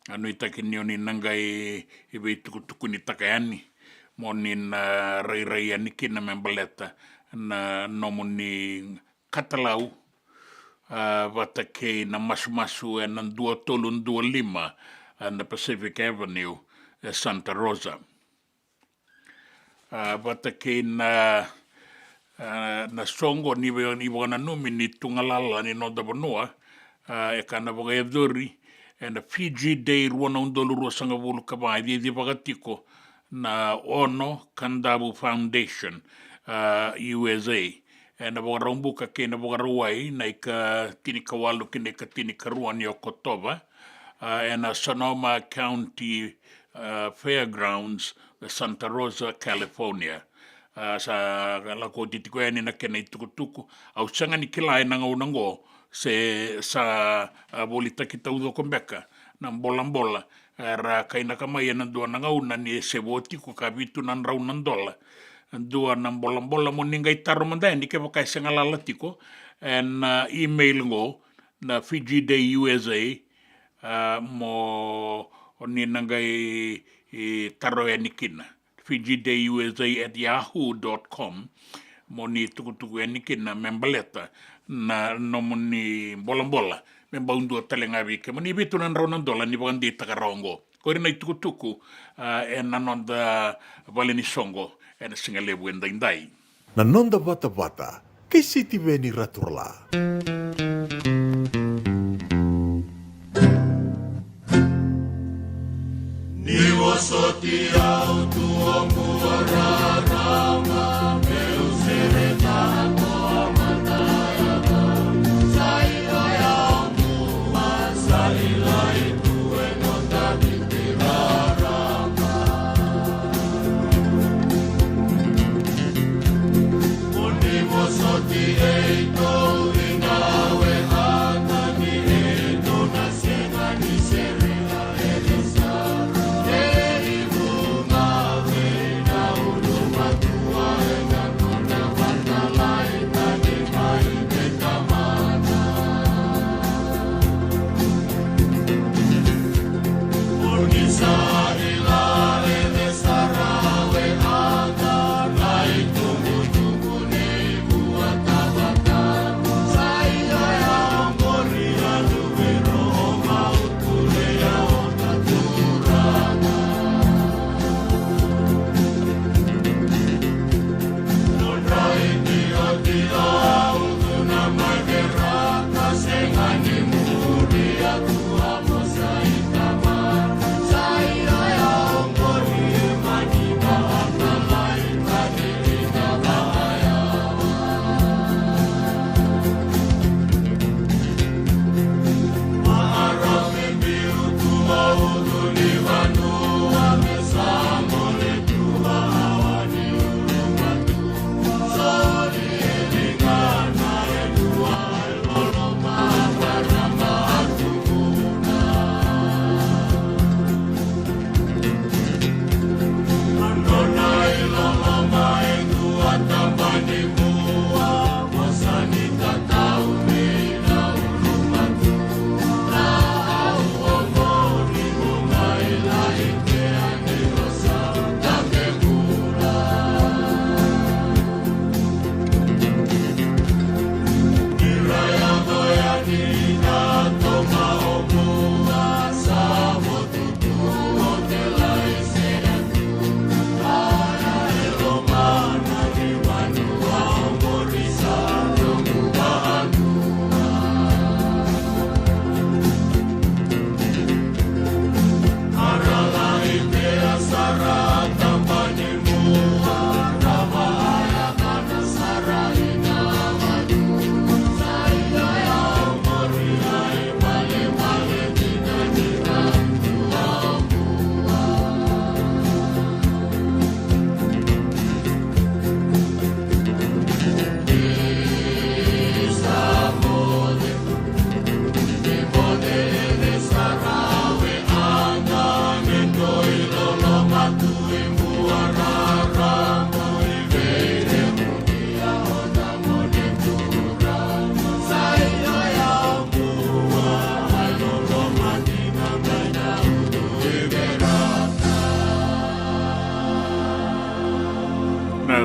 A, nuitaki ni oni na qai veitukutukunitaka yani mo ni na rairai yani kina me baleta na nomuni katalau, a, vata kei na masumasu ena dua tolu dua lima, a, na Pacific Avenue, e Santa Rosa. A, vata kei na, a, na soqo ni va-, ni vakananumi ni tugalala ni noda vanua, a, e ka na vakayacori ena Fiji Day rua na udolu ruasagavulu ka va, e cicivaka tiko na Ono Kadavu Foundation, a, U S A. Ena Vakaraubuka kei na Vakarauwai na ika tinikawalu ki na ika tinikarua ni Okotova, a, ena Sonoma County, a, Fairgrounds, Santa Rosa, California. A, sa lako oti tiko yani na kena itukutuku. Au sega ni kila ena gauna oqo se sa, a, volitaki taucoko beka na bolabola era kainaka mai ena dua na gauna ni se vo tiko ka vitu na drau na dola. Dua na bolabola mo ni qai taro mada yani kevaka e se galala tiko ena, a, email oqo na Fiji Day U S A, a, mo ni na qai, e, taro yani kina. Fiji Day U S A at yahoo dot com, mo ni tukutuku yani kina me baleta na nomuni bolabola, me bau dua tale ga vei kemuni vitu na drau na dola ni vakadeitaka rawa oqo. Ko ira na itukutuku, a, ena noda vale ni soqo ena siga levu edaidai. Na noda vatavata kei Sitiveni Raturala. Ni vosoti au tu oqo rarama, meu sere tara toa mata ya, sa i koya oqo, a sa i lai tu e noda viti rarama.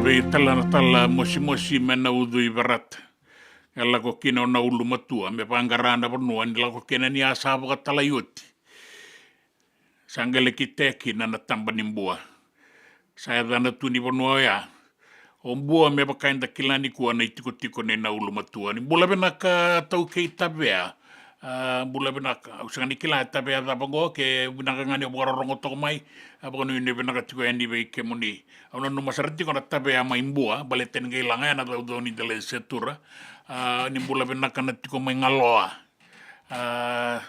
Veitalatala mosimosi me na ucu i Verata. E lako kina o na ulumatua me vaqara na vanua ni lako kina ni a sa vakatalai oti. Sa qele ki teki na na taba ni Bua. Sa yacana tu ni vanua oya o Bua me vaka eda kila nikua na itikotiko nei na ulumatua. Ni bula vinaka Taukei Tavea. A, bula vinaka. Au sega ni kila e Tavea cava oqo, ke vinaka ga ni o vakarorogo toka mai. A, vakanuinui vinaka tiko yani vei kemuni. Au nanuma sara tiko na Tavea mai Bua, baleta ni qai laga ya na caucau ni dela e setura. A, ni bula vinaka na tiko mai Galoa. A,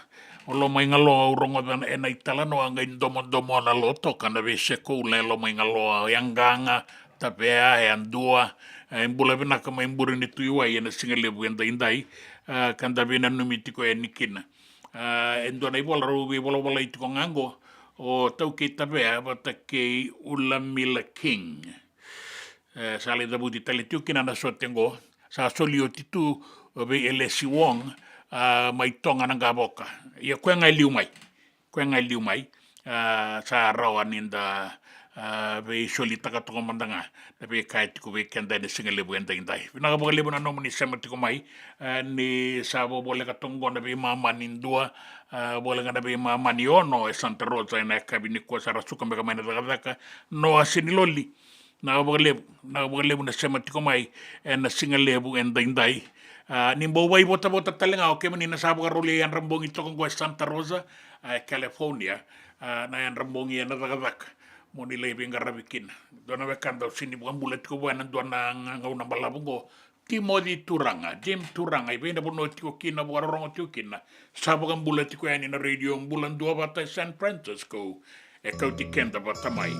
o Lomaigaloa au rogoca ena italanoa qai domodomo na lotoka na veiseko ula e Lomaigaloa, e Yaqaqa, Tavea, e Yadua. E bula vinaka mai Bure ni Tuiwai ena sigalevu e daidai. A, ka da veinanumi tiko yani kina. A, e dua na ivola rau veivolavolai tiko ga qo, o Taukei Tavea vata kei Ulamila King. E, sa lai cavuti tale tiko kina na sote qo, sa soli oti tu vei Elesi Wong, a, mai Toga na Qavoka. Ia koya ga e liu mai, koya ga e liu mai, a, sa rawa ni da, a, veisolitaka toka mada ga na veika e tiko vei keda ena sigalevu e daidai. Vinaka vakalevu na nomuni sema tiko mai, a, ni sa vovoleka toka qo na veimama ni dua, a, voleka na veimama ni ono e Santa Rosa ena yakavi nikua, sa ra suka beka mai na cakacaka. Noa Seniloli, vinaka vakalevu, vinaka vakalevu na sema tiko mai ena sigalevu e daidai. A, ni bau vaivotavota tale ga o kemuni na sa vakarau lai yadra bogi toka qo e Santa Rosa, a, e California, a, na yadra bogi ena cakacaka. Mo ni lai veiqaravi kina. Dua na wekada au sega ni vakabula tiko vua ena dua na ga-, gauna balavu qo, Timoci Turaga, Jim Turaga, i vei na vanua tiko kina, vakarorogo tiko kina. Sa vakabula tiko yani na Radio Bula Duavata e San Francisco. E kauti keda vata mai.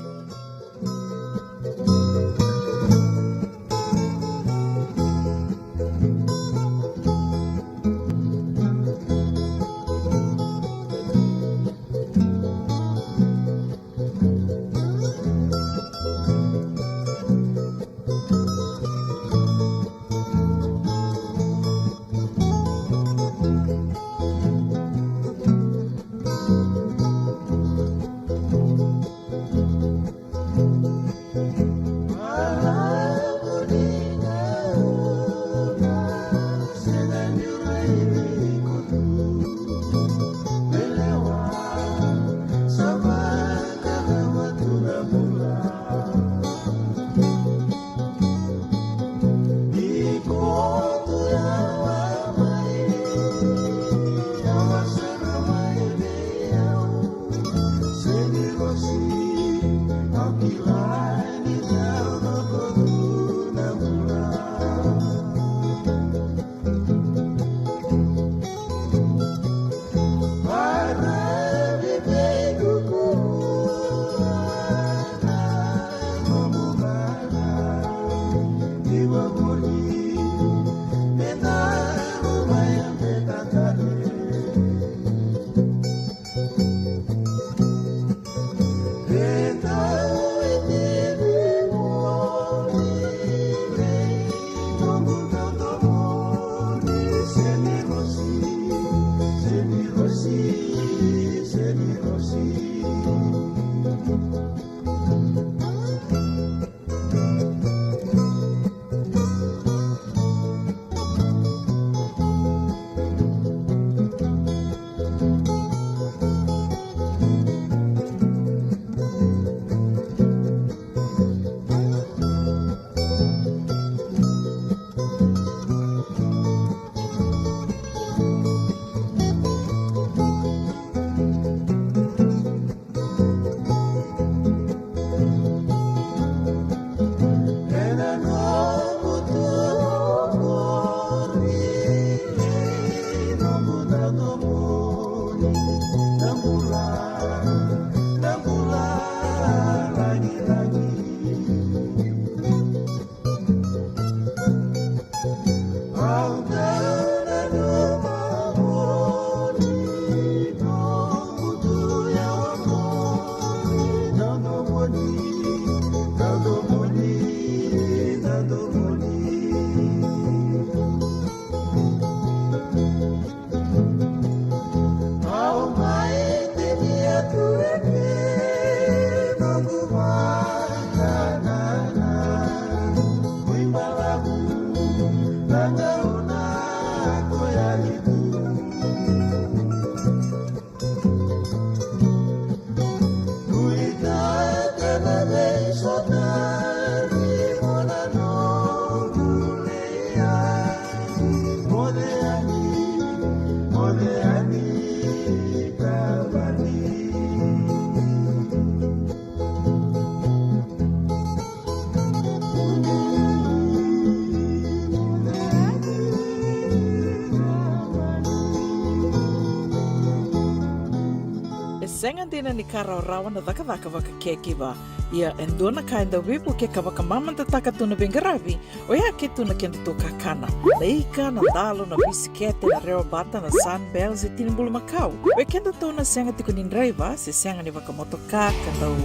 Dina ni ka rawarawa na cakacaka vakacaregiver. Ia e dua na ka e dau veivuke ka vakamamadataka tu na veiqaravi, oya ke tu na kedatou kakana. Na ika, na dalo, na bisikete, na rewabata, na Sunbell se tini bulumakau. Oi kedatou na sega tiko ni draiva se sega ni vakamotoka ka dau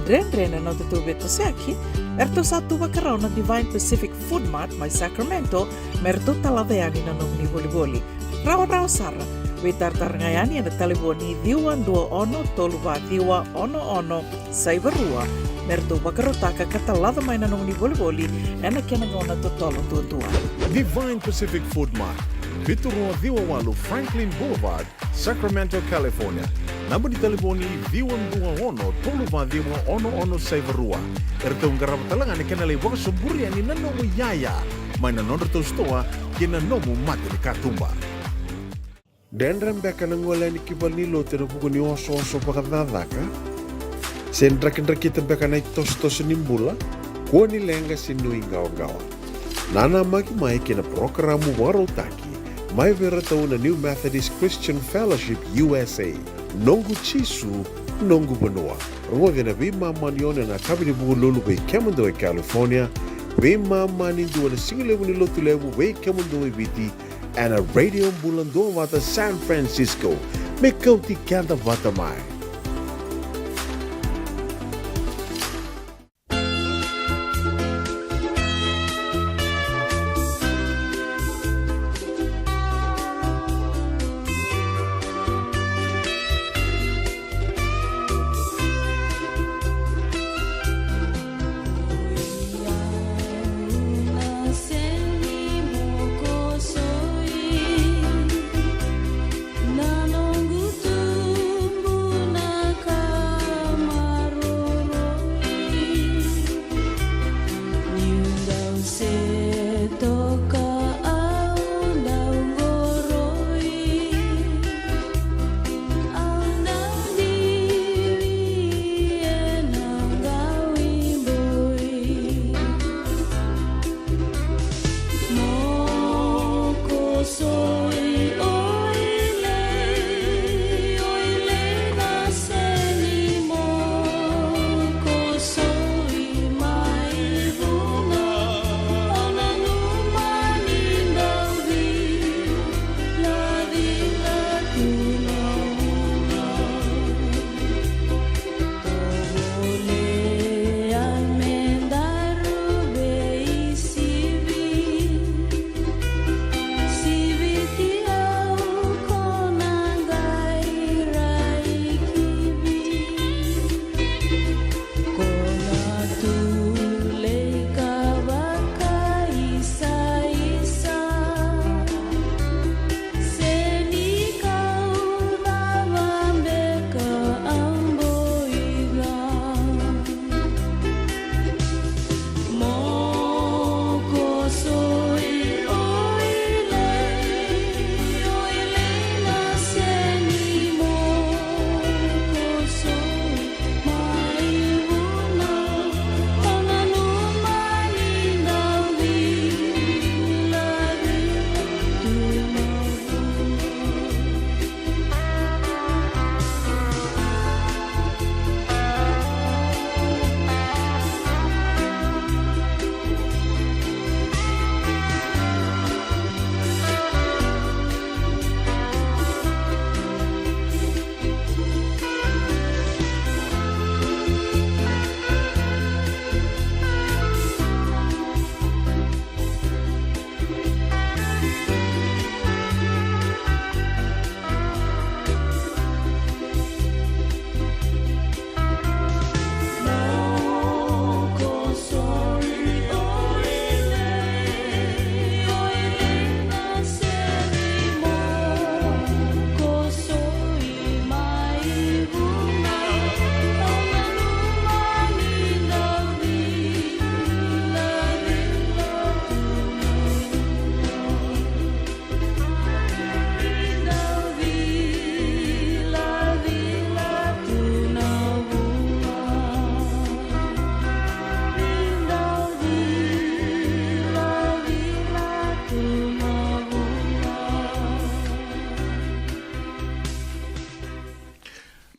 dredre na nodatou veitosoyaki, eratou sa tu vakarau na Divine Pacific Food Mart mai Sacramento me ratou talaca yani na nomuni volivoli. Rawarawa sara. Veitaratara ga yani ena talevoni ciwa dua ono tolu va ciwa ono ono saiva rua me ratou vakarautaka ka talaca mai na nomuni volivoli ena kena gauna totolo duadua. Divine Pacific Food Mart, vitu rua ciwa walu Franklin Boulevard, Sacramento, California. Naba ni talevoni ciwa dua ono tolu va ciwa ono ono saiva rua. Eratou qarava tale ga na kena lai vakasoburi yani na nomu iyaya mai na nodratou sitoa kei na nomu mata ni katuba. Dredre beka na gole yani ki valenilotu ena vuku ni osooso vakacakacaka? Se drakidrakita beka na itosotoso ni bula, kua ni leqa se nuiqawaqawa. Nanamaki mai kei na parokaramu vakarautaki mai vei iratou na New Methodist Christian Fellowship U S A. Noqu Jisu, noqu vanua. Rogoci ena veimama ni ono ena yakavi ni Vukelulu vei kemudou e California, veimama ni dua na sigalevu ni Lotulevu vei kemudou e Viti, ena Radio Bula Duavata San Francisco. Me kauti keda vata mai.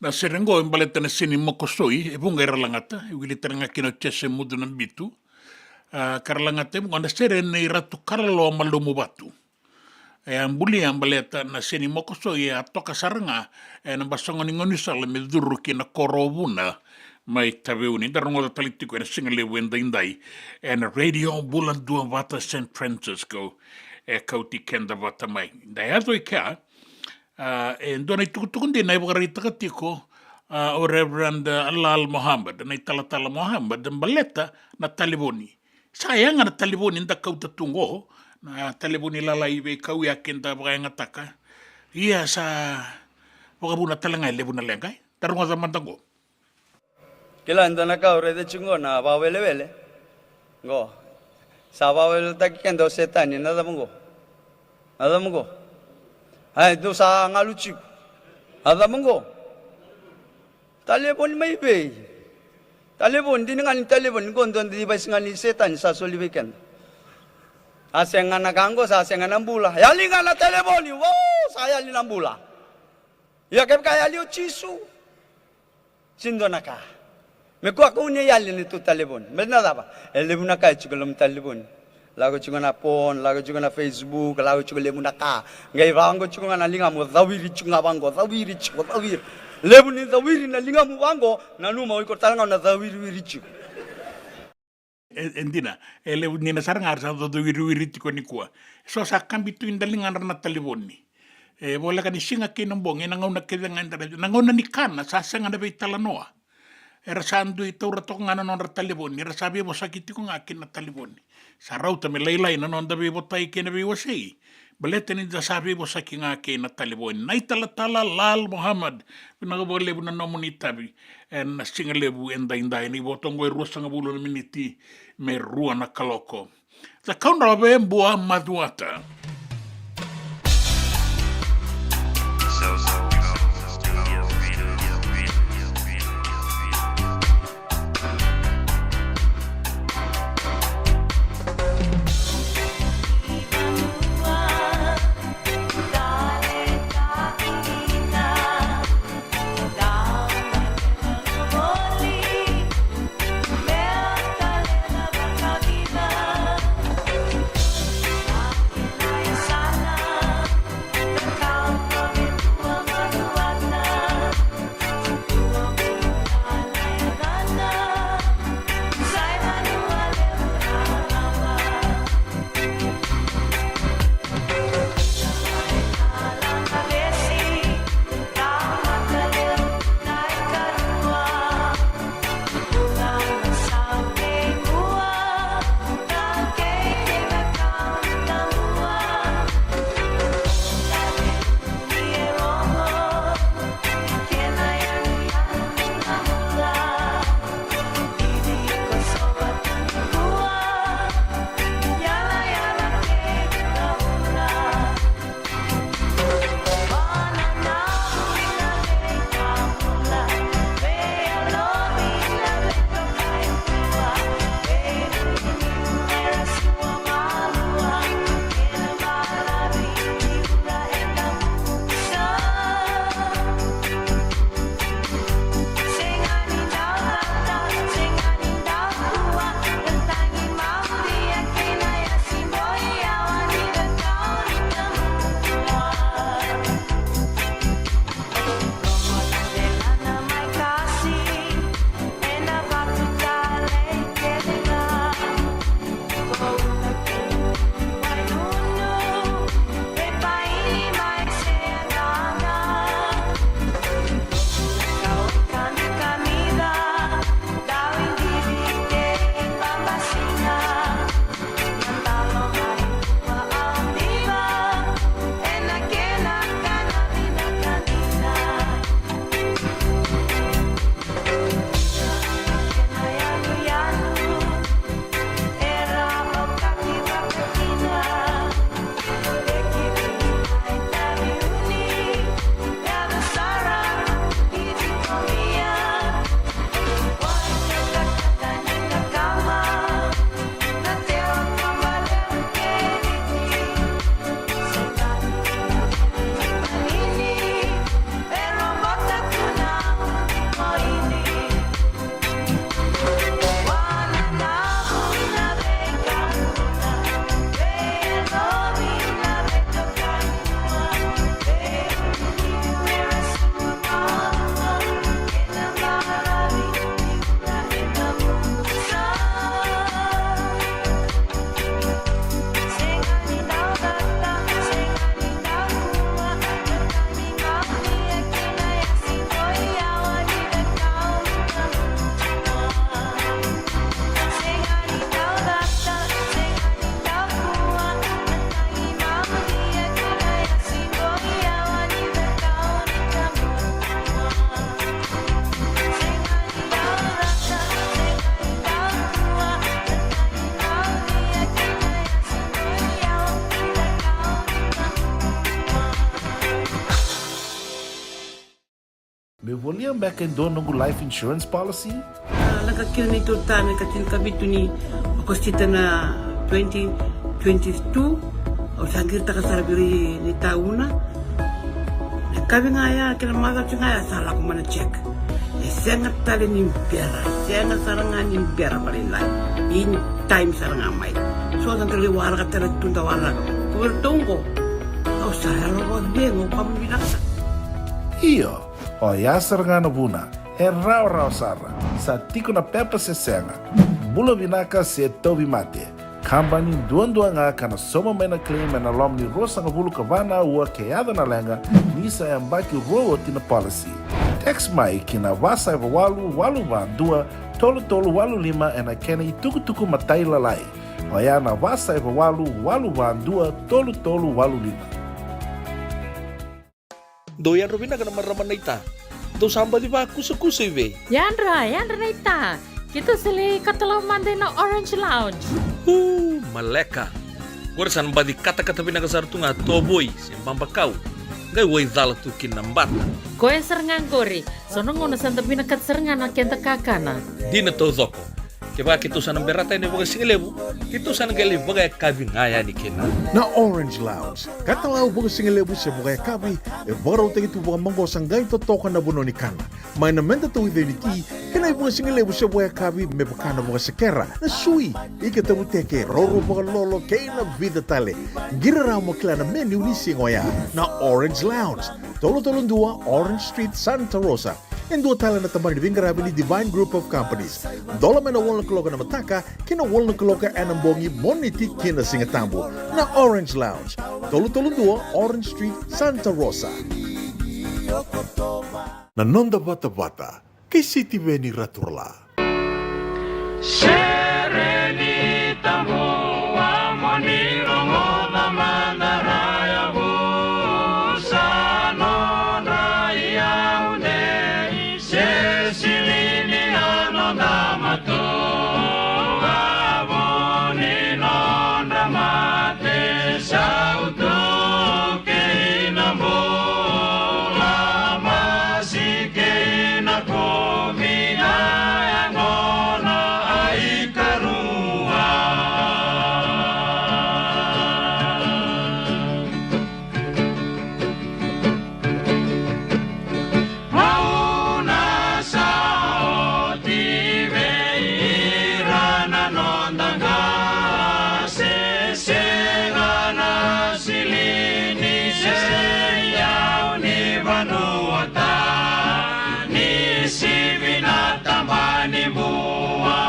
Na sere oqo e baleta na seni Mokosoi, e vuqa era lagata, e wili tale ga kina o Jese Mudu na Bitu. A, ka ra lagata e vuqa na sere nei Ratu Kalaloa Malumuvatu. E a bulia baleta na seni Mokosoi e a toka sara ga ena basoga ni gaunisala me curu ki na koro o Vuna mai Taveuni. Da rogoca tale tiko ena sigalevu edaidai ena Radio Bula Duavata San Francisco, e kauti keda vata mai. Da yaco i kea, a, e dua na itukutuku dina e vakaraitaka tiko, a, o Reverend, a, Lal Mohammed, na italatala Mohammed, baleta na talevoni. Sa yaga na talevoni da kauta tu qo, na talevoni lalai veikau ya keda vakayagataka. Ia sa vakavuna tale ga e levu na leqa, e. Da rogoca mada qo. Kila e dua na ka au raica tiko qo na vakawelewele. Qo. Sa vakaweleweletaki keda o Setani, na cava qo? Na cava qo? Ai, dou sa galu tiko. Na cava qo? Talevoni mai vei? Talevoni, dina ga ni talevoni qo, dua na device ga ni Setani sa soli vei keda. A sega na ka qo, sa sega na bula. Yali ga na talevoni, wo, sa yali na bula. Ia kevaka yali o Jisu, sega ni dua na ka. Me kua kau ni yali na neitou talevoni. Me na cava? E levu na ka e tiko e loma ni talevoni. Lako tiko na phone, lako tiko na Facebook, lako tiko levu na ka. Qai vaqo tiko ga na ligamu, cawiri tiko ga vaqo, cawiri tiko, cawiri. Levu ni cawiri na ligamu vaqo, nanuma o iko tale ga o na cawiriwiri tiko. E, e dina, e levu dina sara ga era sa cawiriwiri tiko nikua. So sa kabi tu i daligadra na talevoni. E voleka ni siga kei na bogi, na gauna kece ga e dara, na gauna ni kana sa sega na veitalanoa. Era sa dui taura toka ga na nodra talevoni, era sa veivosaki tiko ga kei na talevoni. Sa rauta me lailai na noda veivotai kei na veiwasei. Baleta ni da sa veivosaki ga kei na talevoni. Na italatala Lal Mohammed, vinaka vakalevu na nomuni itavi ena sigalevu edaidai, ni vo toka qo e ruasagavulu na miniti me rua na kaloko. Cakaudrove, bua macuata. Volia beka e dua noqu life insurance policy? A, lako kina ni totana ka tinikavitu ni Okosita na twenty twenty-two. Au sa qiritaka sara vei ira ni tauna. E kavi ga ya kei na macawa ga ya sa lako mai na check. E sega tale ni bera, e sega sara ga ni bera vakalailai. In time sara ga mai. So da qai waraka tale tu da waraka. Ko vei ratou oqo. Au sa yalo vakacegu, au kama vinaka sara. Io, oya sara ga na vuna. E rawarawa sara. Sa tiko na pepa se sega. Bula vinaka se tauvimate. Kabani duadua ga ka na sauma mai na claim ena loma ni ruasagavulu ka va na aua ke yaco na leqa, ni sa yabaki rua oti na policy. Text mai ki na va saiva walu, walu va dua, tolu tolu walu lima ena kena itukutuku matailalai. Oya na va saiva walu, walu va dua, tolu tolu walu lima. Dou yadra vinaka na marama naita. Dou sa baci vakusakusa i vei? Yadra, yadra naita. Keitou sa lai katalau mada ina Orange Lounge. Uu, maleka. Qori sa na baci katakata vinaka sara tu ga tovoi se babakau. Qai waicala tu kina na bata. Koya sara ga qori. So na gauna sa da vinakata sara ga na keda kakana. Dina taucoko. Kevaka keitou sa na berata yani vakasigalevu, keitou sa na qai lai vakayakavi ga yani kina. Na Orange Lounge, katalau vakasigalevu se vakayakavi, e vakarautaki tu vakamaqosa qai totoka na vanua ni kana. Mai na meda tauica ni ti, kei na ivakasigalevu se vakayakavi me vaka na vakasekera, na sui, ika tavuteke, roro vakalolo, kei na vica tale. Qiri rawa mo kila na menu ni siga oya. Na Orange Lounge, tolu tolu dua Orange Street, Santa Rosa. E dua tale na tabana ni veiqaravi ni Divine Group of Companies. Dola mai na walu na kaloko na mataka ki na walu na kaloko ena bogi, Moniti ki na Sigatabu. Na Orange Lounge, tolu tolu dua Orange Street, Santa Rosa. Na noda vatavata kei Sitiveni Raturala. Sere ni tabu, a mo ni rogoca mada ra yavusa nodra iyau nei se sili ni a noda matua, a vo ni nodra mate sautu kei na bula masi kei na kumi na yaqona a ikarua. Mauna sa oti vei ira na noda qase, sega na silini se iyau ni vanua tani, sivi na tabani mua,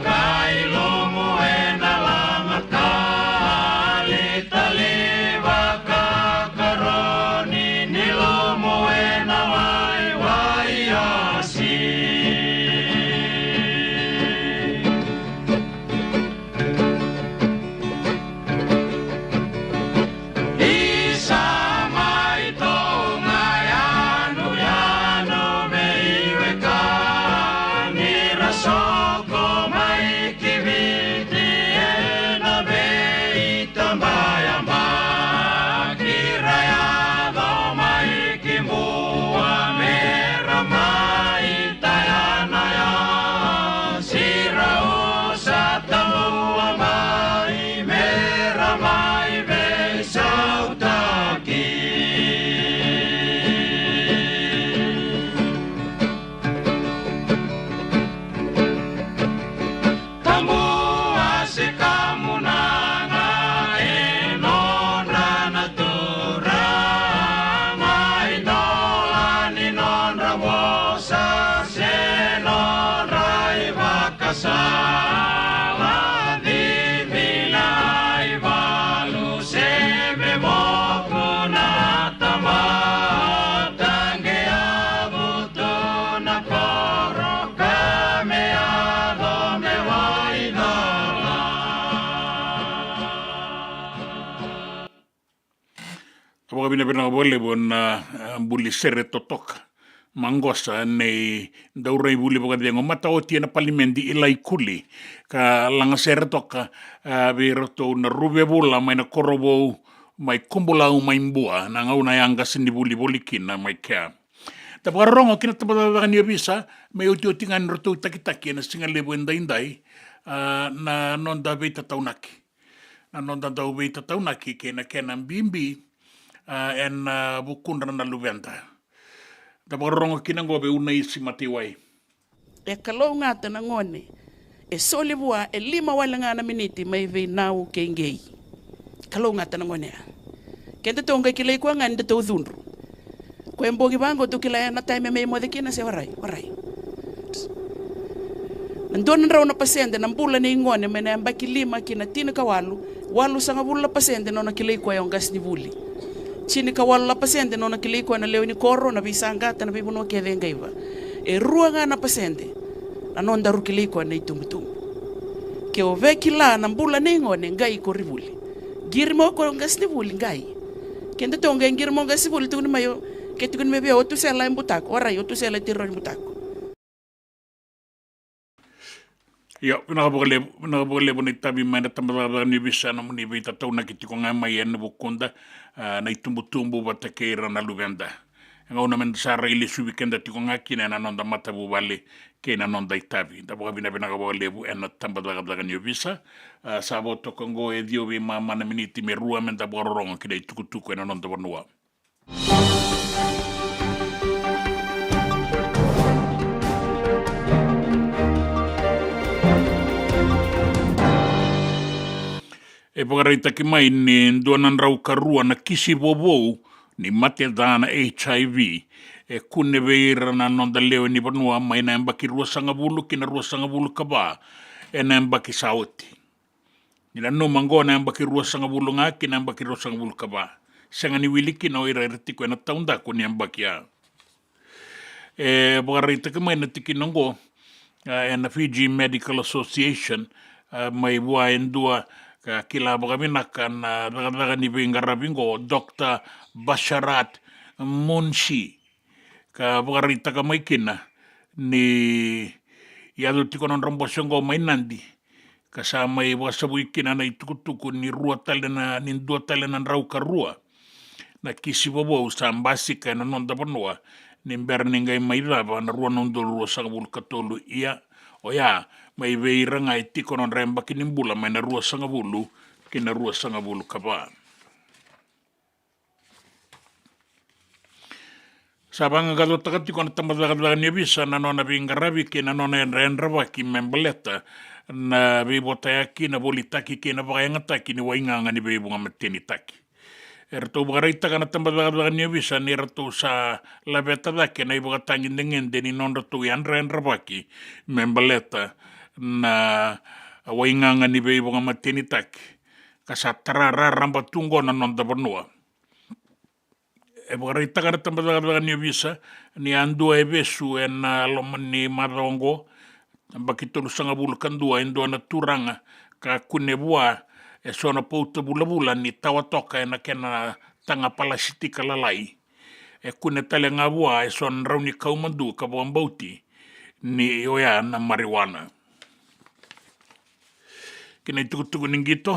qai lumu ena lama talitali vaka karoni ni lumu ena waiwai asi. Isa mai toga yanuyanu veiwekani ra soko mai ki Viti ena vei tabayabaki ra yaco mai ki mua me ra mai tayana ya sirau sa taua mai me ra mai veisautaki. Tabu a se kamunaga e nodra na turaga, idola ni nodra vosa se nodra ivakasala, cici na ivalu se me moku na tamata, qai yavu tu na koro ka me yaco me waicala. Vakavinavinaka vakalevu na, eh, buli sere totoka. Maqosa nei Dauraivuli Vakacegu, mataoti ena palimedi i Laikuli. Ka lagasere toka, eh, vei iratou na Ruvevula mai na Korovou, mai Kubulau, mai Bua, na gauna ya qasenivuli voli kina mai kea. Da vakarorogo ki na tabacakacaka ni ovisa me iotioti ga ni ratou takitaki ena siga levu edaidai, a, na noda veitataunaki. Na noda dau veitataunaki kei na kena bibi, a, ena, a, vukudra na luveda. Da vakarorogo kina oqo vei Unaisi Mataiwai. E kalougata na gone e soli vua e lima wale ga na miniti mai vei Nau kei Qei. Kalougata na gone ya. Kedatou qai kilai koya ga ni datou cudru. Ko e bogi vaqo tou kila ya na taimi me moce kina se warai, warai. Na dua na drau na pasede na bula nei gone mai na yabaki lima ki na tinikawalu, walusagavulu na pasede nona kilai koya o qasenivuli. Tinikawalu na pasede nona kilai koya na lewe ni koro, na veisaqata, na veivanua kece e qaiva. E rua ga na pasede na nodaru kilai koya na itubutubu. Ke o via kila na bula nei gone, qai ko ri vuli. Qiri mai o koya o qasenivuli, qai. Kedatou qai qiri mai o qasenivuli, tukuni mai o, ke tukuni mai vei au, o Tusela e butako, warai, o Tusela e tiro ni butako. Io, vinaka vakalevu, vinaka vakalevu na itavi mai na tabacakacaka ni ovisa, nomuni veitataunaki tiko ga mai ena vukuda, a, na itubutubu vata kei ira na luveda. E gauna meda sa rai lesuvi keda tiko ga kina ena noda matavuvale kei na noda itavi. Da vakavinavinaka vakalevu ena tabacakacaka ni ovisa. A, sa vo toka oqo e ciwa veimama na miniti me rua meda vakarorogo ki na itukutuku ena noda vanua. E vakaraitaki mai ni dua na drau ka rua na kisi vovou ni mate ca na H I V e kune vei ira na noda lewe ni vanua mai na yabaki ruasagavulu ki na ruasagavulu ka va ena yabaki sa oti. Ni nanuma oqo na yabaki ruasagavulu ga ki na yabaki ruasagavulu ka va. Sega ni wili kina o ira era tiko ena taudaku ni yabaki ya. E vakaraitaki mai na tikina oqo, a, ena Fiji Medical Association, a, mai vua e dua ka kila vakavinaka na cakacaka ni veiqaravi oqo, Doctor Basharat Munshi. Ka vakaraitaka mai kina ni yaco tiko na nodra bose oqo mai Nadi, ka sa mai vakasavui kina na itukutuku ni rua tale na, ni dua tale na drau ka rua na kisi vovou sa basika ena noda vanua ni bera ni qai mai cava na rua na udolu ruasagavulu ka tolu. Ia, oya mai vei ira ga e tiko nodra yabaki ni bula mai na ruasagavulu ki na ruasagavulu ka va. Sa vaqaqacotaka tiko na tabacakacaka ni ovisa na nona veiqaravi kei na nona yadrayadravaki me baleta na veivotayaki, na volitaki kei na vakayagataki ni waigaga ni veivuga matenitaki. Eratou vakaraitaka na tabacakacaka ni ovisa ni ratou sa laveta cake na ivakatagedegede ni nodratou yadrayadravaki me baleta na waigaga ni veivuga matenitaki, ka sa tara raraba tu oqo na noda vanua. E vakaraitaka na tabacakacaka ni ovisa ni a dua e vesu ena loma ni macawa oqo, yabaki tolusagavulu ka dua, e dua na turaga ka kune vua e so na pauta vulavula ni tawa toka ena kena taga palasitika lalai. E kune tale ga vua e so na drau ni kau madu ka vakabauti ni oya na marijuana. Ki na itukutuku ni qito,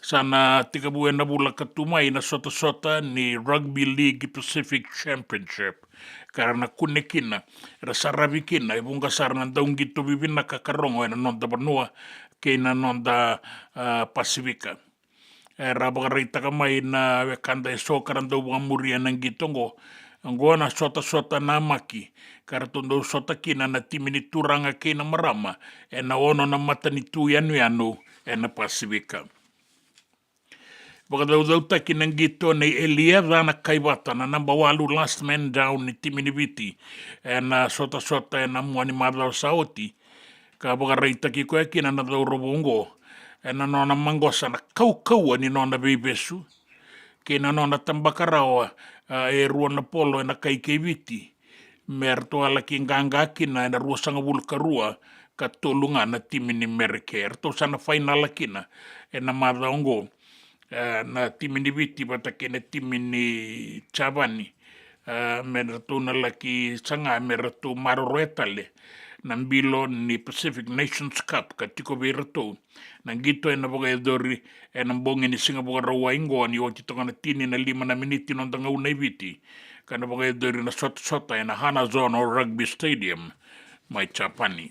sa na tekivu ena vula ka tu mai na sotasota ni Rugby League Pacific Championship, ka ra na kune kina, era saravi kina e vuqa sara na dauqito vivinaka ka rogo ena noda vanua kei na noda, a, Pasifika. Era vakaraitaka mai na wekada e so ka ra dau vakamuria na qito oqo. Oqo na sotasota namaki ka ratou dau sota kina na timi ni turaga kei na marama ena ono na matanitu yanuyanu ena Pasifika. Vakacaucautaki na qito nei Elieza Nakaivata, na naba walu, last man down, ni timi ni Viti ena sotasota ena mua ni macawa sa oti, ka vakaraitaki koya kina na cauravou oqo ena nona maqosa na kaukauwa ni nona veivesu kei na nona tabaka rawa, a, e rua na polo ena kai kei Viti, me ratou a laki qaqa kina ena ruasagavulu ka rua ka tolu ga na timi ni Merika. Eratou sa na fainala kina ena macawa oqo, e, na timi ni Viti vata kei na timi ni Japani, e, me ratou na laki saga me ratou maroroya tale na bilo ni Pacific Nations Cup ka tiko vei iratou na qito ena vakayacori ena bogi ni siga Vakarauwai oqo, ni oti toka na tini na lima na miniti noda gauna i Viti, ka na vakayacori na sotasota ena Hanazono Rugby Stadium mai Japani.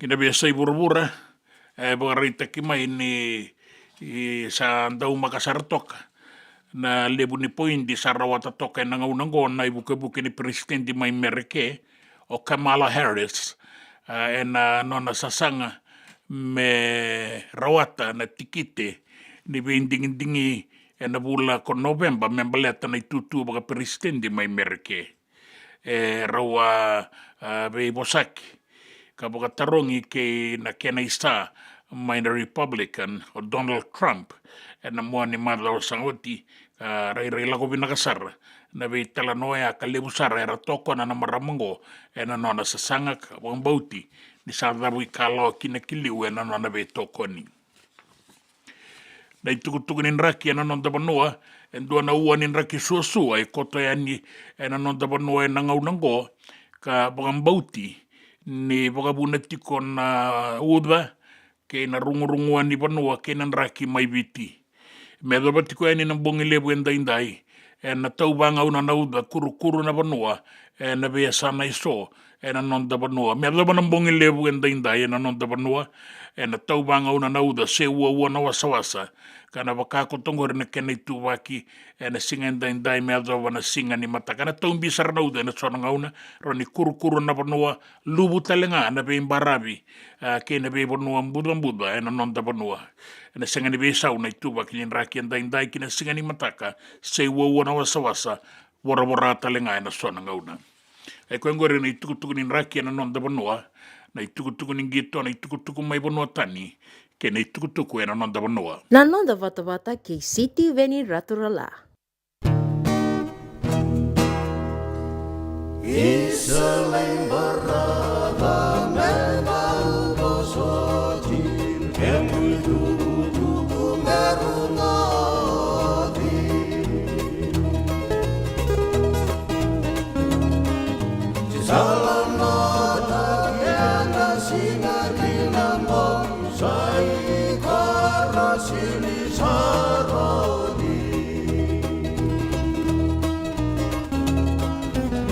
Ki na veiyasai vuravura, e vakaraitaki mai ni, i, sa daumaka sara toka na levu ni poidi sa rawata toka ena gauna oqo na ivukevuke ni peresitedi mai Mereke, o Kamala Harris, a, ena nona sasaga me rawata na tikite ni veidigidigi ena vula ko Noveba me baleta na itutu vakaperesitedi mai Mereke. E rau a, a, veivosaki ka vakatarogi kei na kena isa mai na Republican o Donald Trump ena mua ni macawa sa oti, ka rairai lako vinaka sara na veitalanoa oya ka levu sara era tokona na marama oqo ena nona sasaga ka vakabauti ni sa cavuikalawa kina ki liu ena nona veitokoni. Na itukutuku ni draki ena noda vanua, e dua na ua ni draki suasua e koto yani ena noda vanua ena gauna oqo, ka vakabauti ni vakavuna tiko na uca kei na rugurugua ni vanua kei na draki mai Viti. Me yacova tiko yani na bogi levu edaidai, ena tauvagauna na uca kurukuru na vanua ena veiyasana eso ena noda vanua. Me yacova na bogi levu edaidai ena noda vanua, ena tauvagauna na uca se uaua na wasawasa, ka na vaka koto oqori na kena ituvaki ena siga edaidai me yacova na siga ni mataka. Na taubi sara na uca ena so na gauna, rawa ni kurukuru na vanua, luvu tale ga na veibaravi, a, kei na veivanua bucabuca ena noda vanua. Ena sega ni veisau na ituvaki ni draki edaidai ki na siga ni mataka se uaua na wasawasa, voravora tale ga ena so na gauna. E koya oqori na itukutuku ni draki ena noda vanua, na itukutuku ni qito, na itukutuku mai vanua tani, kei na itukutuku ena noda vanua. Na noda vatavata kei Sitiveni Raturala. Isa lai barava me vau vosoti, kemu itukutuku me rogoci. Sa lomata kena siga kina mo Sa i koro sili saroni.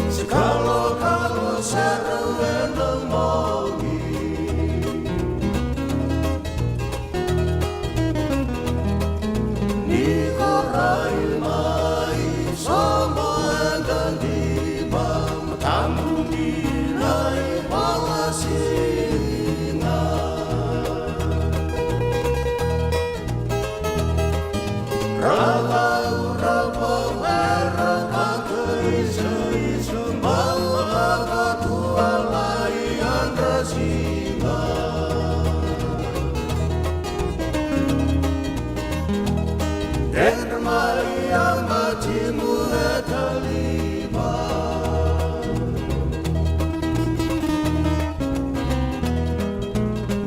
Se kalokalo sara ena mogi. Ni korai mai sobo e dadiva. Tamuni lai valasina. Ravau ravau e ravaka isa isa. Bau ravaka tua lai andrasina. Dredre mai a matimu e tali.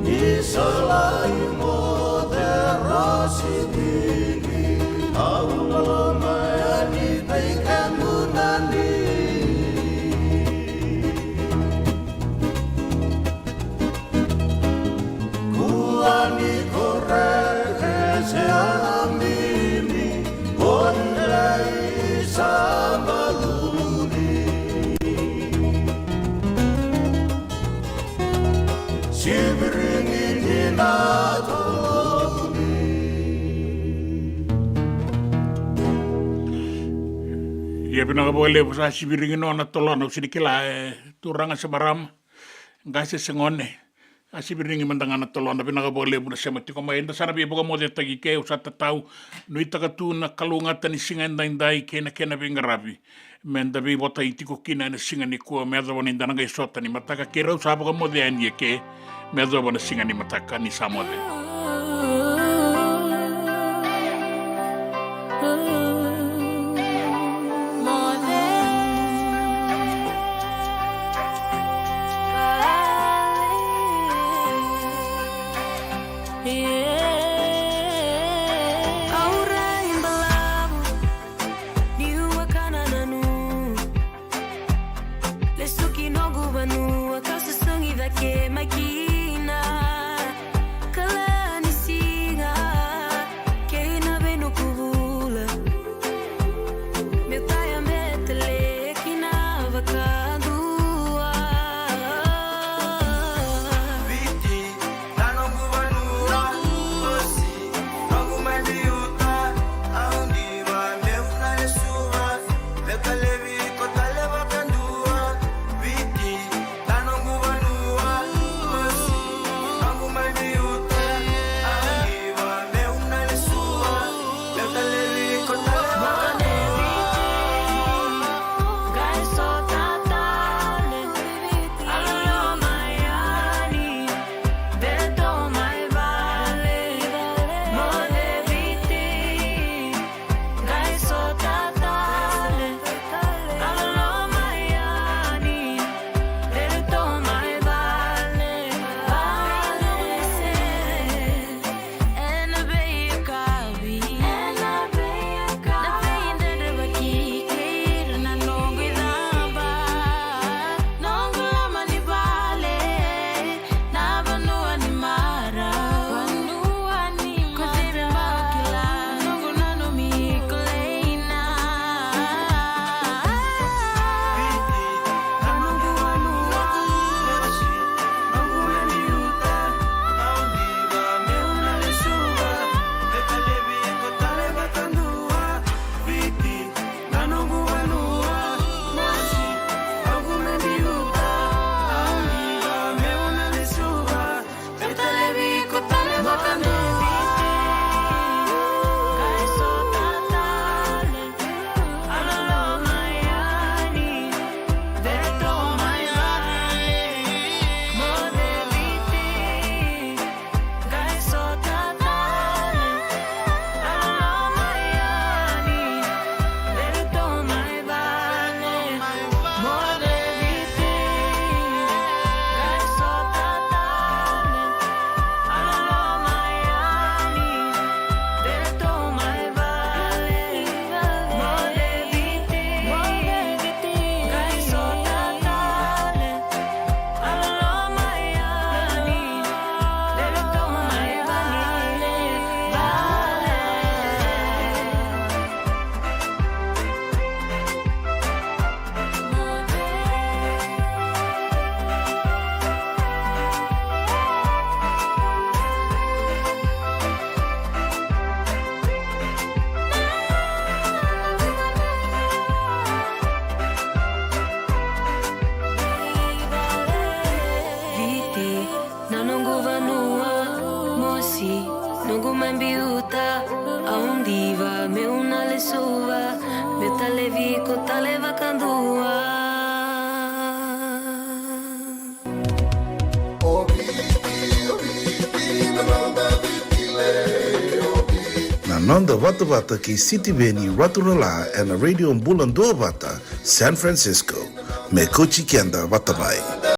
Ni sa lai moce rasi tini, au loma yani vei kemuni. Kua ni koreke se amini, o ni lai sa baluni. Sivirigi ni na toloni. Ia vinaka vakalevu, sa sivirigi nona tolona, au sega ni kila e turaga se marama, qase se gone. A sivirigi mada ga na tolona, vinaka vakalevu na sema tiko mai. Eda sa na veivakamocetaki ke, au sa tatau, nuitaka tu na kalougata ni siga edaidai kei na kena veiqaravi. Meda veivotai tiko kina ena siga nikua me yacova ni da na qai sota ni mataka, keirau sa vakamoce yani e ke me yacova na siga ni mataka ni sa moce. Au rai balavu niu a kana na nu. Lesu ki noqu vanua kau susugi cake mai kina. Kala Viko tale vakadua. Na noda vatavata kei Sitiveni Raturala ena Radio Bula Duavata, San Francisco. Me kauti keda vata mai.